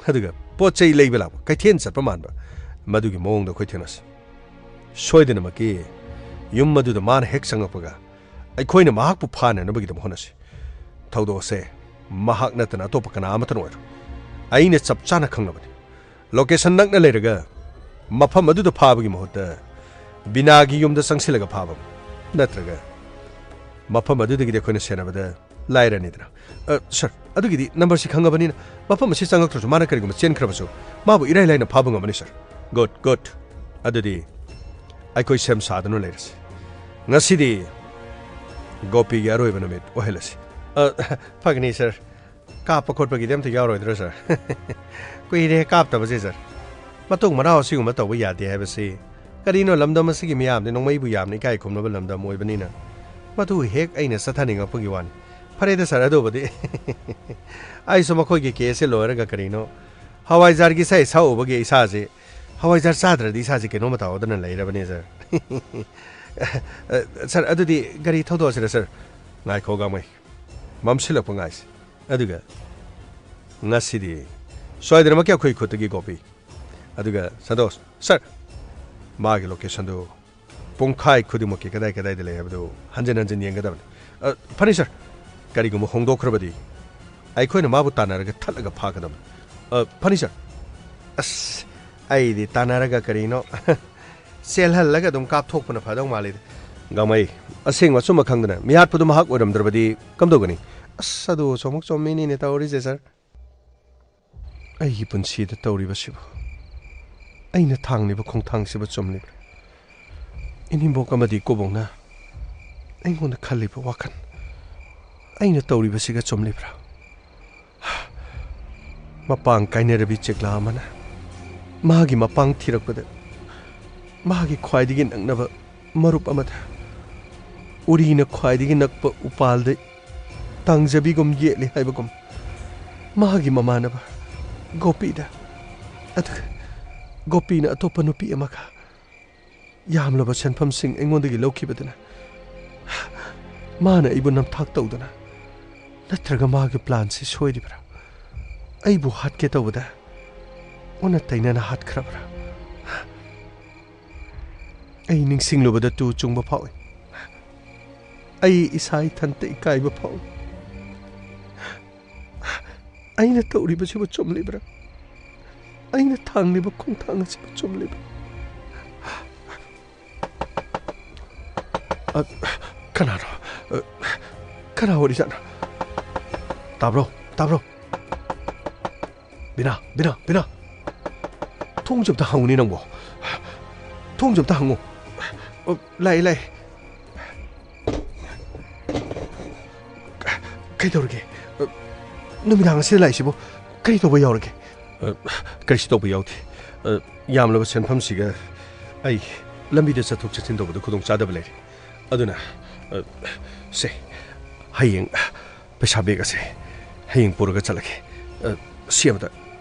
ꯑꯗꯨꯒ ꯄꯣꯠ ꯆꯩ ꯂꯩꯕ ꯂꯥꯛꯄ, ꯀꯩꯊꯦꯜ ꯆꯠꯄ ꯃꯥꯟꯕ, ꯃꯗꯨꯒꯤ ꯃꯑꯣꯡꯗ ꯑꯩꯈꯣꯏ ꯊꯦꯡꯅꯁꯤ꯫ ꯁꯣꯏꯗꯅꯃꯛꯀꯤ ꯌꯨꯝ ꯑꯗꯨꯗ ꯃꯥꯅ ꯍꯦꯛ ꯆꯪꯉꯛꯄꯒ ꯑꯩꯈꯣꯏꯅ ꯃꯍꯥꯛꯄꯨ ꯐꯥꯅꯅꯕꯒꯤꯗꯃꯛ ꯍꯣꯠꯅꯁꯤ꯫ ꯊꯧꯗꯣꯛ ꯑꯁꯦ ꯃꯍꯥꯛ ꯅꯠꯇꯅ ꯑꯇꯣꯞꯄ ꯀꯅꯥ ꯑꯃꯠꯇꯅ ꯑꯣꯏꯔꯣꯏ꯫ ꯑꯩꯅ ꯆꯞ ꯆꯥꯅ ꯈꯪꯂꯕꯅꯤ꯫ ꯂꯣꯀꯦꯁꯟ ꯅꯛꯅ ꯂꯩꯔꯒ ꯃꯐꯝ ꯑꯗꯨꯗ ꯐꯥꯕꯒꯤ ꯃꯍꯨꯠꯇ ꯕꯤꯅꯥꯒꯤ ꯌꯨꯝꯗ ꯆꯪꯁꯤꯜꯂꯒ ꯐꯥꯕ, ꯅꯠꯇ꯭ꯔꯒ ꯃꯐꯝ ꯑꯗꯨꯗꯒꯤꯗꯤ ꯑꯩꯈꯣꯏꯅ ꯁꯦꯟꯅꯕꯗ ꯂꯥꯏꯔꯅꯤꯗꯅ꯫ ꯑ, ꯁꯥꯔ, ꯑꯗꯨꯒꯤꯗꯤ ꯅꯝꯕꯔꯁꯤ ꯈꯪꯉꯕꯅꯤꯅ ꯃꯐꯝ ꯑꯁꯤ ꯆꯪꯉꯛꯇ꯭ꯔꯁꯨ ꯃꯥꯅ ꯀꯔꯤꯒꯨꯝꯕ ꯆꯦꯟꯈ꯭ꯔꯕꯁꯨ ꯃꯥꯕꯨ ꯏꯔꯥꯏ ꯂꯥꯏꯅ ꯐꯥꯕ ꯉꯝꯃꯅꯤ, ꯁꯥꯔ꯫ Good, good. ꯑꯗꯨꯗꯤ ꯑꯩꯈꯣꯏ ꯁꯦꯝ ꯁꯥꯗꯨꯅ ꯂꯩꯔꯁꯤ꯫ ꯉꯁꯤꯗꯤ ꯒꯣꯄꯤꯒꯤ ꯑꯔꯣꯏꯕ ꯅꯨꯃꯤꯠ ꯑꯣꯏꯍꯜꯂꯁꯤ꯫ ꯑ, ꯐꯒꯅꯤ, ꯁꯥꯔ꯫ ꯀꯥꯞꯄ ꯈꯣꯠꯄꯒꯤꯗꯤ ꯑꯝꯇ ꯌꯥꯎꯔꯣꯏꯗ꯭ꯔꯣ, ꯁꯥꯔ? ꯀꯨꯏꯔꯦ ꯀꯥꯞꯇꯕꯁꯦ, ꯁꯥꯔ꯫ ꯃꯇꯨꯡ ꯃꯅꯥꯎ ꯑꯁꯤꯒꯨꯝꯕ ꯇꯧꯕ ꯌꯥꯗꯦ ꯍꯥꯏꯕꯁꯤ꯫ ꯀꯔꯤꯅꯣ, ꯂꯝꯗꯝ ꯑꯁꯤꯒꯤ ꯃꯤꯌꯥꯝꯗꯤ ꯅꯣꯡꯃꯩꯕꯨ ꯌꯥꯝꯅ ꯏꯀꯥꯏ ꯈꯨꯝꯅꯕ ꯂꯝꯗꯝ ꯑꯣꯏꯕꯅꯤꯅ ꯃꯗꯨ ꯍꯦꯛ ꯑꯩꯅ ꯆꯠꯊꯅꯤꯡꯉꯛꯄꯒꯤ ꯋꯥꯅꯤ꯫ ꯐꯔꯦꯗ, ꯁꯥꯔ, ꯑꯗꯨꯕꯨꯗꯤ꯫ ꯑꯩꯁꯨ ꯃꯈꯣꯏꯒꯤ ꯀꯦꯁꯁꯦ ꯂꯣꯏꯔꯒ ꯀꯔꯤꯅꯣ, ꯍꯋꯥꯏꯖꯥꯔꯒꯤ ꯏꯁꯩ ꯁꯛꯎꯕꯒꯤ ꯏꯁꯥꯁꯦ, ꯍꯋꯥꯏꯖꯥꯔ ꯆꯥꯗ꯭ꯔꯗꯤ ꯏꯁꯥꯁꯦ ꯀꯩꯅꯣꯝꯃ ꯇꯧꯗꯅ ꯂꯩꯔꯕꯅꯦ, ꯁꯥꯔ꯫ ꯑ, ꯁꯥꯔ, ꯑꯗꯨꯗꯤ ꯒꯥꯔꯤ ꯊꯧꯗꯣꯛꯑꯁꯤꯔ, ꯁꯥꯔ? ꯉꯥꯏꯈꯣ, ꯒꯥꯡꯃꯩ꯫ ꯃꯝꯁꯤꯜꯂꯛꯄ ꯉꯥꯏꯁꯤ꯫ ꯑꯗꯨꯒ ꯉꯁꯤꯗꯤ ꯁꯣꯏꯗꯅꯃꯛꯀꯤ ꯑꯩꯈꯣꯏ ꯈꯨꯠꯇꯒꯤ ꯀꯣꯄꯤ꯫ ꯑꯗꯨꯒ ꯁꯟꯇꯣꯁ, ꯁꯥꯔ, ꯃꯥꯒꯤ ꯂꯣꯀꯦꯁꯟꯗꯨ ꯄꯨꯡꯈꯥꯏ ꯈꯨꯗꯤꯡꯃꯛꯀꯤ ꯀꯗꯥꯏ ꯀꯗꯥꯏꯗ ꯂꯩ ꯍꯥꯏꯕꯗꯨ ꯍꯟꯖꯤꯟ ꯍꯟꯖꯤꯟ ꯌꯦꯡꯒꯗꯕꯅꯤ꯫ ꯑ, ꯐꯅꯤ, ꯁꯥꯔ꯫ ꯀꯔꯤꯒꯨꯝꯕ ꯍꯣꯡꯗꯣꯛꯈ꯭ꯔꯕꯗꯤ ꯑꯩꯈꯣꯏꯅ ꯃꯥꯕꯨ ꯇꯥꯟꯅꯔꯒ ꯊꯠꯂꯒ ꯐꯥꯒꯗꯕꯅꯤ꯫ ꯑ, ꯐꯅꯤ, ꯁꯥꯔ꯫ ꯑꯁ, ꯑꯩꯗꯤ ꯇꯥꯟꯅꯔꯒ ꯀꯔꯤꯅꯣ ꯆꯦꯜꯍꯜꯂꯒ ꯑꯗꯨꯝ ꯀꯥꯞꯊꯣꯛꯄꯅ ꯐꯗꯧ ꯃꯥꯜꯂꯤꯗ꯫ ꯒꯥꯡꯃꯩ, ꯑꯁꯦꯡꯕ ꯑꯆꯨꯝꯕ ꯈꯪꯗꯅ ꯃꯤꯍꯥꯠꯄꯗꯨ ꯃꯍꯥꯛ ꯑꯣꯏꯔꯝꯗ꯭ꯔꯕꯗꯤ ꯀꯝꯗꯧꯒꯅꯤ? ꯑꯁ, ꯑꯗꯨꯁꯨ ꯑꯃꯨꯛ ꯆꯨꯝꯃꯤꯅꯤꯅꯦ ꯇꯧꯔꯤꯁꯦ, ꯁꯥꯔ꯫ ꯑꯩꯒꯤ ꯄꯨꯟꯁꯤꯗ ꯇꯧꯔꯤꯕꯁꯤꯕꯨ, ꯑꯩꯅ ꯊꯥꯡꯂꯤꯕ ꯈꯣꯡꯊꯥꯡꯁꯤꯕꯨ ꯆꯨꯝꯂꯤꯕ꯭ꯔꯥ? ꯏꯅꯦꯝꯕꯣꯛ ꯑꯃꯗꯤ ꯏꯀꯨꯕꯣꯛꯅ ꯑꯩꯉꯣꯟꯗ ꯈꯜꯂꯤꯕ ꯋꯥꯈꯜ, ꯑꯩꯅ ꯇꯧꯔꯤꯕꯁꯤꯒ ꯆꯨꯝꯂꯤꯕ꯭ꯔꯥ? ꯃꯄꯥꯡ ꯀꯥꯏꯅꯔꯕꯤ ꯆꯦꯛꯂꯥ ꯑꯃꯅ ꯃꯥꯒꯤ ꯃꯄꯥꯡ ꯊꯤꯔꯛꯄꯗ, ꯃꯥꯒꯤ ꯈ꯭ꯋꯥꯏꯗꯒꯤ ꯅꯛꯅꯕ ꯃꯔꯨꯞ ꯑꯃꯗ, ꯎꯔꯤꯅ ꯈ꯭ꯋꯥꯏꯗꯒꯤ ꯅꯛꯄ ꯎꯄꯥꯜꯗ ꯇꯥꯡꯖꯕꯤꯒꯨꯝ ꯌꯦꯠꯂꯤ ꯍꯥꯏꯕꯒꯨꯝ, ꯃꯥꯒꯤ ꯃꯃꯥꯟꯅꯕ ꯒꯣꯄꯤꯗ꯫ ꯑꯗꯨꯒ ꯒꯣꯄꯤꯅ ꯑꯇꯣꯞꯄ ꯅꯨꯄꯤ ꯑꯃꯒ ꯌꯥꯝꯂꯕ ꯁꯦꯟꯐꯝꯁꯤꯡ ꯑꯩꯉꯣꯟꯗꯒꯤ ꯂꯧꯈꯤꯕꯗꯨꯅ ꯃꯥꯅ ꯑꯩꯕꯨ ꯅꯝꯊꯥꯛ ꯇꯧꯗꯅ, ꯅꯠꯇ꯭ꯔꯒ ꯃꯥꯒꯤ ꯄ꯭ꯂꯥꯟꯁꯤ ꯁꯣꯏꯔꯤꯕ꯭ꯔꯥ? ꯑꯩꯕꯨ ꯍꯥꯠꯀꯦ ꯇꯧꯕꯗ ꯑꯣꯟꯅ ꯇꯩꯅꯅ ꯍꯥꯠꯈ꯭ꯔꯕ꯭ꯔꯥ? ꯑꯩ ꯅꯤꯡꯁꯤꯡꯂꯨꯕꯗ ꯇꯨ ꯆꯨꯡꯕ ꯐꯥꯎꯏ꯫ ꯑꯩ ꯏꯁꯥ ꯏꯊꯟꯇ ꯏꯀꯥꯏꯕ ꯐꯥꯎꯏ꯫ ꯑꯩꯅ ꯇꯧꯔꯤꯕꯁꯤꯕꯨ ꯆꯨꯝꯂꯤꯕ꯭ꯔꯥ? ꯑꯩꯅ ꯊꯥꯡꯂꯤꯕ ꯈꯣꯡꯊꯥꯡ ꯑꯁꯤꯕꯨ ꯆꯨꯝꯂꯤꯕ꯭ꯔꯥ? ꯑ, ꯀꯅꯥꯅꯣ? ꯑ, ꯀꯅꯥ ꯑꯣꯏꯔꯤꯖꯥꯠꯅꯣ? ꯇꯥꯕ꯭ꯔꯣ? ꯇꯥꯕ꯭ꯔꯣ? ꯕꯤꯅꯥ, ꯕꯤꯅꯥ, ꯕꯤꯅꯥ! ꯊꯣꯡꯁꯦ ꯑꯝꯇ ꯍꯥꯡꯉꯨꯅꯦ ꯅꯪꯕꯣ꯫ ꯊꯣꯡꯁꯦ ꯑꯝꯇ ꯍꯥꯡꯉꯨ꯫ ꯑ, ꯂꯥꯛꯑꯦ, ꯂꯥꯛꯑꯦ꯫ ꯀꯩꯗꯧꯔꯒꯦ? ꯑ, ꯅꯨꯃꯤꯗꯥꯡ ꯑꯁꯤꯗ ꯂꯥꯛꯏꯁꯤꯕꯨ ꯀꯔꯤ ꯇꯧꯕ ꯌꯥꯎꯔꯒꯦ? ꯑ, ꯀꯔꯤꯁꯨ ꯇꯧꯕ ꯌꯥꯎꯗꯦ꯫ ꯑ, ꯌꯥꯝꯂꯕ ꯁꯦꯟꯐꯝꯁꯤꯒ ꯑꯩ ꯂꯝꯕꯤꯗ ꯆꯠꯊꯣꯛ ꯆꯠꯁꯤꯟ ꯇꯧꯕꯗ ꯈꯨꯗꯣꯡ ꯆꯥꯗꯕ ꯂꯩꯔꯦ꯫ ꯑꯗꯨꯅ, ꯑ, ꯁꯦ, ꯍꯌꯦꯡ ꯄꯩꯁꯥ ꯕꯦꯒ ꯑꯁꯦ ꯍꯌꯦꯡ ꯄꯨꯔꯒ ꯆꯠꯂꯒꯦ꯫ ꯑ, ꯁꯤ ꯑꯃꯇ,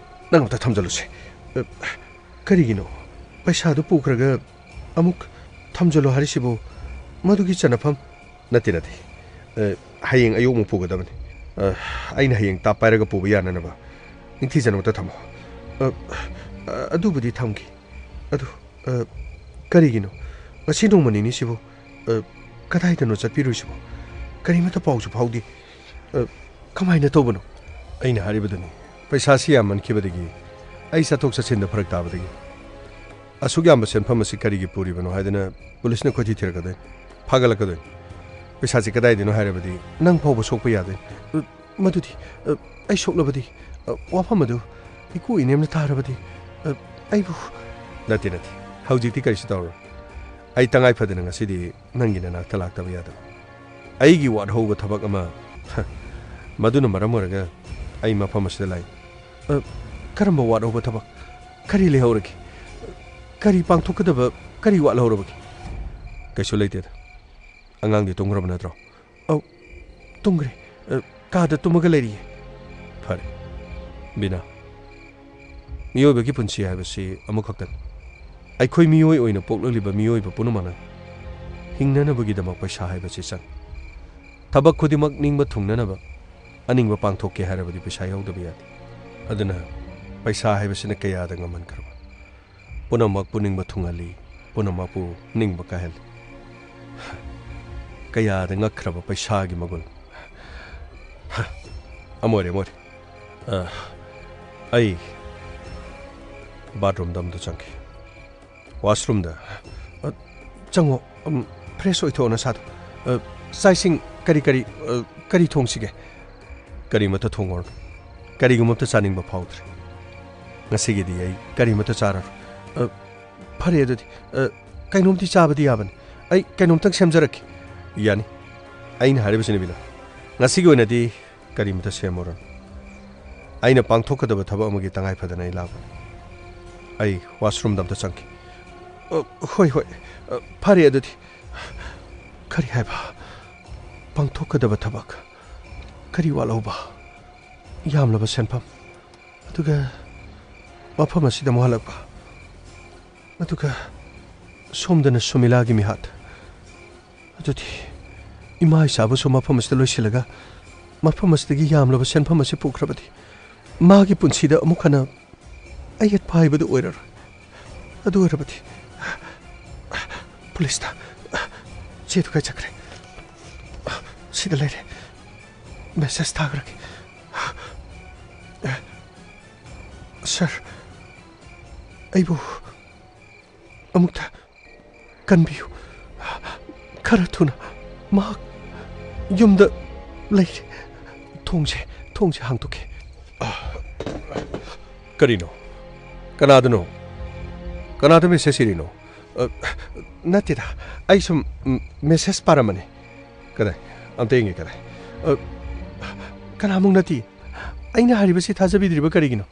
ꯅꯪ ꯑꯃꯇ ꯊꯝꯖꯜꯂꯨꯁꯦ꯫ ꯑ, ꯀꯔꯤꯒꯤꯅꯣ? ꯄꯩꯁꯥꯗꯨ ꯄꯨꯈ꯭ꯔꯒ ꯑꯃꯨꯛ ꯊꯝꯖꯜꯂꯣ ꯍꯥꯏꯔꯤꯁꯤꯕꯨ ꯃꯗꯨꯒꯤ ꯆꯟꯅꯐꯝ? ꯅꯠꯇꯦ, ꯅꯠꯇꯦ꯫ ꯑ, ꯍꯌꯦꯡ ꯑꯌꯨꯛ ꯑꯃꯨꯛ ꯄꯨꯒꯗꯕꯅꯤ꯫ ꯑ, ꯑꯩꯅ ꯍꯌꯦꯡ ꯇꯥꯞ ꯄꯥꯏꯔꯒ ꯄꯨꯕ ꯌꯥꯅꯅꯕ ꯅꯤꯡꯊꯤꯖꯅ ꯑꯃꯇ ꯊꯝꯃꯣ꯫ ꯑ, ꯑ, ꯑꯗꯨꯕꯨꯗꯤ ꯊꯝꯈꯤ꯫ ꯑꯗꯨ, ꯑ, ꯀꯔꯤꯒꯤꯅꯣ? ꯉꯁꯤ ꯅꯣꯡꯃ ꯅꯤꯅꯤꯁꯤꯕꯨ, ꯑ, ꯀꯗꯥꯏꯗꯅꯣ ꯆꯠꯄꯤꯔꯨꯏꯁꯤꯕꯣ? ꯀꯔꯤꯃꯠꯇ ꯄꯥꯎꯁꯨ ꯐꯥꯎꯗꯦ꯫ ꯑ, ꯀꯃꯥꯏꯅ ꯇꯧꯕꯅꯣ? ꯑꯩꯅ ꯍꯥꯏꯔꯤꯕꯗꯨꯅꯤ, ꯄꯩꯁꯥꯁꯤ ꯌꯥꯝꯃꯟꯈꯤꯕꯗꯒꯤ ꯑꯩ ꯆꯠꯊꯣꯛ ꯆꯠꯁꯤꯟꯗ ꯐꯔꯛ ꯇꯥꯕꯗꯒꯤ꯫ ꯑꯁꯨꯛ ꯌꯥꯝꯕ ꯁꯦꯟꯐꯝ ꯑꯁꯤ ꯀꯔꯤꯒꯤ ꯄꯨꯔꯤꯕꯅꯣ ꯍꯥꯏꯗꯅ ꯄꯨꯂꯤꯁꯅ ꯀꯣꯏꯊꯤ ꯊꯤꯔꯛꯀꯗꯣꯏꯅꯤ, ꯐꯥꯒꯠꯂꯛꯀꯗꯣꯏꯅꯤ꯫ ꯄꯩꯁꯥꯁꯤ ꯀꯗꯥꯏꯗꯅꯣ ꯍꯥꯏꯔꯕꯗꯤ ꯅꯪ ꯐꯥꯎꯕ ꯁꯣꯛꯄ ꯌꯥꯗꯣꯏꯅꯤ꯫ ꯑ, ꯃꯗꯨꯗꯤ, ꯑ, ꯑꯩ ꯁꯣꯛꯂꯕꯗꯤ, ꯑ, ꯋꯥꯐꯝ ꯑꯗꯨ ꯏꯀꯨ ꯏꯅꯦꯝꯅ ꯇꯥꯔꯕꯗꯤ, ꯑ, ꯑꯩꯕꯨ ꯅꯠꯇꯦ, ꯅꯠꯇꯦ꯫ ꯍꯧꯖꯤꯛꯇꯤ ꯀꯔꯤꯁꯨ ꯇꯧꯔꯣꯏ꯫ ꯑꯩ ꯇꯉꯥꯏ ꯐꯗꯅ ꯉꯁꯤꯗꯤ ꯅꯪꯒꯤ ꯅꯅꯥꯛꯇ ꯂꯥꯛꯇꯕ ꯌꯥꯗꯕ꯫ ꯑꯩꯒꯤ ꯋꯥꯠꯍꯧꯕ ꯊꯕꯛ ꯑꯃ, ꯃꯗꯨꯅ ꯃꯔꯝ ꯑꯣꯏꯔꯒ ꯑꯩ ꯃꯐꯝ ꯑꯁꯤꯗ ꯂꯥꯛꯏ꯫ ꯑ, ꯀꯔꯝꯕ ꯋꯥꯠꯍꯧꯕ ꯊꯕꯛ? ꯀꯔꯤ ꯂꯩꯍꯧꯔꯒꯦ? ꯀꯔꯤ ꯄꯥꯡꯊꯣꯛꯀꯗꯕ, ꯀꯔꯤ ꯋꯥꯠꯍꯧꯔꯕꯒꯦ? ꯀꯩꯁꯨ ꯂꯩꯇꯦꯗ꯫ ꯑꯉꯥꯡꯗꯤ ꯇꯨꯝꯈ꯭ꯔꯕ ꯅꯠꯇ꯭ꯔꯣ? ꯑꯧ, ꯇꯨꯝꯈ꯭ꯔꯦ꯫ ꯑ, ꯀꯥꯗ ꯇꯨꯝꯃꯒ ꯂꯩꯔꯤꯌꯦ꯫ ꯐꯔꯦ꯫ ꯕꯤꯅꯥ, ꯃꯤꯑꯣꯏꯕꯒꯤ ꯄꯨꯟꯁꯤ ꯍꯥꯏꯕꯁꯤ ꯑꯃꯈꯛꯇꯅꯤ꯫ ꯑꯩꯈꯣꯏ ꯃꯤꯑꯣꯏ ꯑꯣꯏꯅ ꯄꯣꯛꯂꯛꯂꯤꯕ ꯃꯤꯑꯣꯏꯕ ꯄꯨꯝꯅꯃꯛꯅ ꯍꯤꯡꯅꯅꯕꯒꯤꯗꯃꯛ ꯄꯩꯁꯥ ꯍꯥꯏꯕꯁꯤ ꯆꯪꯏ꯫ ꯊꯕꯛ ꯈꯨꯗꯤꯡꯃꯛ ꯅꯤꯡꯕ ꯊꯨꯡꯅꯅꯕ ꯑꯅꯤꯡꯕ ꯄꯥꯡꯊꯣꯛꯀꯦ ꯍꯥꯏꯔꯕꯗꯤ ꯄꯩꯁꯥ ꯌꯥꯎꯗꯕ ꯌꯥꯗꯦ꯫ ꯑꯗꯨꯅ ꯄꯩꯁꯥ ꯍꯥꯏꯕꯁꯤꯅ ꯀꯌꯥꯗ ꯉꯝꯍꯟꯈ꯭ꯔꯕ? ꯄꯨꯝꯅꯃꯛꯄꯨ ꯅꯤꯡꯕ ꯊꯨꯡꯍꯜꯂꯤ, ꯄꯨꯝꯅꯃꯛꯄꯨ ꯅꯤꯡꯕ ꯀꯥꯏꯍꯜꯂꯤ꯫ ꯀꯌꯥꯗ ꯉꯛꯈ꯭ꯔꯕ ꯄꯩꯁꯥꯒꯤ ꯃꯒꯨꯟ! ꯑꯃ ꯑꯣꯏꯔꯦ, ꯑꯃ ꯑꯣꯏꯔꯦ꯫ ꯑ, ꯑꯩ ꯕꯥꯠꯔꯨꯝꯗ ꯑꯝꯇ ꯆꯪꯒꯦ꯫ ꯋꯥꯁꯔꯨꯝꯗ꯫ ꯑ, ꯆꯪꯉꯣ꯫ ꯎꯝ, ꯐ꯭ꯔꯦꯁ ꯑꯣꯏꯊꯣꯛꯑꯣ ꯅꯁꯥꯗꯣ꯫ ꯑ, ꯆꯥꯛ ꯏꯁꯤꯡ ꯀꯔꯤ ꯀꯔꯤ, ꯑ, ꯀꯔꯤ ꯊꯣꯡꯁꯤꯒꯦ? ꯀꯔꯤꯃꯠꯇ ꯊꯣꯡꯉꯨꯔꯅꯨ꯫ ꯀꯔꯤꯒꯨꯝꯕ ꯑꯝꯇ ꯆꯥꯅꯤꯡꯕ ꯐꯥꯎꯗ꯭ꯔꯦ꯫ ꯉꯁꯤꯒꯤꯗꯤ ꯑꯩ ꯀꯔꯤꯃꯠꯇ ꯆꯥꯔꯔꯣꯏ꯫ ꯑ, ꯐꯔꯦ ꯑꯗꯨꯗꯤ꯫ ꯑ, ꯀꯩꯅꯣꯝꯗꯤ ꯆꯥꯕꯗꯤ ꯌꯥꯕꯅꯤ꯫ ꯑꯩ ꯀꯩꯅꯣꯝꯇꯪ ꯁꯦꯝꯖꯔꯛꯀꯦ꯫ ꯌꯥꯅꯤ꯫ ꯑꯩꯅ ꯍꯥꯏꯔꯤꯕꯁꯤꯅꯤ ꯕꯤꯅꯥ꯫ ꯉꯁꯤꯒꯤ ꯑꯣꯏꯅꯗꯤ ꯀꯔꯤꯃꯠꯇ ꯁꯦꯝꯃꯨꯔꯅꯨ꯫ ꯑꯩꯅ ꯄꯥꯡꯊꯣꯛꯀꯗꯕ ꯊꯕꯛ ꯑꯃꯒꯤ ꯇꯉꯥꯏ ꯐꯗꯅ ꯑꯩ ꯂꯥꯛꯄꯅꯤ꯫ ꯑꯩ ꯋꯥꯁꯔꯨꯝꯗ ꯑꯝꯇ ꯆꯪꯈꯤ꯫ ꯑ, ꯍꯣꯏ, ꯍꯣꯏ꯫ ꯑ, ꯐꯔꯦ ꯑꯗꯨꯗꯤ꯫ ꯀꯔꯤ ꯍꯥꯏꯕ? ꯄꯥꯡꯊꯣꯛꯀꯗꯕ ꯊꯕꯛ? ꯀꯔꯤ ꯋꯥꯠꯍꯧꯕ? ꯌꯥꯝꯂꯕ ꯁꯦꯟꯐꯝ꯫ ꯑꯗꯨꯒ ꯃꯐꯝ ꯑꯁꯤꯗ ꯑꯃꯨꯛ ꯍꯜꯂꯛꯄ꯫ ꯑꯗꯨꯒ ꯁꯣꯝꯗꯅ ꯁꯨꯃꯤꯂꯥꯒꯤ ꯃꯤꯍꯥꯠ꯫ ꯑꯗꯨꯗꯤ ꯏꯃꯥ ꯏꯆꯥꯕꯨꯁꯨ ꯃꯐꯝ ꯑꯁꯤꯗ ꯂꯣꯏꯁꯤꯜꯂꯒ ꯃꯐꯝ ꯑꯁꯤꯗꯒꯤ ꯌꯥꯝꯂꯕ ꯁꯦꯟꯐꯝ ꯑꯁꯤ ꯄꯨꯈ꯭ꯔꯕꯗꯤ ꯃꯥꯒꯤ ꯄꯨꯟꯁꯤꯗ ꯑꯃꯨꯛ ꯍꯟꯅ ꯑꯌꯦꯠꯄ ꯍꯥꯏꯕꯗꯨ ꯑꯣꯏꯔꯔꯣꯏ꯫ ꯑꯗꯨ ꯑꯣꯏꯔꯕꯗꯤ ꯄꯨꯂꯤꯁꯇ ꯆꯦꯗꯨ ꯀꯥꯏ ꯆꯠꯈ꯭ꯔꯦ? ꯁꯤꯗ ꯂꯩꯔꯦ꯫ ꯃꯦꯁꯦꯖ ꯊꯥꯈ꯭ꯔꯒꯦ꯫ ꯁꯥꯔ, ꯑꯩꯕꯨ ꯑꯃꯨꯛꯇ ꯀꯟꯕꯤꯌꯨ꯫ ꯈꯔ ꯊꯨꯅ꯫ ꯃꯍꯥꯛ ꯌꯨꯝꯗ ꯂꯩꯔꯦ꯫ ꯊꯣꯡꯁꯦ, ꯊꯣꯡꯁꯦ ꯍꯥꯡꯗꯣꯛꯀꯦ꯫ ꯀꯔꯤꯅꯣ? ꯀꯅꯥꯗꯅꯣ? ꯀꯅꯥꯗ ꯃꯦꯁꯦꯖ ꯏꯔꯤꯅꯣ? ꯑ, ꯅꯠꯇꯦꯗ, ꯑꯩ ꯁꯨꯝ, ꯎꯝ, ꯃꯦꯁꯦꯖ ꯄꯥꯔꯝꯕꯅꯤ꯫ ꯀꯗꯥꯏ? ꯑꯝꯇ ꯌꯦꯡꯒꯦ, ꯀꯗꯥꯏ? ꯑ, ꯀꯅꯥꯃꯨꯛ ꯅꯠꯇꯦ꯫ ꯑꯩꯅ ꯍꯥꯏꯔꯤꯕꯁꯤ ꯊꯥꯖꯕꯤꯗ꯭ꯔꯤꯕ ꯀꯔꯤꯒꯤꯅꯣ?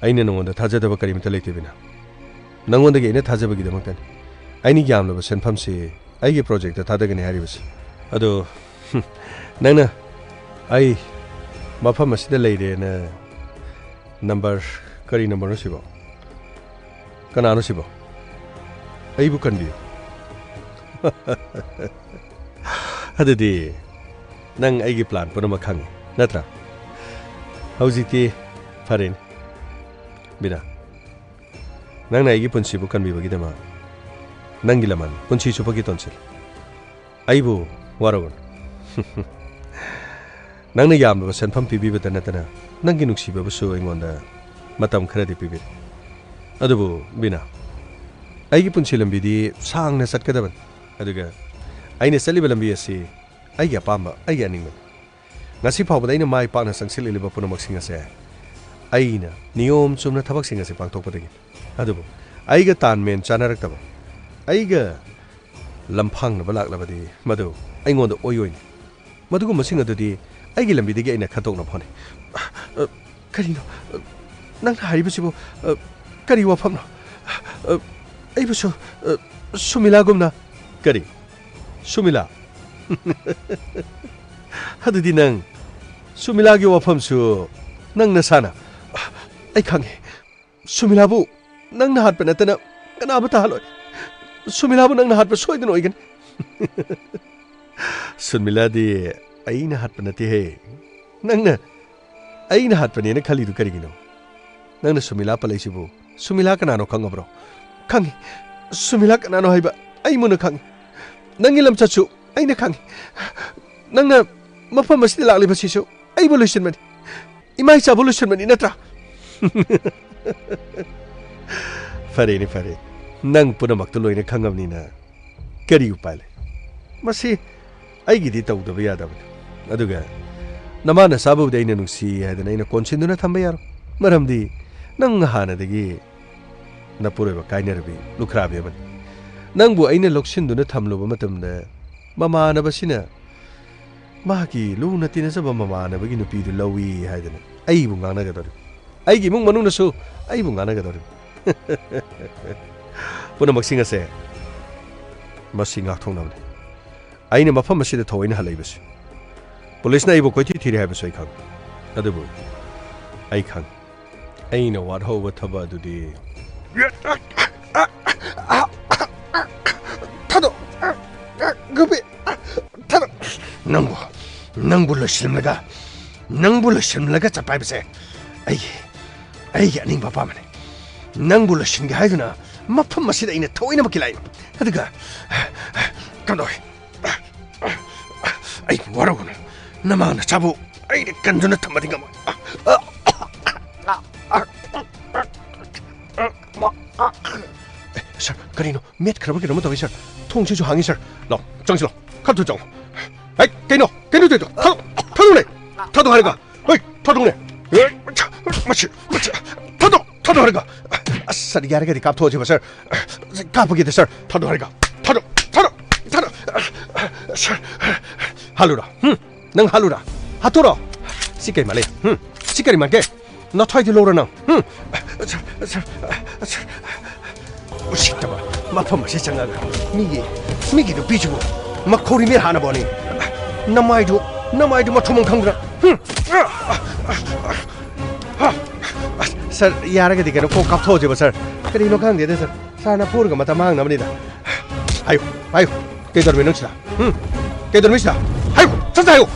ꯑꯩꯅ ꯅꯉꯣꯟꯗ ꯊꯥꯖꯗꯕ ꯀꯔꯤꯃꯠꯇ ꯂꯩꯇꯦ, ꯕꯤꯅꯥ꯫ ꯅꯉꯣꯟꯗꯒꯤ ꯑꯩꯅ ꯊꯥꯖꯕꯒꯤꯗꯃꯛꯇꯅꯤ꯫ ꯑꯩꯅ ꯌꯥꯝꯂꯕ ꯁꯦꯟꯐꯝꯁꯤ ꯑꯩꯒꯤ ꯄ꯭ꯔꯣꯖꯦꯛꯇ ꯊꯥꯗꯒꯅꯤ ꯍꯥꯏꯔꯤꯕꯁꯤ꯫ ꯑꯗꯣ, ꯍꯨꯝ, ꯅꯪꯅ ꯑꯩ ꯃꯐꯝ ꯑꯁꯤꯗ ꯂꯩꯔꯦꯅ ꯅꯝꯕꯔ ꯀꯔꯤ ꯅꯝꯕꯔꯅꯣ ꯁꯤꯕꯣ? ꯀꯅꯥꯅꯣ ꯁꯤꯕꯣ? ꯑꯩꯕꯨ ꯀꯟꯕꯤꯌꯨ꯫ ꯑꯗꯨꯗꯤ ꯅꯪ ꯑꯩꯒꯤ ꯄ꯭ꯂꯥꯟ ꯄꯨꯝꯅꯃꯛ ꯈꯪꯉꯤ, ꯅꯠꯇ꯭ꯔꯥ? ꯍꯧꯖꯤꯛꯇꯤ ꯐꯔꯦꯅꯦ꯫ ꯕꯤꯅꯥ, ꯅꯪꯅ ꯑꯩꯒꯤ ꯄꯨꯟꯁꯤꯕꯨ ꯀꯟꯕꯤꯕꯒꯤꯗꯃꯛ ꯅꯪꯒꯤ ꯂꯃꯟ ꯄꯨꯟꯁꯤ ꯆꯨꯞꯄꯒꯤ ꯇꯣꯟꯁꯤꯜ꯫ ꯑꯩꯕꯨ ꯋꯥꯔꯧꯒꯅꯨ꯫ ꯅꯪꯅ ꯌꯥꯝꯂꯕ ꯁꯦꯟꯐꯝ ꯄꯤꯕꯤꯕꯇ ꯅꯠꯇꯅ ꯅꯪꯒꯤ ꯅꯨꯡꯁꯤꯕꯕꯨꯁꯨ ꯑꯩꯉꯣꯟꯗ ꯃꯇꯝ ꯈꯔꯗꯤ ꯄꯤꯕꯤꯔꯦ꯫ ꯑꯗꯨꯕꯨ ꯕꯤꯅꯥ, ꯑꯩꯒꯤ ꯄꯨꯟꯁꯤ ꯂꯝꯕꯤꯗꯤ ꯁꯥꯡꯅ ꯆꯠꯀꯗꯕꯅꯤ꯫ ꯑꯗꯨꯒ ꯑꯩꯅ ꯆꯠꯂꯤꯕ ꯂꯝꯕꯤ ꯑꯁꯤ ꯑꯩꯒꯤ ꯑꯄꯥꯝꯕ, ꯑꯩꯒꯤ ꯑꯅꯤꯡꯕꯅꯤ꯫ ꯉꯁꯤ ꯐꯥꯎꯕꯗ ꯑꯩꯅ ꯃꯥꯏ ꯄꯥꯛꯅ ꯆꯪꯁꯤꯜꯂꯛꯂꯤꯕ ꯄꯨꯝꯅꯃꯛꯁꯤꯡ ꯑꯁꯦ ꯑꯩꯅ ꯅꯤꯌꯣꯝ ꯆꯨꯝꯅ ꯊꯕꯛꯁꯤꯡ ꯑꯁꯦ ꯄꯥꯡꯊꯣꯛꯄꯗꯒꯤ꯫ ꯑꯗꯨꯕꯨ ꯑꯩꯒ ꯇꯥꯟ ꯃꯦꯟ ꯆꯥꯅꯔꯛꯇꯕ, ꯑꯩꯒ ꯂꯝꯐꯥꯡꯅꯕ ꯂꯥꯛꯂꯕꯗꯤ ꯃꯗꯨ ꯑꯩꯉꯣꯟꯗ ꯑꯣꯏ ꯑꯣꯏꯅꯤ꯫ ꯃꯗꯨꯒꯨꯝꯕꯁꯤꯡ ꯑꯗꯨꯗꯤ ꯑꯩꯒꯤ ꯂꯝꯕꯤꯗꯒꯤ ꯑꯩꯅ ꯈꯟꯗꯣꯛꯅꯕ ꯍꯣꯠꯅꯩ꯫ ꯑ, ꯀꯔꯤꯅꯣ? ꯑ, ꯅꯪꯅ ꯍꯥꯏꯔꯤꯕꯁꯤꯕꯨ, ꯑ, ꯀꯔꯤ ꯋꯥꯐꯝꯅꯣ? ꯑ, ꯑꯩꯕꯨꯁꯨ, ꯑ, ꯁꯨꯃꯤꯂꯥꯒꯨꯝꯅ꯫ ꯀꯔꯤ? ꯁꯨꯃꯤꯂꯥ? ꯑꯗꯨꯗꯤ ꯅꯪ ꯁꯨꯃꯤꯂꯥꯒꯤ ꯋꯥꯐꯝꯁꯨ ꯅꯪ ꯅꯁꯥꯅ꯫ ꯑꯩ ꯈꯪꯉꯦ꯫ ꯁꯨꯃꯤꯂꯥꯕꯨ ꯅꯪꯅ ꯍꯥꯠꯄ ꯅꯠꯇꯅ ꯀꯅꯥ ꯑꯃꯠꯇ ꯍꯥꯠꯂꯣꯏ꯫ ꯁꯨꯃꯤꯂꯥꯕꯨ ꯅꯪꯅ ꯍꯥꯠꯄ ꯁꯣꯏꯗꯅ ꯑꯣꯏꯒꯅꯤ꯫ ꯁꯨꯃꯤꯂꯥꯗꯤ ꯑꯩꯅ ꯍꯥꯠꯄ ꯅꯠꯇꯦꯍꯦ꯫ ꯅꯪꯅ ꯑꯩꯅ ꯍꯥꯠꯄꯅꯦꯅ ꯈꯜꯂꯤꯗꯨ ꯀꯔꯤꯒꯤꯅꯣ? ꯅꯪꯅ ꯁꯨꯃꯤꯂꯥ ꯄꯜꯂꯛꯏꯁꯤꯕꯨ ꯁꯨꯃꯤꯂꯥ ꯀꯅꯥꯅꯣ ꯈꯪꯉꯕ꯭ꯔꯣ? ꯈꯪꯉꯤ꯫ ꯁꯨꯃꯤꯂꯥ ꯀꯅꯥꯅꯣ ꯍꯥꯏꯕ ꯑꯩ ꯃꯨꯟꯅ ꯈꯪꯉꯤ꯫ ꯅꯪꯒꯤ ꯂꯝꯆꯠꯁꯨ ꯑꯩꯅ ꯈꯪꯉꯤ꯫ ꯅꯪꯅ ꯃꯐꯝ ꯑꯁꯤꯗ ꯂꯥꯛꯂꯤꯕꯁꯤꯁꯨ ꯑꯩꯕꯨ ꯂꯣꯏꯁꯤꯟꯕꯅꯤ꯫ ꯏꯃꯥ ꯏꯆꯥꯕꯨ ꯂꯣꯏꯁꯤꯟꯕꯅꯤ ꯅꯠꯇ꯭ꯔꯥ? ꯐꯔꯦꯅꯦ, ꯐꯔꯦ꯫ ꯅꯪ ꯄꯨꯝꯅꯃꯛꯇꯨ ꯂꯣꯏꯅ ꯈꯪꯉꯕꯅꯤꯅ ꯀꯔꯤ ꯎꯄꯥꯏ ꯂꯩ? ꯃꯁꯤ ꯑꯩꯒꯤꯗꯤ ꯇꯧꯗꯕ ꯌꯥꯗꯕꯅꯤ꯫ ꯑꯗꯨꯒ ꯅꯃꯥ ꯅꯆꯥꯕꯨꯗꯤ ꯑꯩꯅ ꯅꯨꯡꯁꯤ ꯍꯥꯏꯗꯅ ꯑꯩꯅ ꯀꯣꯟꯁꯤꯟꯗꯨꯅ ꯊꯝꯕ ꯌꯥꯔꯣꯏ꯫ ꯃꯔꯝꯗꯤ ꯅꯪ ꯍꯥꯟꯅꯗꯒꯤ ꯅꯄꯨꯔꯣꯏꯕ ꯀꯥꯏꯅꯔꯕꯤ ꯂꯨꯈ꯭ꯔꯥꯕꯤ ꯑꯃꯅꯤ꯫ ꯅꯪꯕꯨ ꯑꯩꯅ ꯂꯧꯁꯤꯟꯗꯨꯅ ꯊꯝꯂꯨꯕ ꯃꯇꯝꯗ ꯃꯃꯥꯟꯅꯕꯁꯤꯅ ꯃꯥꯒꯤ ꯂꯨꯅ ꯇꯤꯟꯅꯖꯕ ꯃꯃꯥꯟꯅꯕꯒꯤ ꯅꯨꯄꯤꯗꯨ ꯂꯧꯏ ꯍꯥꯏꯗꯅ ꯑꯩꯕꯨ ꯉꯥꯡꯅꯒꯗꯧꯔꯤꯕ꯫ ꯑꯩꯒꯤ ꯏꯃꯨꯡ ꯃꯅꯨꯡꯅꯁꯨ ꯑꯩꯕꯨ ꯉꯥꯡꯅꯒꯗꯧꯔꯤꯕ꯫ ꯄꯨꯝꯅꯃꯛꯁꯤꯡ ꯑꯁꯦ ꯃꯁꯤ ꯉꯥꯛꯊꯣꯛꯅꯕꯅꯤ꯫ ꯑꯩꯅ ꯃꯐꯝ ꯑꯁꯤꯗ ꯊꯑꯣꯏꯅ ꯍꯜꯂꯛꯏꯕꯁꯤ꯫ ꯄꯨꯂꯤꯁꯅ ꯑꯩꯕꯨ ꯀꯣꯏꯊꯤ ꯊꯤꯔꯤ ꯍꯥꯏꯕꯁꯨ ꯑꯩ ꯈꯪꯏ꯫ ꯑꯗꯨꯕꯨ ꯑꯩ ꯈꯪꯏ꯫ ꯑꯩꯅ ꯋꯥꯠꯍꯧꯕ ꯊꯕꯛ ꯑꯗꯨꯗꯤ꯫ ꯊꯥꯗꯣꯛ! ꯒꯨꯄꯤ! ꯊꯥꯗꯣꯛ! ꯅꯪꯕꯨ, ꯅꯪꯕꯨ ꯂꯣꯏꯁꯤꯜꯂꯒ, ꯅꯪꯕꯨ ꯂꯣꯏꯁꯤꯜꯂꯒ ꯆꯠꯄ ꯍꯥꯏꯕꯁꯦ ꯑꯩꯒꯤ, ꯑꯩꯒꯤ ꯑꯅꯤꯡꯕ ꯑꯄꯥꯝꯕꯅꯤ꯫ ꯅꯪꯕꯨ ꯂꯣꯏꯁꯤꯟꯒꯦ ꯍꯥꯏꯗꯨꯅ ꯃꯐꯝ ꯑꯁꯤꯗ ꯑꯩꯅ ꯊꯑꯣꯏꯅꯃꯛꯀꯤ ꯂꯥꯛꯏ꯫ ꯑꯗꯨꯒ ꯀꯩꯅꯣ, ꯑꯩ ꯋꯥꯔꯧꯒꯅꯨ꯫ ꯅꯃꯥ ꯅꯆꯥꯕꯨ ꯑꯩꯅ ꯀꯟꯗꯨꯅ ꯊꯝꯕꯗꯤ ꯉꯝꯃꯣꯏ꯫ ꯑꯦ, ꯁꯥꯔ, ꯀꯔꯤꯅꯣ? ꯃꯦꯠꯈ꯭ꯔꯕ ꯀꯩꯅꯣꯝꯃ ꯇꯧꯏ, ꯁꯥꯔ꯫ ꯊꯣꯡꯁꯤꯁꯨ ꯍꯥꯡꯉꯤ, ꯁꯥꯔ꯫ ꯂꯥꯎ, ꯆꯪꯁꯤ ꯂꯥꯎ꯫ ꯈꯔ ꯊꯨꯅ ꯆꯪꯉꯣ꯫ ꯍꯩ, ꯀꯩꯅꯣ? ꯀꯩꯅꯣ ꯇꯧꯔꯤꯗꯣ? ꯊꯥꯗꯣꯛ, ꯊꯥꯗꯣꯛꯅꯦ꯫ ꯊꯥꯗꯣꯛ ꯍꯥꯏꯔꯒ꯫ ꯍꯣꯏ, ꯊꯥꯗꯣꯛꯅꯦ꯫ ꯑꯦ, ꯃꯁꯤ, ꯃꯁꯤ, ꯊꯥꯗꯣꯛ, ꯊꯥꯗꯣꯛ ꯍꯥꯏꯔꯒ꯫ ꯑꯁ, ꯁꯥꯔ, ꯌꯥꯔꯒꯗꯤ ꯀꯥꯞꯊꯣꯛꯑꯁꯤꯕ, ꯁꯥꯔ꯫ ꯀꯥꯞꯄꯒꯤꯗ, ꯁꯥꯔ, ꯊꯥꯗꯣꯛ ꯍꯥꯏꯔꯒ꯫ ꯊꯥꯗꯣꯛ, ꯊꯥꯗꯣꯛ, ꯊꯥꯗꯣꯛ꯫ ꯁꯥꯔ, ꯍꯥꯜꯂꯨꯔꯣ꯫ ꯍꯨꯝ, ꯅꯪ ꯍꯥꯜꯂꯨꯔꯥ? ꯍꯥꯠꯇꯣꯔꯣ? ꯁꯤ ꯀꯩ ꯃꯥꯜꯂꯦ? ꯍꯨꯝ, ꯁꯤ ꯀꯔꯤ ꯃꯥꯟꯒꯦ? ꯅꯊ꯭ꯋꯥꯏꯗꯨ ꯂꯧꯔ ꯅꯪ꯫ ꯍꯨꯝ? ꯁꯥꯔ, ꯁꯥꯔ, ꯁꯥꯔ, ꯎꯁꯤꯠꯇꯕ, ꯃꯐꯝ ꯑꯁꯤ ꯆꯪꯉꯒ ꯃꯤꯒꯤ, ꯃꯤꯒꯤ ꯅꯨꯄꯤꯁꯤꯕꯨ ꯃꯈꯧꯔꯤ ꯃꯤꯠ ꯍꯥꯟꯅꯕꯅꯤ꯫ ꯅꯃꯥꯏꯗꯨ, ꯅꯃꯥꯏꯗꯨ ꯃꯊꯣꯡ ꯃꯔꯝ ꯈꯪꯗ꯭ꯔꯥ? ꯍꯨꯝ? ꯁꯥꯔ, ꯌꯥꯔꯒꯗꯤ ꯀꯩꯅꯣ ꯀꯣꯛ ꯀꯥꯞꯊꯣꯛꯑꯁꯦꯕ, ꯁꯥꯔ꯫ ꯀꯔꯤꯅꯣ ꯈꯪꯗꯦꯗ, ꯁꯥꯔ꯫ ꯁꯥꯔꯅ ꯐꯨꯔꯒ ꯃꯇꯝ ꯃꯥꯡꯅꯕꯅꯤꯗ꯫ ꯍꯥꯏꯌꯨ, ꯍꯥꯏꯌꯨ꯫ ꯀꯩꯗꯧꯔꯝꯃꯤꯅꯣ ꯁꯤꯗ? ꯍꯨꯝ? ꯀꯩꯗꯧꯔꯝꯃꯤ ꯁꯤꯗ? ꯍꯥꯏꯌꯨ! ꯁꯠ ꯁꯠ ꯍꯥꯏꯌꯨ!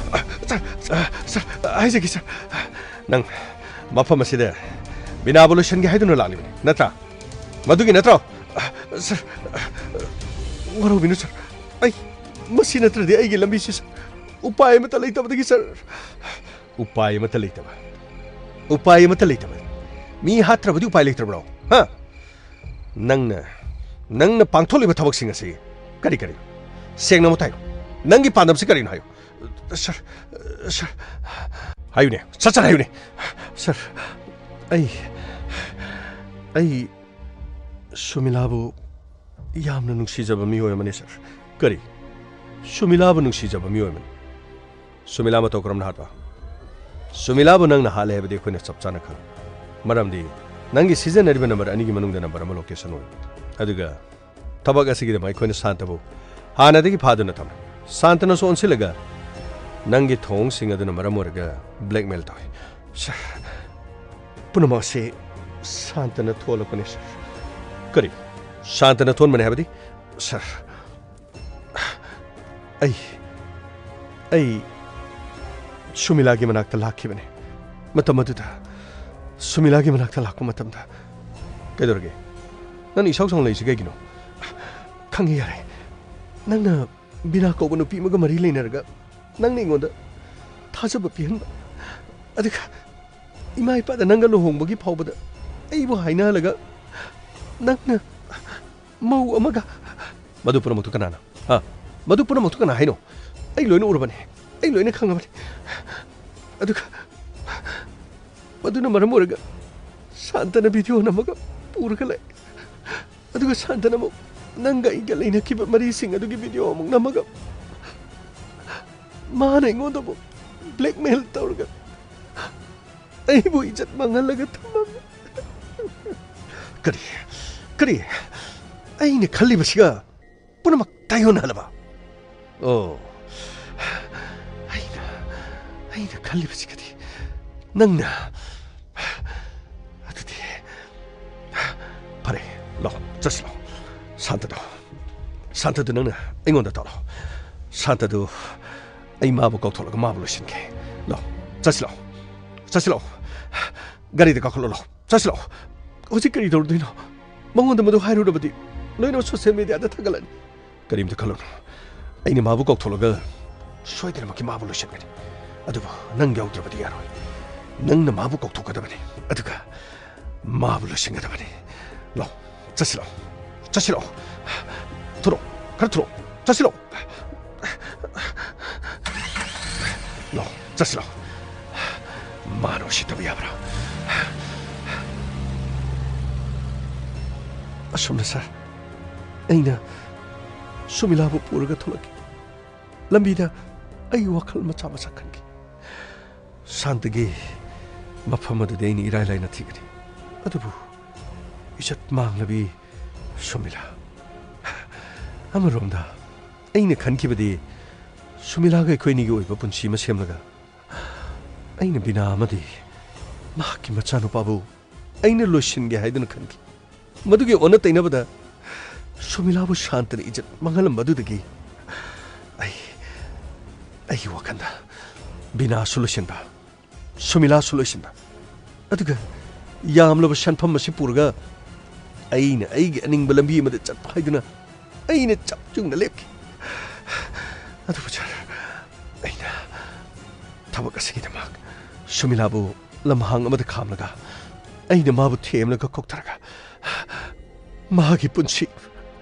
ꯁꯥꯔ, ꯁꯥꯔ, ꯁꯥꯔ, ꯍꯥꯏꯖꯒꯦ, ꯁꯥꯔ꯫ ꯅꯪ ꯃꯐꯝ ꯑꯁꯤꯗ ꯕꯤꯅꯥꯕꯨ ꯂꯣꯏꯁꯤꯟꯒꯦ ꯍꯥꯏꯗꯨꯅ ꯂꯥꯛꯂꯤꯕꯅꯤ, ꯅꯠꯇ꯭ꯔꯥ? ꯃꯗꯨꯒꯤ ꯅꯠꯇ꯭ꯔꯣ? ꯁꯥꯔ, ꯋꯥꯔꯧꯕꯤꯅꯨ, ꯁꯥꯔ꯫ ꯑꯩ, ꯃꯁꯤ ꯅꯠꯇ꯭ꯔꯗꯤ ꯑꯩꯒꯤ ꯂꯝꯕꯤꯁꯤ, ꯁꯥꯔ, ꯎꯄꯥꯏ ꯑꯃꯠꯇ ꯂꯩꯇꯕꯗꯒꯤ, ꯁꯥꯔ꯫ ꯎꯄꯥꯏ ꯑꯃꯠꯇ ꯂꯩꯇꯕ? ꯎꯄꯥꯏ ꯑꯃꯠꯇ ꯂꯩꯇꯕ? ꯃꯤ ꯍꯥꯠꯇ꯭ꯔꯕꯗꯤ ꯎꯄꯥꯏ ꯂꯩꯇ꯭ꯔꯕ꯭ꯔꯣ? ꯍꯥ? ꯅꯪꯅ, ꯅꯪꯅ ꯄꯥꯡꯊꯣꯛꯂꯤꯕ ꯊꯕꯛꯁꯤꯡ ꯑꯁꯤ ꯀꯔꯤ ꯀꯔꯤꯅꯣ? ꯁꯦꯡꯅ ꯑꯃꯨꯛ ꯍꯥꯏꯌꯨ꯫ ꯅꯪꯒꯤ ꯄꯥꯟꯗꯝꯁꯤ ꯀꯔꯤꯅꯣ ꯍꯥꯏꯌꯨ꯫ ꯁꯥꯔ, ꯁꯥꯔ, ꯍꯥꯏꯌꯨꯅꯦ, ꯁꯠ ꯁꯠ ꯍꯥꯏꯌꯨꯅꯦ꯫ ꯁꯥꯔ, ꯑꯩ, ꯑꯩ ꯁꯨꯃꯤꯂꯥꯕꯨ ꯌꯥꯝꯅ ꯅꯨꯡꯁꯤꯖꯕ ꯃꯤꯑꯣꯏ ꯑꯃꯅꯤ, ꯁꯥꯔ꯫ ꯀꯔꯤ? ꯁꯨꯃꯤꯂꯥꯕꯨ ꯅꯨꯡꯁꯤꯖꯕ ꯃꯤꯑꯣꯏ ꯑꯃꯅꯤ? ꯁꯨꯃꯤꯂꯥ ꯃꯇꯧ ꯀꯔꯝꯅ ꯍꯥꯠꯄ? ꯁꯨꯃꯤꯂꯥꯕꯨ ꯅꯪꯅ ꯍꯥꯠꯂꯦ ꯍꯥꯏꯕꯗꯤ ꯑꯩꯈꯣꯏꯅ ꯆꯞ ꯆꯥꯅ ꯈꯪꯏ꯫ ꯃꯔꯝꯗꯤ ꯅꯪꯒꯤ ꯁꯤꯖꯤꯟꯅꯔꯤꯕ ꯅꯝꯕꯔ ꯑꯅꯤꯒꯤ ꯃꯅꯨꯡꯗ ꯅꯝꯕꯔ ꯑꯃ ꯂꯣꯀꯦꯁꯟ ꯑꯣꯏ꯫ ꯑꯗꯨꯒ ꯊꯕꯛ ꯑꯁꯤꯒꯤꯗꯃꯛ ꯑꯩꯈꯣꯏꯅ ꯁꯥꯟꯇꯕꯨ ꯍꯥꯟꯅꯗꯒꯤ ꯐꯥꯗꯨꯅ ꯊꯝꯂꯦ꯫ ꯁꯥꯟꯇꯅꯁꯨ ꯑꯣꯟꯁꯤꯜꯂꯒ ꯅꯪꯒꯤ ꯊꯧꯑꯣꯡꯁꯤꯡ ꯑꯗꯨꯅ ꯃꯔꯝ ꯑꯣꯏꯔꯒ ꯕ꯭ꯂꯦꯛꯃꯦꯜ ꯇꯧꯏ꯫ ꯁꯥꯔ, ꯄꯨꯝꯅꯃꯛ ꯑꯁꯤ ꯁꯥꯟꯇꯅ ꯊꯣꯛꯍꯜꯂꯛꯄꯅꯤ, ꯁꯔ꯫ ꯀꯔꯤ? ꯁꯥꯟꯇꯅ ꯊꯣꯛꯍꯟꯕꯅꯤ ꯍꯥꯏꯕꯗꯤ? ꯁꯔ, ꯑꯩ, ꯑꯩ ꯁꯨꯃꯤꯂꯥꯒꯤ ꯃꯅꯥꯛꯇ ꯂꯥꯛꯈꯤꯕꯅꯤ꯫ ꯃꯇꯝ ꯑꯗꯨꯗ ꯁꯨꯃꯤꯂꯥꯒꯤ ꯃꯅꯥꯛꯇ ꯂꯥꯛꯄ ꯃꯇꯝꯗ, ꯀꯩꯗꯧꯔꯒꯦ? ꯅꯪꯅ ꯏꯁꯥꯎ ꯁꯥꯎꯅ ꯂꯩꯔꯤꯁꯤ ꯀꯩꯒꯤꯅꯣ? ꯈꯪꯉꯦ, ꯌꯥꯔꯦ꯫ ꯅꯪꯅ ꯕꯤꯅꯥ ꯀꯧꯕ ꯅꯨꯄꯤ ꯑꯃꯒ ꯃꯔꯤ ꯂꯩꯅꯔꯒ ꯅꯪꯅ ꯑꯩꯉꯣꯟꯗ ꯊꯥꯖꯕ ꯄꯤꯍꯟꯕ, ꯑꯗꯨꯒ ꯏꯃꯥ ꯏꯄꯥꯗ ꯅꯪꯒ ꯂꯨꯍꯣꯡꯕꯒꯤ ꯐꯥꯎꯕꯗ ꯑꯩꯕꯨ ꯍꯥꯏꯅꯍꯜꯂꯒ ꯅꯪꯅ ꯃꯧ ꯑꯃꯒ, ꯃꯗꯨ ꯄꯨꯝꯅꯃꯛꯇꯨ ꯀꯅꯥꯅ? ꯍꯥ? ꯃꯗꯨ ꯄꯨꯝꯅꯃꯛꯇꯨ ꯀꯅꯥ ꯍꯥꯏꯅꯣ? ꯑꯩ ꯂꯣꯏꯅ ꯎꯔꯕꯅꯤ, ꯑꯩ ꯂꯣꯏꯅ ꯈꯪꯉꯕꯅꯤ꯫ ꯑꯗꯨꯒ ꯃꯗꯨꯅ ꯃꯔꯝ ꯑꯣꯏꯔꯒ ꯁꯥꯟꯇꯅ ꯚꯤꯗꯤꯑꯣ ꯅꯝꯃꯒ ꯄꯨꯔꯒ ꯂꯥꯛꯑꯦ꯫ ꯑꯗꯨꯒ ꯁꯥꯟꯇꯅ ꯑꯃꯨꯛ ꯅꯪꯒ ꯑꯩꯒ ꯂꯩꯅꯈꯤꯕ ꯃꯔꯤꯁꯤꯡ ꯑꯗꯨꯒꯤ ꯚꯤꯗꯤꯑꯣ ꯑꯃꯨꯛ ꯅꯝꯃꯒ ꯃꯥꯅ ꯑꯩꯉꯣꯟꯗꯕꯨ ꯕ꯭ꯂꯦꯛꯃꯦꯜ ꯇꯧꯔꯒ ꯑꯩꯕꯨ ꯏꯖꯠ ꯃꯥꯡꯍꯜꯂꯒ ꯊꯝꯃꯝꯃꯤ꯫ ꯀꯔꯤ? ꯀꯔꯤ? ꯑꯩꯅ ꯈꯜꯂꯤꯕꯁꯤꯒ ꯄꯨꯝꯅꯃꯛ ꯇꯥꯏꯑꯣꯟꯅꯍꯜꯂꯕ? ꯑꯣ, ꯑꯩꯅ, ꯑꯩꯅ ꯈꯜꯂꯤꯕꯁꯤꯒꯗꯤ ꯅꯪꯅ, ꯑꯗꯨꯗꯤ ꯐꯔꯦ, ꯂꯥꯛꯑꯣ, ꯆꯠꯁꯤ ꯂꯥꯛꯑꯣ꯫ ꯁꯥꯟꯇꯗꯣ, ꯁꯥꯟꯇꯗꯨ ꯅꯪꯅ ꯑꯩꯉꯣꯟꯗ ꯇꯧꯔꯣ꯫ ꯁꯥꯟꯇꯗꯨ ꯑꯩ ꯃꯥꯕꯨ ꯀꯧꯊꯣꯛꯂꯒ ꯃꯥꯕꯨ ꯂꯣꯏꯁꯤꯟꯒꯦ꯫ ꯂꯥꯛꯑꯣ, ꯆꯠꯁꯤ ꯂꯥꯛꯑꯣ, ꯆꯠꯁꯤ ꯂꯥꯛꯑꯣ꯫ ꯒꯥꯔꯤꯗ ꯀꯥꯈꯠꯂꯣ, ꯂꯥꯛꯑꯣ, ꯆꯠꯁꯤ ꯂꯥꯛꯑꯣ꯫ ꯍꯧꯖꯤꯛ ꯀꯔꯤ ꯇꯧꯔꯨꯗꯣꯏꯅꯣ? ꯃꯉꯣꯟꯗ ꯃꯗꯨ ꯍꯥꯏꯔꯨꯔꯕꯗꯤ ꯂꯣꯏꯅꯃꯛ ꯁꯣꯁꯤꯌꯦꯜ ꯃꯤꯗꯤꯌꯥꯗ ꯊꯥꯒꯠꯂꯅꯤ꯫ ꯀꯔꯤꯝꯇ ꯈꯜꯂꯨꯅꯨ, ꯑꯩꯅ ꯃꯥꯕꯨ ꯀꯧꯊꯣꯛꯂꯒ ꯁꯣꯏꯗꯅꯃꯛꯀꯤ ꯃꯥꯕꯨ ꯂꯣꯏꯁꯤꯟꯒꯅꯤ꯫ ꯑꯗꯨꯕꯨ ꯅꯪ ꯌꯥꯎꯗ꯭ꯔꯕꯗꯤ ꯌꯥꯔꯣꯏ꯫ ꯅꯪꯅ ꯃꯥꯕꯨ ꯀꯧꯊꯣꯛꯀꯗꯕꯅꯤ, ꯑꯗꯨꯒ ꯃꯥꯕꯨ ꯂꯣꯏꯁꯤꯟꯒꯗꯕꯅꯤ꯫ ꯂꯥꯛꯑꯣ, ꯆꯠꯁꯤ ꯂꯥꯛꯑꯣ, ꯆꯠꯁꯤ ꯂꯥꯛꯑꯣ꯫ ꯊꯣꯔꯛꯑꯣ, ꯈꯔ ꯊꯣꯔꯛꯑꯣ, ꯆꯠꯁꯤ ꯂꯥꯛꯑꯣ꯫ ꯂꯥꯛꯑꯣ, ꯆꯠꯁꯤ ꯂꯥꯛꯑꯣ꯫ ꯃꯥꯅ ꯎꯁꯤꯠꯇꯕ ꯌꯥꯕ꯭ꯔꯥ? ꯑꯁꯨꯝꯅ, ꯁꯥꯔ, ꯑꯩꯅ ꯁꯨꯃꯤꯂꯥꯕꯨ ꯄꯨꯔꯒ ꯊꯣꯛꯂꯛꯈꯤ꯫ ꯂꯝꯕꯤꯗ ꯑꯩ ꯋꯥꯈꯜ ꯃꯆꯥ ꯃꯆꯥ ꯈꯟꯈꯤ꯫ ꯁꯥꯟꯇꯒꯤ ꯃꯐꯝ ꯑꯗꯨꯗꯤ ꯑꯩꯅ ꯏꯔꯥꯏ ꯂꯥꯏꯅ ꯊꯤꯒꯅꯤ꯫ ꯑꯗꯨꯕꯨ ꯏꯖꯠ ꯃꯥꯡꯂꯕꯤ ꯁꯨꯃꯤꯂꯥ꯫ ꯑꯃꯔꯣꯝꯗ ꯑꯩꯅ ꯈꯟꯈꯤꯕꯗꯤ ꯁꯨꯃꯤꯂꯥꯒ ꯑꯩꯈꯣꯏ ꯑꯅꯤꯒꯤ ꯑꯣꯏꯕ ꯄꯨꯟꯁꯤ ꯑꯃ ꯁꯦꯝꯂꯒ ꯑꯩꯅ ꯕꯤꯅꯥ ꯑꯃꯗꯤ ꯃꯍꯥꯛꯀꯤ ꯃꯆꯥꯅꯨꯄꯥꯕꯨ ꯑꯩꯅ ꯂꯣꯏꯁꯤꯟꯒꯦ ꯍꯥꯏꯗꯨꯅ ꯈꯟꯈꯤ꯫ ꯃꯗꯨꯒꯤ ꯑꯣꯟꯅ ꯇꯩꯅꯕꯗ ꯁꯨꯃꯤꯂꯥꯕꯨ ꯁꯥꯟꯇꯅ ꯏꯖꯠ ꯃꯥꯡꯍꯜꯂꯝꯕ ꯑꯗꯨꯗꯒꯤ ꯑꯩ, ꯑꯩꯒꯤ ꯋꯥꯈꯜꯗ ꯕꯤꯅꯥꯁꯨ ꯂꯣꯏꯁꯤꯟꯕ, ꯁꯨꯃꯤꯂꯥꯁꯨ ꯂꯣꯏꯁꯤꯟꯕ, ꯑꯗꯨꯒ ꯌꯥꯝꯂꯕ ꯁꯦꯟꯐꯝ ꯑꯁꯤ ꯄꯨꯔꯒ ꯑꯩꯅ ꯑꯩꯒꯤ ꯑꯅꯤꯡꯕ ꯂꯝꯕꯤ ꯑꯃꯗ ꯆꯠꯄ ꯍꯥꯏꯗꯨꯅ ꯑꯩꯅ ꯆꯞ ꯌꯨꯡꯅ ꯂꯦꯞꯈꯤ꯫ ꯑꯗꯨꯕꯨ ꯁꯥꯔ, ꯑꯩꯅ ꯊꯕꯛ ꯑꯁꯤꯒꯤꯗꯃꯛ ꯁꯨꯃꯤꯂꯥꯕꯨ ꯂꯝꯍꯥꯡ ꯑꯃꯗ ꯈꯥꯝꯂꯒ ꯑꯩꯅ ꯃꯥꯕꯨ ꯊꯦꯝꯂꯒ ꯀꯣꯛꯊꯔꯒ ꯃꯍꯥꯛꯀꯤ ꯄꯨꯟꯁꯤ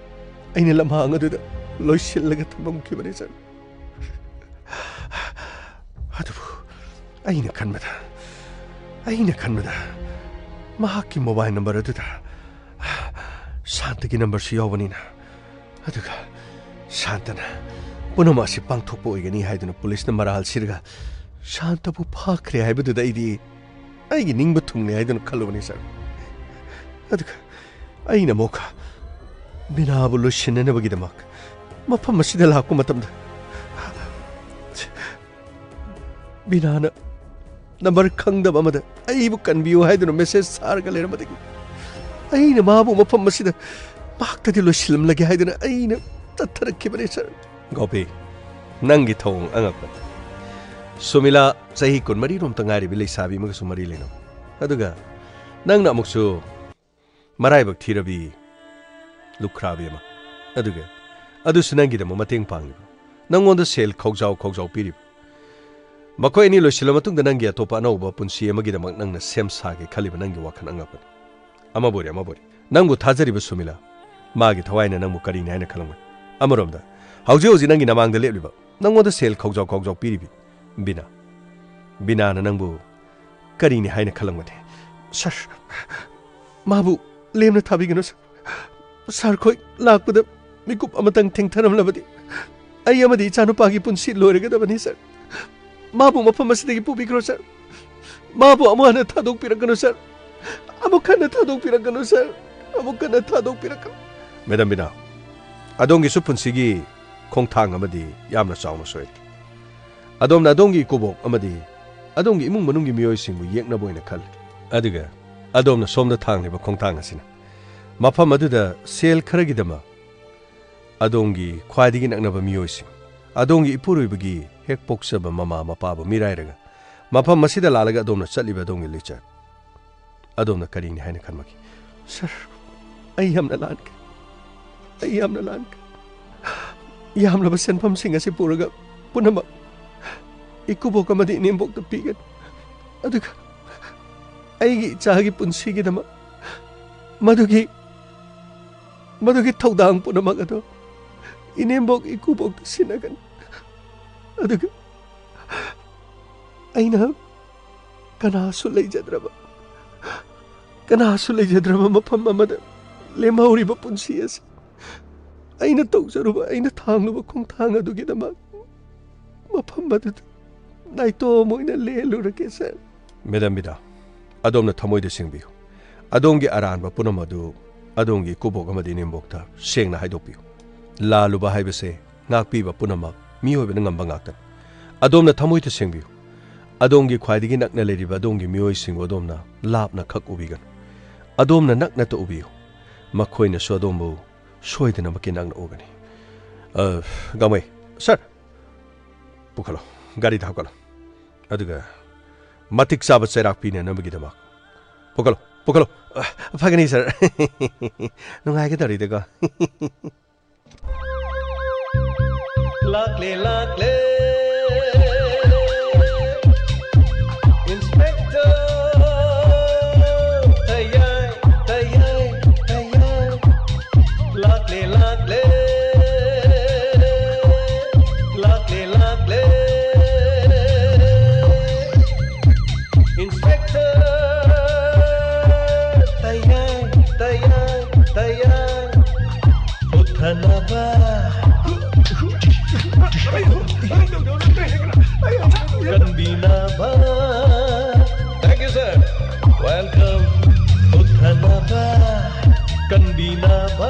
ꯑꯩꯅ ꯂꯝꯍꯥꯡ ꯑꯗꯨꯗ ꯂꯣꯏꯁꯤꯜꯂꯒ ꯊꯝꯃꯝꯈꯤꯕꯅꯤ ꯁꯥꯔ꯫ ꯑꯗꯨꯕꯨ ꯑꯩꯅ ꯈꯟꯕꯗ, ꯑꯩꯅ ꯈꯟꯕꯗ ꯃꯍꯥꯛꯀꯤ ꯃꯣꯕꯥꯏꯜ ꯅꯝꯕꯔ ꯑꯗꯨꯗ ꯁꯥꯟꯇꯒꯤ ꯅꯝꯕꯔꯁꯨ ꯌꯥꯎꯕꯅꯤꯅ, ꯑꯗꯨꯒ ꯁꯥꯟꯇꯅ ꯄꯨꯝꯅꯃꯛ ꯑꯁꯤ ꯄꯥꯡꯊꯣꯛꯄ ꯑꯣꯏꯒꯅꯤ ꯍꯥꯏꯗꯨꯅ ꯄꯨꯂꯤꯁꯅ ꯃꯔꯥꯜ ꯁꯤꯔꯒ ꯁꯥꯟꯇꯕꯨ ꯐꯥꯈ꯭ꯔꯦ ꯍꯥꯏꯕꯗꯨꯗ ꯑꯩꯗꯤ ꯑꯩꯒꯤ ꯅꯤꯡꯕ ꯊꯨꯡꯂꯦ ꯍꯥꯏꯗꯨꯅ ꯈꯜꯂꯨꯕꯅꯤ ꯁꯥꯔ꯫ ꯑꯗꯨꯒ ꯑꯩꯅ ꯑꯃꯨꯛ ꯕꯤꯅꯥꯕꯨ ꯂꯣꯏꯁꯤꯟꯅꯅꯕꯒꯤꯗꯃꯛ ꯃꯐꯝ ꯑꯁꯤꯗ ꯂꯥꯛꯄ ꯃꯇꯝꯗ ꯕꯤꯅꯥꯅ ꯅꯝꯕꯔ ꯈꯪꯗꯕ ꯑꯃꯗ ꯑꯩꯕꯨ ꯀꯟꯕꯤꯌꯨ ꯍꯥꯏꯗꯨꯅ ꯃꯦꯁꯦꯖ ꯊꯥꯔꯒ ꯂꯩꯔꯝꯕꯗꯒꯤ ꯑꯩꯅ ꯃꯥꯕꯨ ꯃꯐꯝ ꯑꯁꯤꯗ ꯃꯍꯥꯛꯇꯗꯤ ꯂꯣꯏꯁꯤꯜꯂꯝꯂꯒꯦ ꯍꯥꯏꯗꯨꯅ ꯑꯩꯅ ꯆꯠꯊꯔꯛꯈꯤꯕꯅꯤ ꯁꯥꯔ꯫ ꯒꯣꯄꯤ, ꯅꯪꯒꯤ ꯊꯧꯑꯣꯡ ꯑꯉꯛꯄꯅꯤ꯫ ꯁꯨꯃꯤꯂꯥ ꯆꯍꯤ ꯀꯨꯟꯃꯔꯤ ꯔꯣꯝꯇ ꯉꯥꯏꯔꯤꯕꯤ ꯂꯩꯁꯥꯕꯤ ꯑꯃꯒꯁꯨ ꯃꯔꯤ ꯂꯩꯅꯕ, ꯑꯗꯨꯒ ꯅꯪꯅ ꯑꯃꯨꯛꯁꯨ ꯃꯔꯥꯏꯕꯛ ꯊꯤꯔꯕꯤ ꯂꯨꯈ꯭ꯔꯥꯕꯤ ꯑꯃ, ꯑꯗꯨꯒ ꯑꯗꯨꯁꯨ ꯅꯪꯒꯤꯗꯃꯛ ꯃꯇꯦꯡ ꯄꯥꯡꯂꯤꯕ, ꯅꯪꯉꯣꯟꯗ ꯁꯦꯜ ꯈꯧꯖꯥꯎ ꯈꯧꯖꯥꯎ ꯄꯤꯔꯤꯕ꯫ ꯃꯈꯣꯏ ꯑꯅꯤ ꯂꯣꯏꯁꯤꯜꯂ ꯃꯇꯨꯡꯗ ꯅꯪꯒꯤ ꯑꯇꯣꯞꯄ ꯑꯅꯧꯕ ꯄꯨꯟꯁꯤ ꯑꯃꯒꯤꯗꯃꯛ ꯅꯪꯅ ꯁꯦꯝ ꯁꯥꯒꯦ ꯈꯜꯂꯤꯕ ꯅꯪꯒꯤ ꯋꯥꯈꯜ ꯑꯉꯛꯄꯅꯤ꯫ ꯑꯃꯕꯨ ꯑꯣꯏꯔꯦ, ꯑꯃꯕꯨ ꯑꯣꯏꯔꯦ, ꯅꯪꯕꯨ ꯊꯥꯖꯔꯤꯕ ꯁꯨꯃꯤꯂꯥ, ꯃꯥꯒꯤ ꯊꯋꯥꯏꯅ ꯅꯪꯕꯨ ꯀꯔꯤꯅꯤ ꯍꯥꯏꯅ ꯈꯜꯂꯝꯒꯅꯤ? ꯑꯃꯔꯣꯝꯗ, ꯍꯧꯖꯤꯛ ꯍꯧꯖꯤꯛ ꯅꯪꯒꯤ ꯅꯃꯥꯡꯗ ꯂꯦꯞꯂꯤꯕ, ꯅꯪꯉꯣꯟꯗ ꯁꯦꯜ ꯈꯧꯖꯥꯎ ꯈꯧꯖꯥꯎ ꯄꯤꯔꯤꯕꯤ ꯕꯤꯅꯥ, ꯕꯤꯅꯥꯅ ꯅꯪꯕꯨ ꯀꯔꯤꯅꯤ ꯍꯥꯏꯅ ꯈꯜꯂꯝꯒꯅꯤ? ꯁꯥꯔ, ꯃꯥꯕꯨ ꯂꯦꯝꯅ ꯊꯥꯕꯤꯒꯅꯨ, ꯁꯥꯔ꯫ ꯁꯥꯔ ꯈꯣꯏ ꯂꯥꯛꯄꯗ ꯃꯤꯀꯨꯞ ꯑꯃꯇꯪ ꯊꯦꯡꯊꯔꯝꯂꯕꯗꯤ ꯑꯩ ꯑꯃꯗꯤ ꯏꯆꯥꯅꯨꯄꯥꯒꯤ ꯄꯨꯟꯁꯤ ꯂꯣꯏꯔꯒꯗꯕꯅꯤ, ꯁꯥꯔ꯫ ꯃꯥꯕꯨ ꯃꯐꯝ ꯑꯁꯤꯗꯒꯤ ꯄꯨꯕꯤꯈ꯭ꯔꯣ, ꯁꯥꯔ꯫ ꯃꯥꯕꯨ ꯑꯃꯨꯛ ꯍꯟꯅ ꯊꯥꯗꯣꯛꯄꯤꯔꯛꯀꯅꯨ, ꯁꯥꯔ꯫ ꯑꯃꯨꯛ ꯍꯟꯅ ꯊꯥꯗꯣꯛꯄꯤꯔꯛꯀꯅꯨ, ꯁꯥꯔ꯫ ꯑꯃꯨꯛ ꯍꯟꯅ ꯊꯥꯗꯣꯛꯄꯤꯔꯛꯀꯅꯨ꯫ ꯃꯦꯗꯥꯝ ꯕꯤꯅꯥ, ꯑꯗꯣꯝꯒꯤꯁꯨ ꯄꯨꯟꯁꯤꯒꯤ ꯈꯣꯡꯊꯥꯡ ꯑꯃꯗꯤ ꯌꯥꯝꯅ ꯆꯥꯎꯅ ꯁꯣꯏꯔꯦ꯫ ꯑꯗꯣꯝꯅ ꯑꯗꯣꯝꯒꯤ ꯏꯀꯨꯕꯣꯛ ꯑꯃꯗꯤ ꯑꯗꯣꯝꯒꯤ ꯏꯃꯨꯡ ꯃꯅꯨꯡꯒꯤ ꯃꯤꯑꯣꯏꯁꯤꯡꯕꯨ ꯌꯦꯛꯅꯕ ꯑꯣꯏꯅ ꯈꯜꯂꯤ꯫ ꯑꯗꯨꯒ ꯑꯗꯣꯝꯅ ꯁꯣꯝꯗ ꯊꯥꯡꯂꯤꯕ ꯈꯣꯡꯊꯥꯡ ꯑꯁꯤꯅ ꯃꯐꯝ ꯑꯗꯨꯗ ꯁꯦꯜ ꯈꯔꯒꯤꯗꯃꯛ ꯑꯗꯣꯝꯒꯤ ꯈ꯭ꯋꯥꯏꯗꯒꯤ ꯅꯛꯅꯕ ꯃꯤꯑꯣꯏꯁꯤꯡ, ꯑꯗꯣꯝꯒꯤ ꯏꯄꯨꯔꯣꯏꯕꯒꯤ ꯍꯦꯛ ꯄꯣꯛꯆꯕ ꯃꯃꯥ ꯃꯄꯥꯕꯨ ꯃꯤꯔꯥꯏꯔꯒ ꯃꯐꯝ ꯑꯁꯤꯗ ꯂꯥꯛꯂꯒ ꯑꯗꯣꯝꯅ ꯆꯠꯂꯤꯕ ꯑꯗꯣꯝꯒꯤ ꯂꯤꯆꯠ, ꯑꯗꯣꯝꯅ ꯀꯔꯤꯅꯤ ꯍꯥꯏꯅ ꯈꯟꯕꯒꯦ? "ꯁꯥꯔ, ꯑꯩ ꯌꯥꯝꯅ ꯂꯥꯟꯈ꯭ꯔꯦ꯫ ꯑꯩ ꯌꯥꯝꯅ ꯂꯥꯟꯈ꯭ꯔꯦ꯫ ꯌꯥꯝꯂꯕ ꯁꯦꯟꯐꯝꯁꯤꯡ ꯑꯁꯤ ꯄꯨꯔꯒ ꯄꯨꯝꯅꯃꯛ ꯏꯀꯨꯕꯣꯛ ꯑꯃꯗꯤ ꯏꯅꯦꯝꯕꯣꯛꯇ ꯄꯤꯒꯅꯤ꯫ ꯑꯗꯨꯒ ꯑꯩꯒꯤ ꯏꯆꯥꯒꯤ ꯄꯨꯟꯁꯤꯒꯤꯗꯃꯛ ꯃꯗꯨꯒꯤ, ꯃꯗꯨꯒꯤ ꯊꯧꯗꯥꯡ ꯄꯨꯝꯅꯃꯛ ꯑꯗꯨ ꯏꯅꯦꯝꯕꯣꯛ ꯏꯀꯨꯕꯣꯛꯇ ꯁꯤꯟꯅꯒꯅꯤ꯫ ꯑꯗꯨꯒ ꯑꯩꯅ ꯀꯅꯥꯁꯨ ꯂꯩꯖꯗ꯭ꯔꯕ, ꯀꯅꯥꯁꯨ ꯂꯩꯖꯗ꯭ꯔꯕ ꯃꯐꯝ ꯑꯃꯗ ꯂꯦꯝꯍꯧꯔꯤꯕ ꯄꯨꯟꯁꯤ ꯑꯁꯤ ꯑꯩꯅ ꯇꯧꯖꯔꯨꯕ, ꯑꯩꯅ ꯊꯥꯡꯂꯨꯕ ꯈꯣꯡꯊꯥꯡ ꯑꯗꯨꯒꯤꯗꯃꯛ ꯃꯐꯝ ꯑꯗꯨꯗ ꯅꯥꯏꯇꯣꯝ ꯑꯣꯏꯅ ꯂꯦꯜꯂꯨꯔꯒꯦ, ꯁꯥꯔ꯫" "ꯃꯦꯗꯥꯝ ꯕꯤꯗꯥ, ꯑꯗꯣꯝꯅ ꯊꯃꯣꯏꯗ ꯁꯦꯡꯕꯤꯌꯨ꯫ ꯑꯗꯣꯝꯒꯤ ꯑꯔꯥꯟꯕ ꯄꯨꯝꯅꯃꯛ ꯑꯗꯨ ꯑꯗꯣꯝꯒꯤ ꯏꯀꯨꯕꯣꯛ ꯑꯃꯗꯤ ꯏꯅꯦꯝꯕꯣꯛꯇ ꯁꯦꯡꯅ ꯍꯥꯏꯗꯣꯛꯄꯤꯌꯨ꯫ ꯂꯥꯜꯂꯨꯕ ꯍꯥꯏꯕꯁꯦ ꯉꯥꯛꯄꯤꯕ ꯄꯨꯝꯅꯃꯛ ꯃꯤꯑꯣꯏꯕꯅ ꯉꯝꯕ ꯉꯥꯛꯇꯅꯤ꯫ ꯑꯗꯣꯝꯅ ꯊꯃꯣꯏꯗ ꯁꯦꯡꯕꯤꯌꯨ꯫ ꯑꯗꯣꯝꯒꯤ ꯈ꯭ꯋꯥꯏꯗꯒꯤ ꯅꯛꯅ ꯂꯩꯔꯤꯕ ꯑꯗꯣꯝꯒꯤ ꯃꯤꯑꯣꯏꯁꯤꯡꯕꯨ ꯑꯗꯣꯝꯅ ꯂꯥꯞꯅ ꯈꯛ ꯎꯕꯤꯒꯅꯨ꯫ ꯑꯗꯣꯝꯅ ꯅꯛꯅꯇ ꯎꯕꯤꯌꯨ꯫ ꯃꯈꯣꯏꯅꯁꯨ ꯑꯗꯣꯝꯕꯨ ꯁꯣꯏꯗꯅꯃꯛꯀꯤ ꯅꯛꯅ ꯎꯒꯅꯤ꯫" ꯑ, ꯒꯥꯡꯃꯩ, ꯁꯥꯔ, ꯄꯨꯈꯠꯂꯣ, ꯒꯥꯔꯤꯗ ꯍꯥꯞꯀꯠꯂꯣ꯫ ꯑꯗꯨꯒ ꯃꯇꯤꯛ ꯆꯥꯕ ꯆꯩꯔꯥꯛ ꯄꯤꯅꯅꯕꯒꯤꯗꯃꯛ ꯄꯨꯈꯠꯂꯣ, ꯄꯨꯈꯠꯂꯣ꯫ ꯑ, ꯐꯒꯅꯤ, ꯁꯥꯔ꯫ ꯅꯨꯡꯉꯥꯏꯒꯗꯧꯔꯤꯗꯀꯣ꯫ ꯂꯥꯛꯂꯦ, ꯂꯥꯛꯂꯦ꯫ Inspector, ꯇꯌꯥꯏ, ꯇꯌꯥꯏ, ꯇꯌꯥꯏ꯫ ꯂꯥꯛꯂꯦ, ꯂꯥꯛꯂꯦ꯫ ꯂꯥꯛꯂꯦ, ꯂꯥꯛꯂꯦ꯫ Inspector, ꯇꯌꯥꯏ, ꯇꯌꯥꯏ, ꯇꯌꯥꯏ꯫ ꯍꯨꯠꯊꯅꯕ꯫ ꯀꯟꯕꯤꯅꯕ꯫ Thank you, sir. Welcome. ꯍꯨꯠꯊꯅꯕ꯫ ꯀꯟꯕꯤꯅꯕ꯫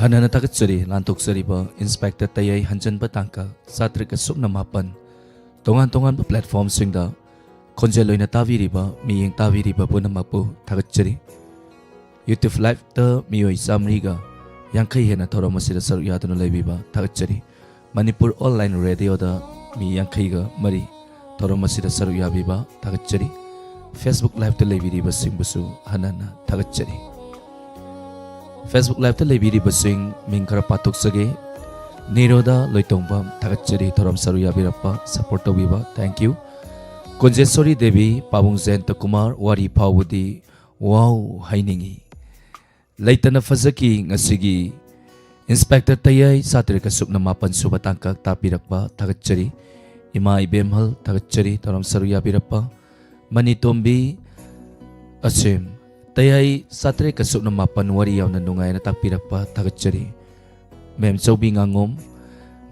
ꯍꯟꯅꯅ ꯊꯥꯒꯠꯆꯔꯤ ꯂꯥꯟꯊꯣꯛꯆꯔꯤꯕ ꯏꯟꯁꯄꯦꯛꯇꯔ ꯇꯌꯥꯏ ꯍꯟꯖꯟꯕ ꯇꯥꯡꯀꯛ ꯆꯥꯇ꯭ꯔꯦꯠꯀ ꯁꯨꯞꯅ ꯃꯥꯄꯟ ꯇꯣꯉꯥꯟ ꯇꯣꯉꯥꯟꯕ platformꯁꯤꯡꯗ ꯈꯣꯟꯖꯦꯜ ꯑꯣꯏꯅ ꯇꯥꯕꯤꯔꯤꯕ ꯃꯤꯠꯌꯦꯡ ꯇꯥꯕꯤꯔꯤꯕ ꯄꯨꯝꯅꯃꯛꯄꯨ ꯊꯥꯒꯠꯆꯔꯤ꯫ YouTube liveꯇ ꯃꯤꯑꯣꯏ ꯆꯥꯃꯔꯤꯒ ꯌꯥꯡꯈꯩ ꯍꯦꯟꯅ ꯊꯧꯔꯝ ꯑꯁꯤꯗ ꯁꯔꯨꯛ ꯌꯥꯗꯨꯅ ꯂꯩꯕꯤꯕ ꯊꯥꯒꯠꯆꯔꯤ꯫ ꯃꯅꯤꯄꯨꯔ online radioꯗ ꯃꯤ ꯌꯥꯡꯈꯩꯒ ꯃꯔꯤ ꯊꯧꯔꯝ ꯑꯁꯤꯗ ꯁꯔꯨꯛ ꯌꯥꯕꯤꯕ ꯊꯥꯒꯠꯆꯔꯤ꯫ Facebook liveꯇ ꯂꯩꯕꯤꯔꯤꯕꯁꯤꯡꯕꯨꯁꯨ ꯍꯟꯅ ꯍꯟꯅ ꯊꯥꯒꯠꯆꯔꯤ꯫ Facebook liveꯇ ꯂꯩꯕꯤꯔꯤꯕꯁꯤꯡ ꯃꯤꯡ ꯈꯔ ꯄꯥꯊꯣꯛꯆꯒꯦ꯫ ꯅꯤꯔꯣꯗꯥ ꯂꯣꯏꯇꯣꯡꯕꯝ, ꯊꯥꯒꯠꯆꯔꯤ ꯊꯧꯔꯝ ꯁꯔꯨꯛ ꯌꯥꯕꯤꯔꯛꯄ, support ꯇꯧꯕꯤꯕ, thank you꯫ ꯀꯨꯟꯖꯦꯁꯣꯔꯤ ꯗꯦꯕꯤ, ꯄꯥꯕꯨꯡ ꯖꯌꯟꯇ ꯀꯨꯃꯥꯔ, ꯋꯥꯔꯤ ꯐꯥꯎꯕꯗꯤ wow ꯍꯥꯏꯅꯤꯡꯏ꯫ ꯂꯩꯇꯅ ꯐꯖꯈꯤ ꯉꯁꯤꯒꯤ ꯏꯟꯁꯄꯦꯛꯇꯔ ꯇꯌꯥꯏ ꯆꯥꯇ꯭ꯔꯦꯠꯀ ꯁꯨꯞꯅ ꯃꯥꯄꯟ ꯁꯨꯕ ꯇꯥꯡꯀꯛ ꯇꯥꯛꯄꯤꯔꯛꯄ, ꯊꯥꯒꯠꯆꯔꯤ꯫ ꯏꯃꯥ ꯏꯕꯦꯝꯍꯜ, ꯊꯥꯒꯠꯆꯔꯤ ꯊꯧꯔꯝ ꯁꯔꯨꯛ ꯌꯥꯕꯤꯔꯛꯄ꯫ ꯃꯅꯤꯇꯣꯝꯕꯤ ꯑꯁꯦꯝ, ꯇꯌꯥꯏ ꯆꯥꯇ꯭ꯔꯦꯠꯀ ꯁꯨꯞꯅ ꯃꯥꯄꯟ ꯋꯥꯔꯤ ꯌꯥꯝꯅ ꯅꯨꯡꯉꯥꯏꯅ ꯇꯥꯛꯄꯤꯔꯛꯄ, ꯊꯥꯒꯠꯆꯔꯤ꯫ ꯃꯦꯝꯆꯧꯕꯤ ꯉꯥꯉꯣꯝ,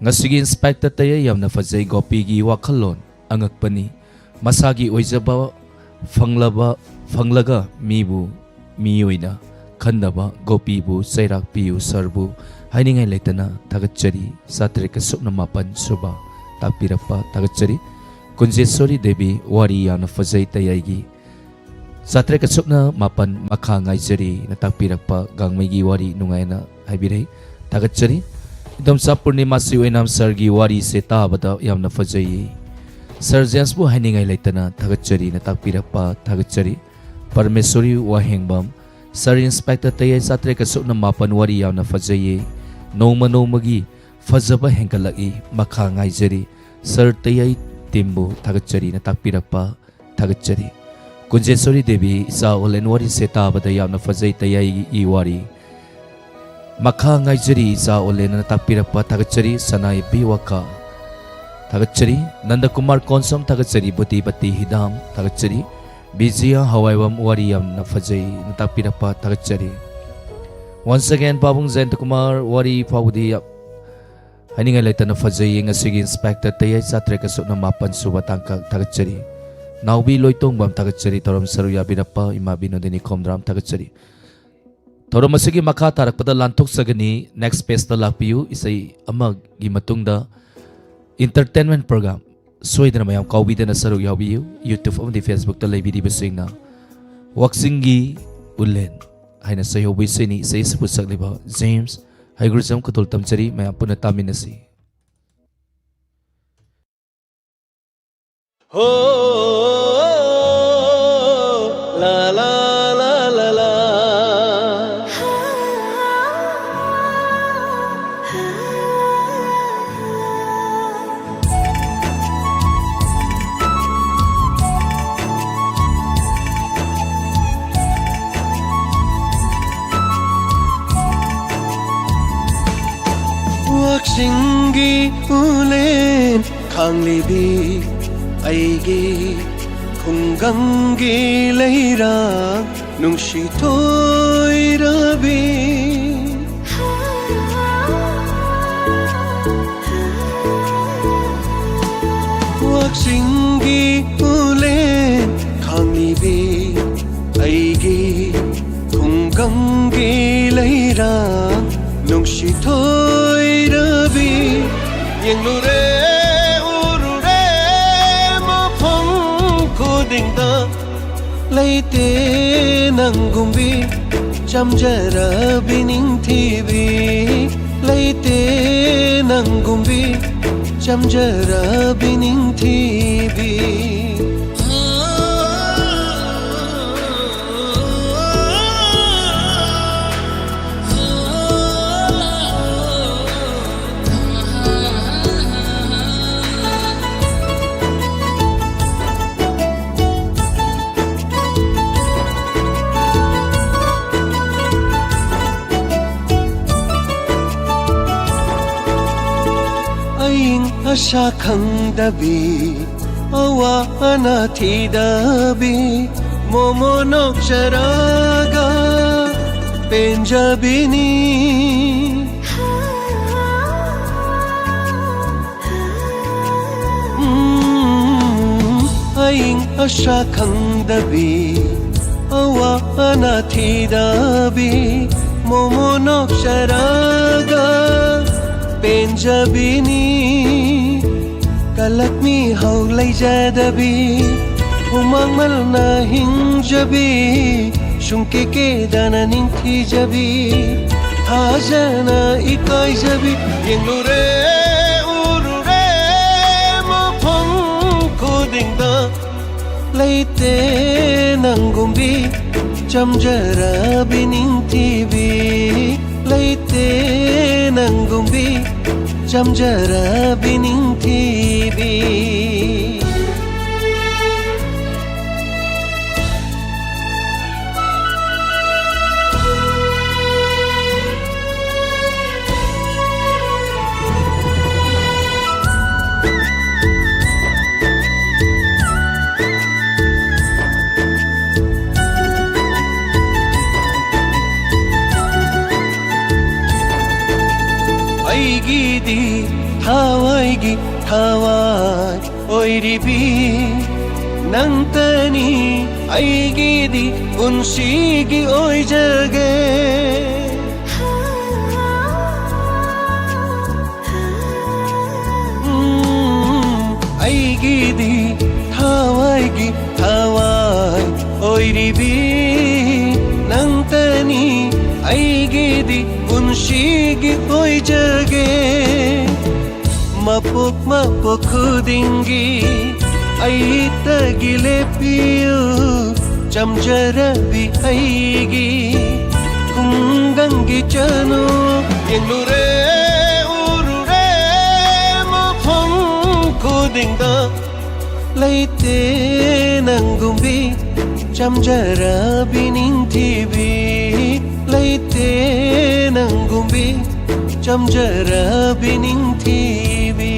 ꯉꯁꯤꯒꯤ ꯏꯟꯁꯄꯦꯛꯇꯔ ꯇꯌꯥꯏ ꯌꯥꯝꯅ ꯐꯖꯩ, ꯒꯣꯄꯤꯒꯤ ꯋꯥꯈꯜꯂꯣꯟ ꯑꯉꯛꯄꯅꯤ꯫ ꯃꯁꯥꯒꯤ ꯑꯣꯏꯖꯕ ꯐꯪꯂꯕ, ꯐꯪꯂꯒ ꯃꯤꯕꯨ ꯃꯤ ꯑꯣꯏꯅ ꯈꯟꯗꯕ ꯒꯣꯄꯤꯕꯨ, ꯆꯩꯔꯥꯛ ꯄꯤꯌꯨ ꯁꯔꯕꯨ ꯍꯥꯏꯅꯤꯡꯉꯥꯏ ꯂꯩꯇꯅ ꯊꯥꯒꯠꯆꯔꯤ꯫ ꯆꯥꯇ꯭ꯔꯦꯠꯀ ꯁꯨꯞꯅ ꯃꯥꯄꯟ ꯁꯨꯕ ꯇꯥꯛꯄꯤꯔꯛꯄ ꯊꯥꯒꯠꯆꯔꯤ꯫ ꯀꯨꯟꯖꯦꯁꯣꯔꯤ ꯗꯦꯕꯤ, ꯋꯥꯔꯤ ꯌꯥꯝꯅ ꯐꯖꯩ ꯇꯌꯥꯏꯒꯤ꯫ ꯆꯥꯇ꯭ꯔꯦꯠꯀ ꯁꯨꯞꯅ ꯃꯥꯄꯟ ꯃꯈꯥ ꯉꯥꯏꯖꯔꯤꯅ ꯇꯥꯛꯄꯤꯔꯛꯄ ꯒꯥꯡꯃꯩꯒꯤ ꯋꯥꯔꯤ ꯅꯨꯡꯉꯥꯏꯅ ꯍꯥꯏꯕꯤꯔꯛꯏ, ꯊꯥꯒꯠꯆꯔꯤ꯫ ꯏꯗꯣꯝꯆꯥ ꯄꯨꯔꯅꯤꯃꯥꯁꯤ ꯑꯣꯏꯅꯥꯝ ꯁꯔꯒꯤ ꯋꯥꯔꯤꯁꯦ ꯇꯥꯕꯗ ꯌꯥꯝꯅ ꯐꯖꯩꯌꯦ꯫ ꯁꯔ ꯖꯦꯝꯁꯄꯨ ꯍꯥꯏꯅꯤꯡꯉꯥꯏ ꯂꯩꯇꯅ ꯊꯥꯒꯠꯆꯔꯤꯅ ꯇꯥꯛꯄꯤꯔꯛꯄ ꯊꯥꯒꯠꯆꯔꯤ꯫ ꯄꯔꯃꯦꯁꯣꯔꯤ ꯋꯥꯍꯦꯡꯕꯝ, ꯁꯔ ꯏꯟꯁꯄꯦꯛꯇꯔ ꯇꯌꯥꯏ ꯆꯥꯇ꯭ꯔꯦꯠꯀ ꯁꯨꯞꯅ ꯃꯥꯄꯟ ꯋꯥꯔꯤ ꯌꯥꯝꯅ ꯐꯖꯩꯌꯦ꯫ ꯅꯣꯡꯃ ꯅꯣꯡꯃꯒꯤ ꯐꯖꯕ ꯍꯦꯟꯒꯠꯂꯛꯏ꯫ ꯃꯈꯥ ꯉꯥꯏꯖꯔꯤ꯫ ꯁꯔ ꯇꯌꯥꯏ teamꯕꯨ ꯊꯥꯒꯠꯆꯔꯤꯅ ꯇꯥꯛꯄꯤꯔꯛꯄ ꯊꯥꯒꯠꯆꯔꯤ꯫ ꯀꯨꯟꯖꯦꯁꯣꯔꯤ ꯗꯦꯕꯤ, ꯏꯆꯥ ꯑꯣꯂꯦꯟ ꯋꯥꯔꯤꯁꯦ ꯇꯥꯕꯗ ꯌꯥꯝꯅ ꯐꯖꯩ, ꯇꯌꯥꯏꯒꯤ ꯋꯥꯔꯤ꯫ ꯃꯈꯥ ꯉꯥꯏꯖꯔꯤ, ꯏꯆꯥ ꯑꯣꯂꯦꯟꯅ ꯇꯥꯛꯄꯤꯔꯛꯄ ꯊꯥꯒꯠꯆꯔꯤ꯫ ꯁꯅꯥꯏꯕꯤ ꯋꯥꯀꯥ ꯊꯥꯒꯠꯆꯔꯤ꯫ ꯅꯟꯗꯀꯨꯃꯥꯔ ꯀꯣꯟꯁꯝ ꯊꯥꯒꯠꯆꯔꯤ꯫ ꯕꯨꯇꯤꯕꯇꯤ ꯍꯤꯗꯥꯝ ꯊꯥꯒꯠꯆꯔꯤ꯫ ꯕꯤꯖꯤꯌꯥ ꯍꯋꯥꯏꯕꯝ ꯋꯥꯔꯤ ꯌꯥꯝꯅ ꯐꯖꯩꯅ ꯇꯥꯛꯄꯤꯔꯛꯄ ꯊꯥꯒꯠꯆꯔꯤ꯫ Once again, ꯄꯥꯕꯨꯡ ꯖꯌꯟꯇ ꯀꯨꯃꯥꯔ ꯋꯥꯔꯤ ꯐꯥꯎꯕꯗꯤ ꯌꯥꯝ ꯍꯥꯏꯅꯤꯡꯉꯥꯏ ꯂꯩꯇꯅ ꯐꯖꯩꯌꯦ꯫ ꯉꯁꯤꯒꯤ ꯏꯟꯁꯄꯦꯛꯇꯔ ꯇꯌꯥꯏ ꯆꯥꯇ꯭ꯔꯦꯠꯀ ꯁꯨꯞꯅ ꯃꯥꯄꯟ ꯁꯨꯕ ꯇꯥꯡꯀꯛ ꯊꯥꯒꯠꯆꯔꯤ꯫ ꯅꯥꯎꯕꯤ ꯂꯣꯏꯇꯣꯡꯕꯝ ꯊꯥꯒꯠꯆꯔꯤ꯫ ꯊꯧꯔꯝ ꯁꯔꯨꯛ ꯌꯥꯕꯤꯔꯛꯄ ꯏꯃꯥ ꯕꯤꯅꯣꯗꯤꯅꯤ ꯈꯣꯝꯗ꯭ꯔꯥꯝ ꯊꯥꯒꯠꯆꯔꯤ꯫ ꯊꯧꯔꯝ ꯑꯁꯤꯒꯤ ꯃꯈꯥ ꯇꯥꯔꯛꯄꯗ ꯂꯥꯟꯊꯣꯛꯆꯒꯅꯤ꯫ Next pageꯇ ꯂꯥꯛꯄꯤꯌꯨ꯫ ꯏꯁꯩ ꯑꯃꯒꯤ ꯃꯇꯨꯡꯗ entertainment program꯫ ꯁꯣꯏꯗꯅ ꯃꯌꯥꯝ ꯀꯥꯎꯕꯤꯗꯅ ꯁꯔꯨꯛ ꯌꯥꯕꯤꯌꯨ꯫ YouTube ꯑꯃꯗꯤ Facebookꯇ ꯂꯩꯕꯤꯔꯤꯕꯁꯤꯡꯅ ꯋꯥꯛꯆꯤꯡꯒꯤ ꯎꯂꯦꯟ ꯍꯥꯏꯅ ꯁꯩꯍꯧꯕ ꯏꯁꯩꯅꯤ꯫ ꯏꯁꯩ ꯑꯁꯤꯕꯨ ꯁꯛꯂꯤꯕ ꯖꯦꯝꯁ ꯍꯩꯒ꯭ꯔꯨꯖꯝ ꯈꯨꯗꯣꯜ ꯇꯝꯖꯔꯤ꯫ ꯃꯌꯥꯝ ꯄꯨꯟꯅ ꯇꯥꯃꯤꯟꯅꯁꯤ꯫ ꯍꯣ, ꯂꯥ, ꯂꯥ, ꯂꯥ, ꯂꯥ, ꯂꯥ꯫ ꯋꯥꯛꯆꯤꯡꯒꯤ ꯎꯂꯦꯟ ꯈꯥꯡꯂꯤꯕꯤ ꯑꯩꯒꯤ ꯈꯨꯡꯒꯪꯒꯤ ꯂꯩꯔꯥꯡ ꯅꯨꯡꯁꯤ ꯊꯣꯏꯔꯕꯤ꯫ ꯋꯥꯛꯆꯤꯡꯒꯤ ꯎꯂꯦꯟ ꯈꯥꯡꯂꯤꯕꯤ ꯑꯩꯒꯤ ꯈꯨꯡꯒꯪꯒꯤ ꯂꯩꯔꯥꯡ ꯅꯨꯡꯁꯤ ꯊꯣꯏꯔꯕꯤ꯫ ꯌꯦꯡꯂꯨꯔꯦ, ꯎꯔꯨꯔꯦ, ꯃꯐꯝ ꯈꯨꯗꯤꯡꯗ ꯂꯩꯇꯦ ꯅꯪꯒꯨꯝꯕꯤ ꯆꯝꯖꯔꯕꯤ ꯅꯤꯡꯊꯤꯕꯤ꯫ ꯂꯩꯇꯦ ꯅꯪꯒꯨꯝꯕꯤ ꯆꯝꯖꯔꯕꯤ ꯅꯤꯡꯊꯤꯕꯤ꯫ ꯑꯏꯪ ꯑꯁꯥ ꯈꯪꯗꯕꯤ, ꯑꯋꯥ ꯑꯅꯥ ꯊꯤꯗꯕꯤ, ꯃꯣꯃꯣ ꯅꯣꯛꯆꯔꯒ ꯄꯦꯟꯖꯕꯤꯅꯤ꯫ ꯎꯝ, ꯑꯏꯪ ꯑꯁꯥ ꯈꯪꯗꯕꯤ, ꯑꯋꯥ ꯑꯅꯥ ꯊꯤꯗꯕꯤ, ꯃꯣꯃꯣ ꯅꯣꯛꯆꯔꯒ ꯄꯦꯟꯖꯕꯤꯅꯤ꯫ ꯀꯂꯛ ꯃꯤꯍꯧ ꯂꯩꯖꯗꯕꯤ, ꯍꯨꯃꯥꯡ ꯃꯜꯅ ꯍꯤꯡꯖꯕꯤ, ꯁꯨꯡꯀꯦ ꯀꯦꯗꯅ ꯅꯤꯡꯊꯤꯖꯕꯤ, ꯊꯥꯖꯅ ꯏꯀꯥꯏꯖꯕꯤ꯫ ꯌꯦꯡꯂꯨꯔꯦ, ꯎꯔꯨꯔꯦ, ꯃꯐꯝ ꯈꯨꯗꯤꯡꯗ ꯂꯩꯇꯦ ꯅꯪꯒꯨꯝꯕꯤ ꯆꯝꯖꯔꯕꯤ ꯅꯤꯡꯊꯤꯕꯤ, ꯂꯩꯇꯦ ꯅꯪꯒꯨꯝꯕꯤ ꯆꯝꯖꯔꯕꯤ ꯅꯤꯡꯊꯤꯕꯤ꯫ ꯑꯩꯒꯤꯗꯤ ꯊꯋꯥꯏꯒꯤ ꯊꯋꯥꯏ ꯑꯣꯏꯔꯤꯕꯤ ꯅꯪꯇꯅꯤ ꯑꯩꯒꯤꯗꯤ ꯄꯨꯟꯁꯤꯒꯤ ꯑꯣꯏꯖꯒꯦ꯫ ꯎꯝ, ꯑꯩꯒꯤꯗꯤ ꯊꯋꯥꯏꯒꯤ ꯊꯋꯥꯏ ꯑꯣꯏꯔꯤꯕꯤ ꯅꯪꯇꯅꯤ ꯑꯩꯒꯤꯗꯤ ꯄꯨꯟꯁꯤꯒꯤ ꯑꯣꯏꯖꯒꯦ꯫ ꯃꯄꯣꯛ ꯃꯄꯣꯛ ꯈꯨꯗꯤꯡꯒꯤ ꯑꯩꯇꯒꯤ ꯂꯦꯞꯄꯤꯌꯨ ꯆꯝꯖꯔꯕꯤ ꯑꯩꯒꯤ ꯈꯨꯡꯒꯪꯒꯤ ꯆꯅꯨ꯫ ꯌꯦꯡꯂꯨꯔꯦ, ꯎꯔꯨꯔꯦ, ꯃꯐꯝ ꯈꯨꯗꯤꯡꯗ ꯂꯩꯇꯦ ꯅꯪꯒꯨꯝꯕꯤ ꯆꯝꯖꯔꯕꯤ ꯅꯤꯡꯊꯤꯕꯤ, ꯂꯩꯇꯦ ꯅꯪꯒꯨꯝꯕꯤ ꯆꯝꯖꯔꯕꯤ ꯅꯤꯡꯊꯤꯕꯤ꯫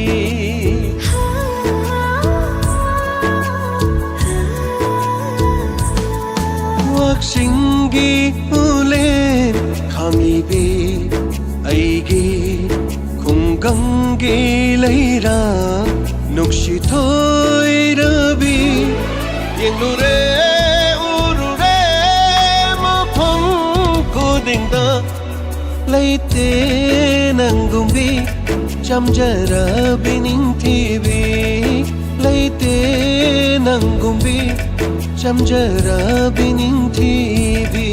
ꯋꯥꯛꯆꯤꯡꯒꯤ ꯎꯂꯦꯟ ꯈꯥꯡꯂꯤꯕꯤ ꯑꯩꯒꯤ ꯈꯨꯡꯒꯪꯒꯤ ꯂꯩꯔꯥ ꯅꯨꯡꯁꯤ ꯊꯣꯏꯔꯕꯤ꯫ ꯌꯦꯡꯂꯨꯔꯦ, ꯎꯔꯨꯔꯦ, ꯂꯩꯇꯦ ꯅꯪꯒꯨꯝꯕꯤ ꯆꯝꯖꯔꯕꯤ ꯅꯤꯡꯊꯤꯕꯤ, ꯂꯩꯇꯦ ꯅꯪꯒꯨꯝꯕꯤ ꯆꯝꯖꯔꯕꯤ ꯅꯤꯡꯊꯤꯕꯤ꯫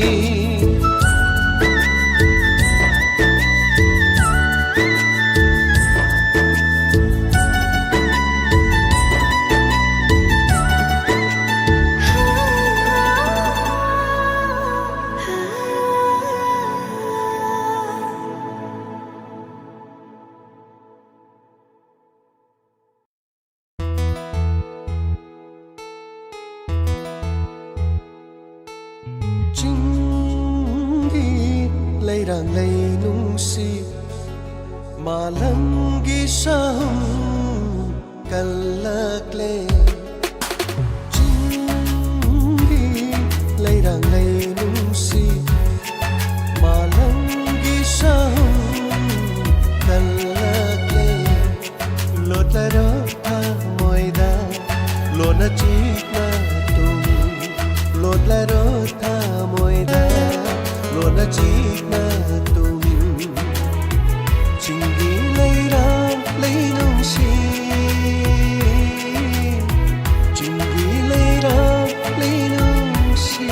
ꯆꯤꯡꯒꯤ ꯂꯩꯔꯥꯡ ꯂꯩ ꯅꯨꯡꯁꯤ, ꯃꯥꯂꯪꯒꯤ ꯁꯍꯨꯝ ꯀꯜꯂꯛꯂꯦ꯫ ꯆꯤꯡꯒꯤ ꯂꯩꯔꯥꯡ ꯂꯩ ꯅꯨꯡꯁꯤ, ꯃꯥꯂꯪꯒꯤ ꯁꯍꯨꯝ ꯀꯜꯂꯛꯂꯦ꯫ ꯂꯣꯠꯂꯔꯣ ꯊꯃꯣꯏꯗ ꯂꯣꯟꯅ ꯆꯤꯛꯅ ꯇꯨꯝ, ꯂꯣꯠꯂꯔꯣ ꯊꯃꯣꯏꯗ ꯂꯣꯟꯅ ꯆꯤꯛꯅ ꯇꯨꯝ꯫ ꯆꯤꯡꯒꯤ ꯂꯩꯔꯥꯡ ꯂꯩ ꯅꯨꯡꯁꯤ, ꯆꯤꯡꯒꯤ ꯂꯩꯔꯥꯡ ꯂꯩ ꯅꯨꯡꯁꯤ꯫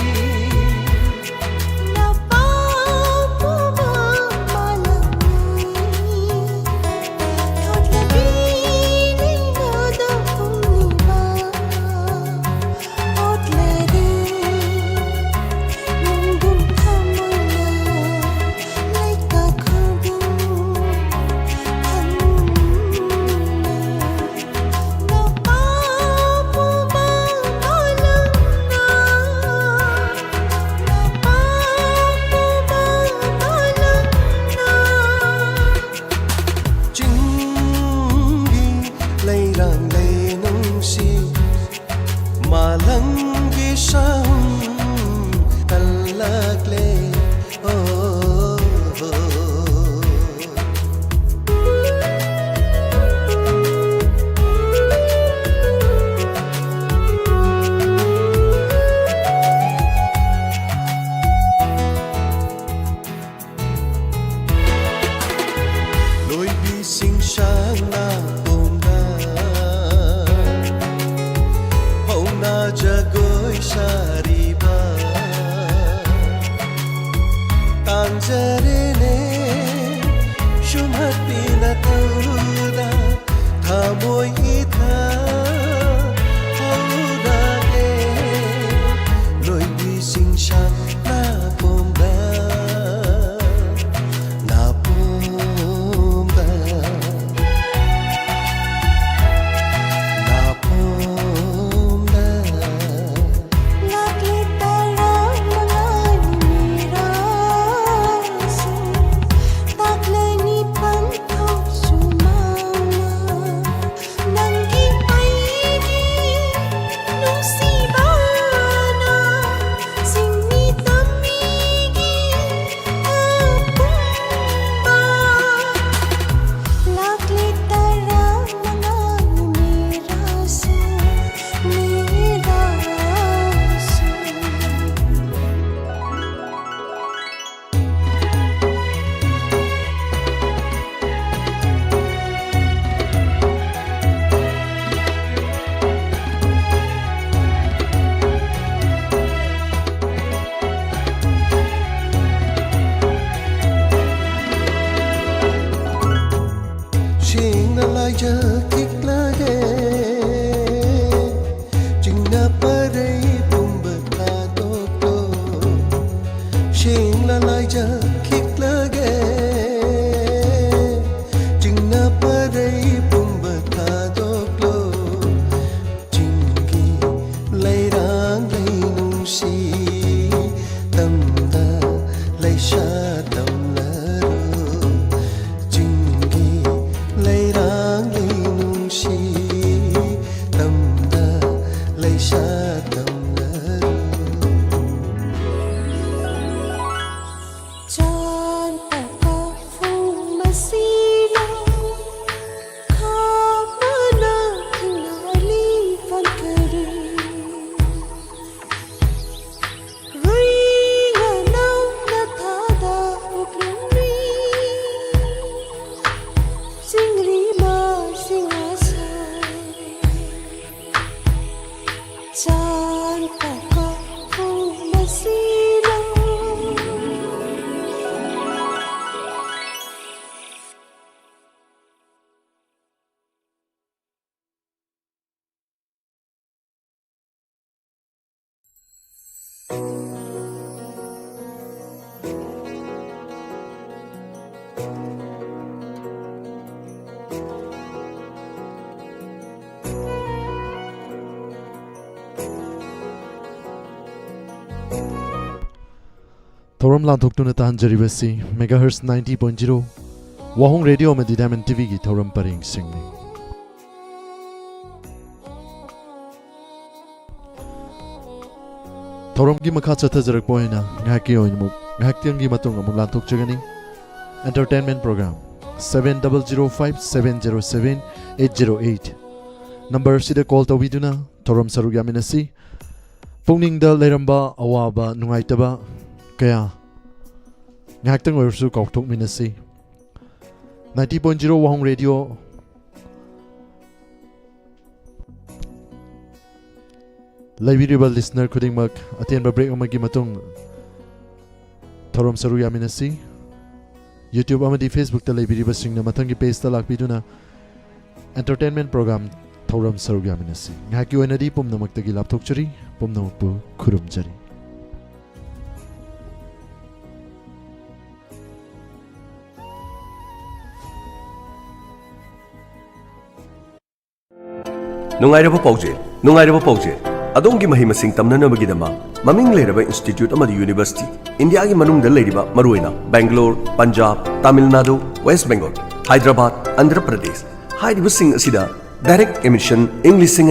ꯆꯥꯟ ꯇꯀꯣ ꯐꯨꯝꯕꯁꯤꯅ꯫ ꯊꯧꯔꯝ ꯂꯥꯟꯊꯣꯛꯇꯨꯅ ꯇꯥꯍꯟꯖꯔꯤꯕꯁꯤ Megahertz ninety point zero ꯋꯥꯍꯣꯡ ꯔꯦꯗꯤꯑꯣ ꯑꯃꯗꯤ Diamond ꯇꯤꯚꯤꯒꯤ ꯊꯧꯔꯝ ꯄꯔꯦꯡꯁꯤꯡꯅꯤ꯫ ꯊꯧꯔꯝꯒꯤ ꯃꯈꯥ ꯆꯠꯊꯖꯔꯛꯄ ꯑꯣꯏꯅ ꯉꯥꯏꯍꯥꯛꯀꯤ ꯑꯣꯏꯅ ꯑꯃꯨꯛ, ꯉꯥꯏꯍꯥꯛꯇꯪꯒꯤ ꯃꯇꯨꯡ ꯑꯃꯨꯛ ꯂꯥꯟꯊꯣꯛꯆꯒꯅꯤ꯫ Entertainment program seven double zero five seven zero seven eight zero eight number ꯑꯁꯤꯗ call ꯇꯧꯕꯤꯗꯨꯅ ꯊꯧꯔꯝ ꯁꯔꯨꯛ ꯌꯥꯃꯤꯟꯅꯁꯤ꯫ ꯄꯨꯛꯅꯤꯡꯗ ꯂꯩꯔꯝꯕ ꯑꯋꯥꯕ ꯅꯨꯡꯉꯥꯏꯇꯕ ꯀꯌꯥ ꯉꯥꯏꯍꯥꯛꯇꯪ ꯑꯣꯏꯔꯁꯨ ꯀꯥꯎꯊꯣꯛꯃꯤꯟꯅꯁꯤ꯫ Ninety point zero ꯋꯥꯍꯣꯡ ꯔꯦꯗꯤꯑꯣ ꯂꯩꯕꯤꯔꯤꯕ listener ꯈꯨꯗꯤꯡꯃꯛ ꯑꯇꯦꯟꯕ break ꯑꯃꯒꯤ ꯃꯇꯨꯡ ꯊꯧꯔꯝ ꯁꯔꯨꯛ ꯌꯥꯃꯤꯟꯅꯁꯤ꯫ YouTube ꯑꯃꯗꯤ Facebook ꯇ ꯂꯩꯕꯤꯔꯤꯕꯁꯤꯡꯅ ꯃꯊꯪꯒꯤ page ꯇ ꯂꯥꯛꯄꯤꯗꯨꯅ entertainment program ꯊꯧꯔꯝ ꯁꯔꯨꯛ ꯌꯥꯃꯤꯟꯅꯁꯤ꯫ ꯉꯥꯏꯍꯥꯛꯀꯤ ꯑꯣꯏꯅꯗꯤ ꯄꯨꯝꯅꯃꯛꯇꯒꯤ ꯂꯥꯞꯊꯣꯛꯆꯔꯤ, ꯄꯨꯝꯅꯃꯛꯄꯨ ꯈꯨꯔꯨꯝꯖꯔꯤ꯫ ꯅꯨꯡꯉꯥꯏꯔꯕ ꯄꯥꯎꯖꯦꯜ, ꯅꯨꯡꯉꯥꯏꯔꯕ ꯄꯥꯎꯖꯦꯜ꯫ ꯑꯗꯣꯝꯒꯤ ꯃꯍꯩ ꯃꯁꯤꯡ ꯇꯝꯅꯅꯕꯒꯤꯗꯃꯛ ꯃꯃꯤꯡ ꯂꯩꯔꯕ institute ꯑꯃꯗꯤ university, ꯏꯟꯗꯤꯌꯥꯒꯤ ꯃꯅꯨꯡꯗ ꯂꯩꯔꯤꯕ ꯃꯔꯨꯑꯣꯏꯅ ꯕꯦꯡꯒꯂꯣꯔ, ꯄꯟꯖꯥꯕ, ꯇꯥꯃꯤꯜ ꯅꯥꯗꯨ, ꯋꯦꯁ ꯕꯦꯡꯒꯣꯜ, ꯍꯥꯏꯗ꯭ꯔꯕꯥꯗ, ꯑꯟꯙ꯭ꯔ ꯄ꯭ꯔꯗꯦꯁ ꯍꯥꯏꯔꯤꯕꯁꯤꯡ ꯑꯁꯤꯗ direct admission ꯏꯪ ꯂꯤꯁꯤꯡ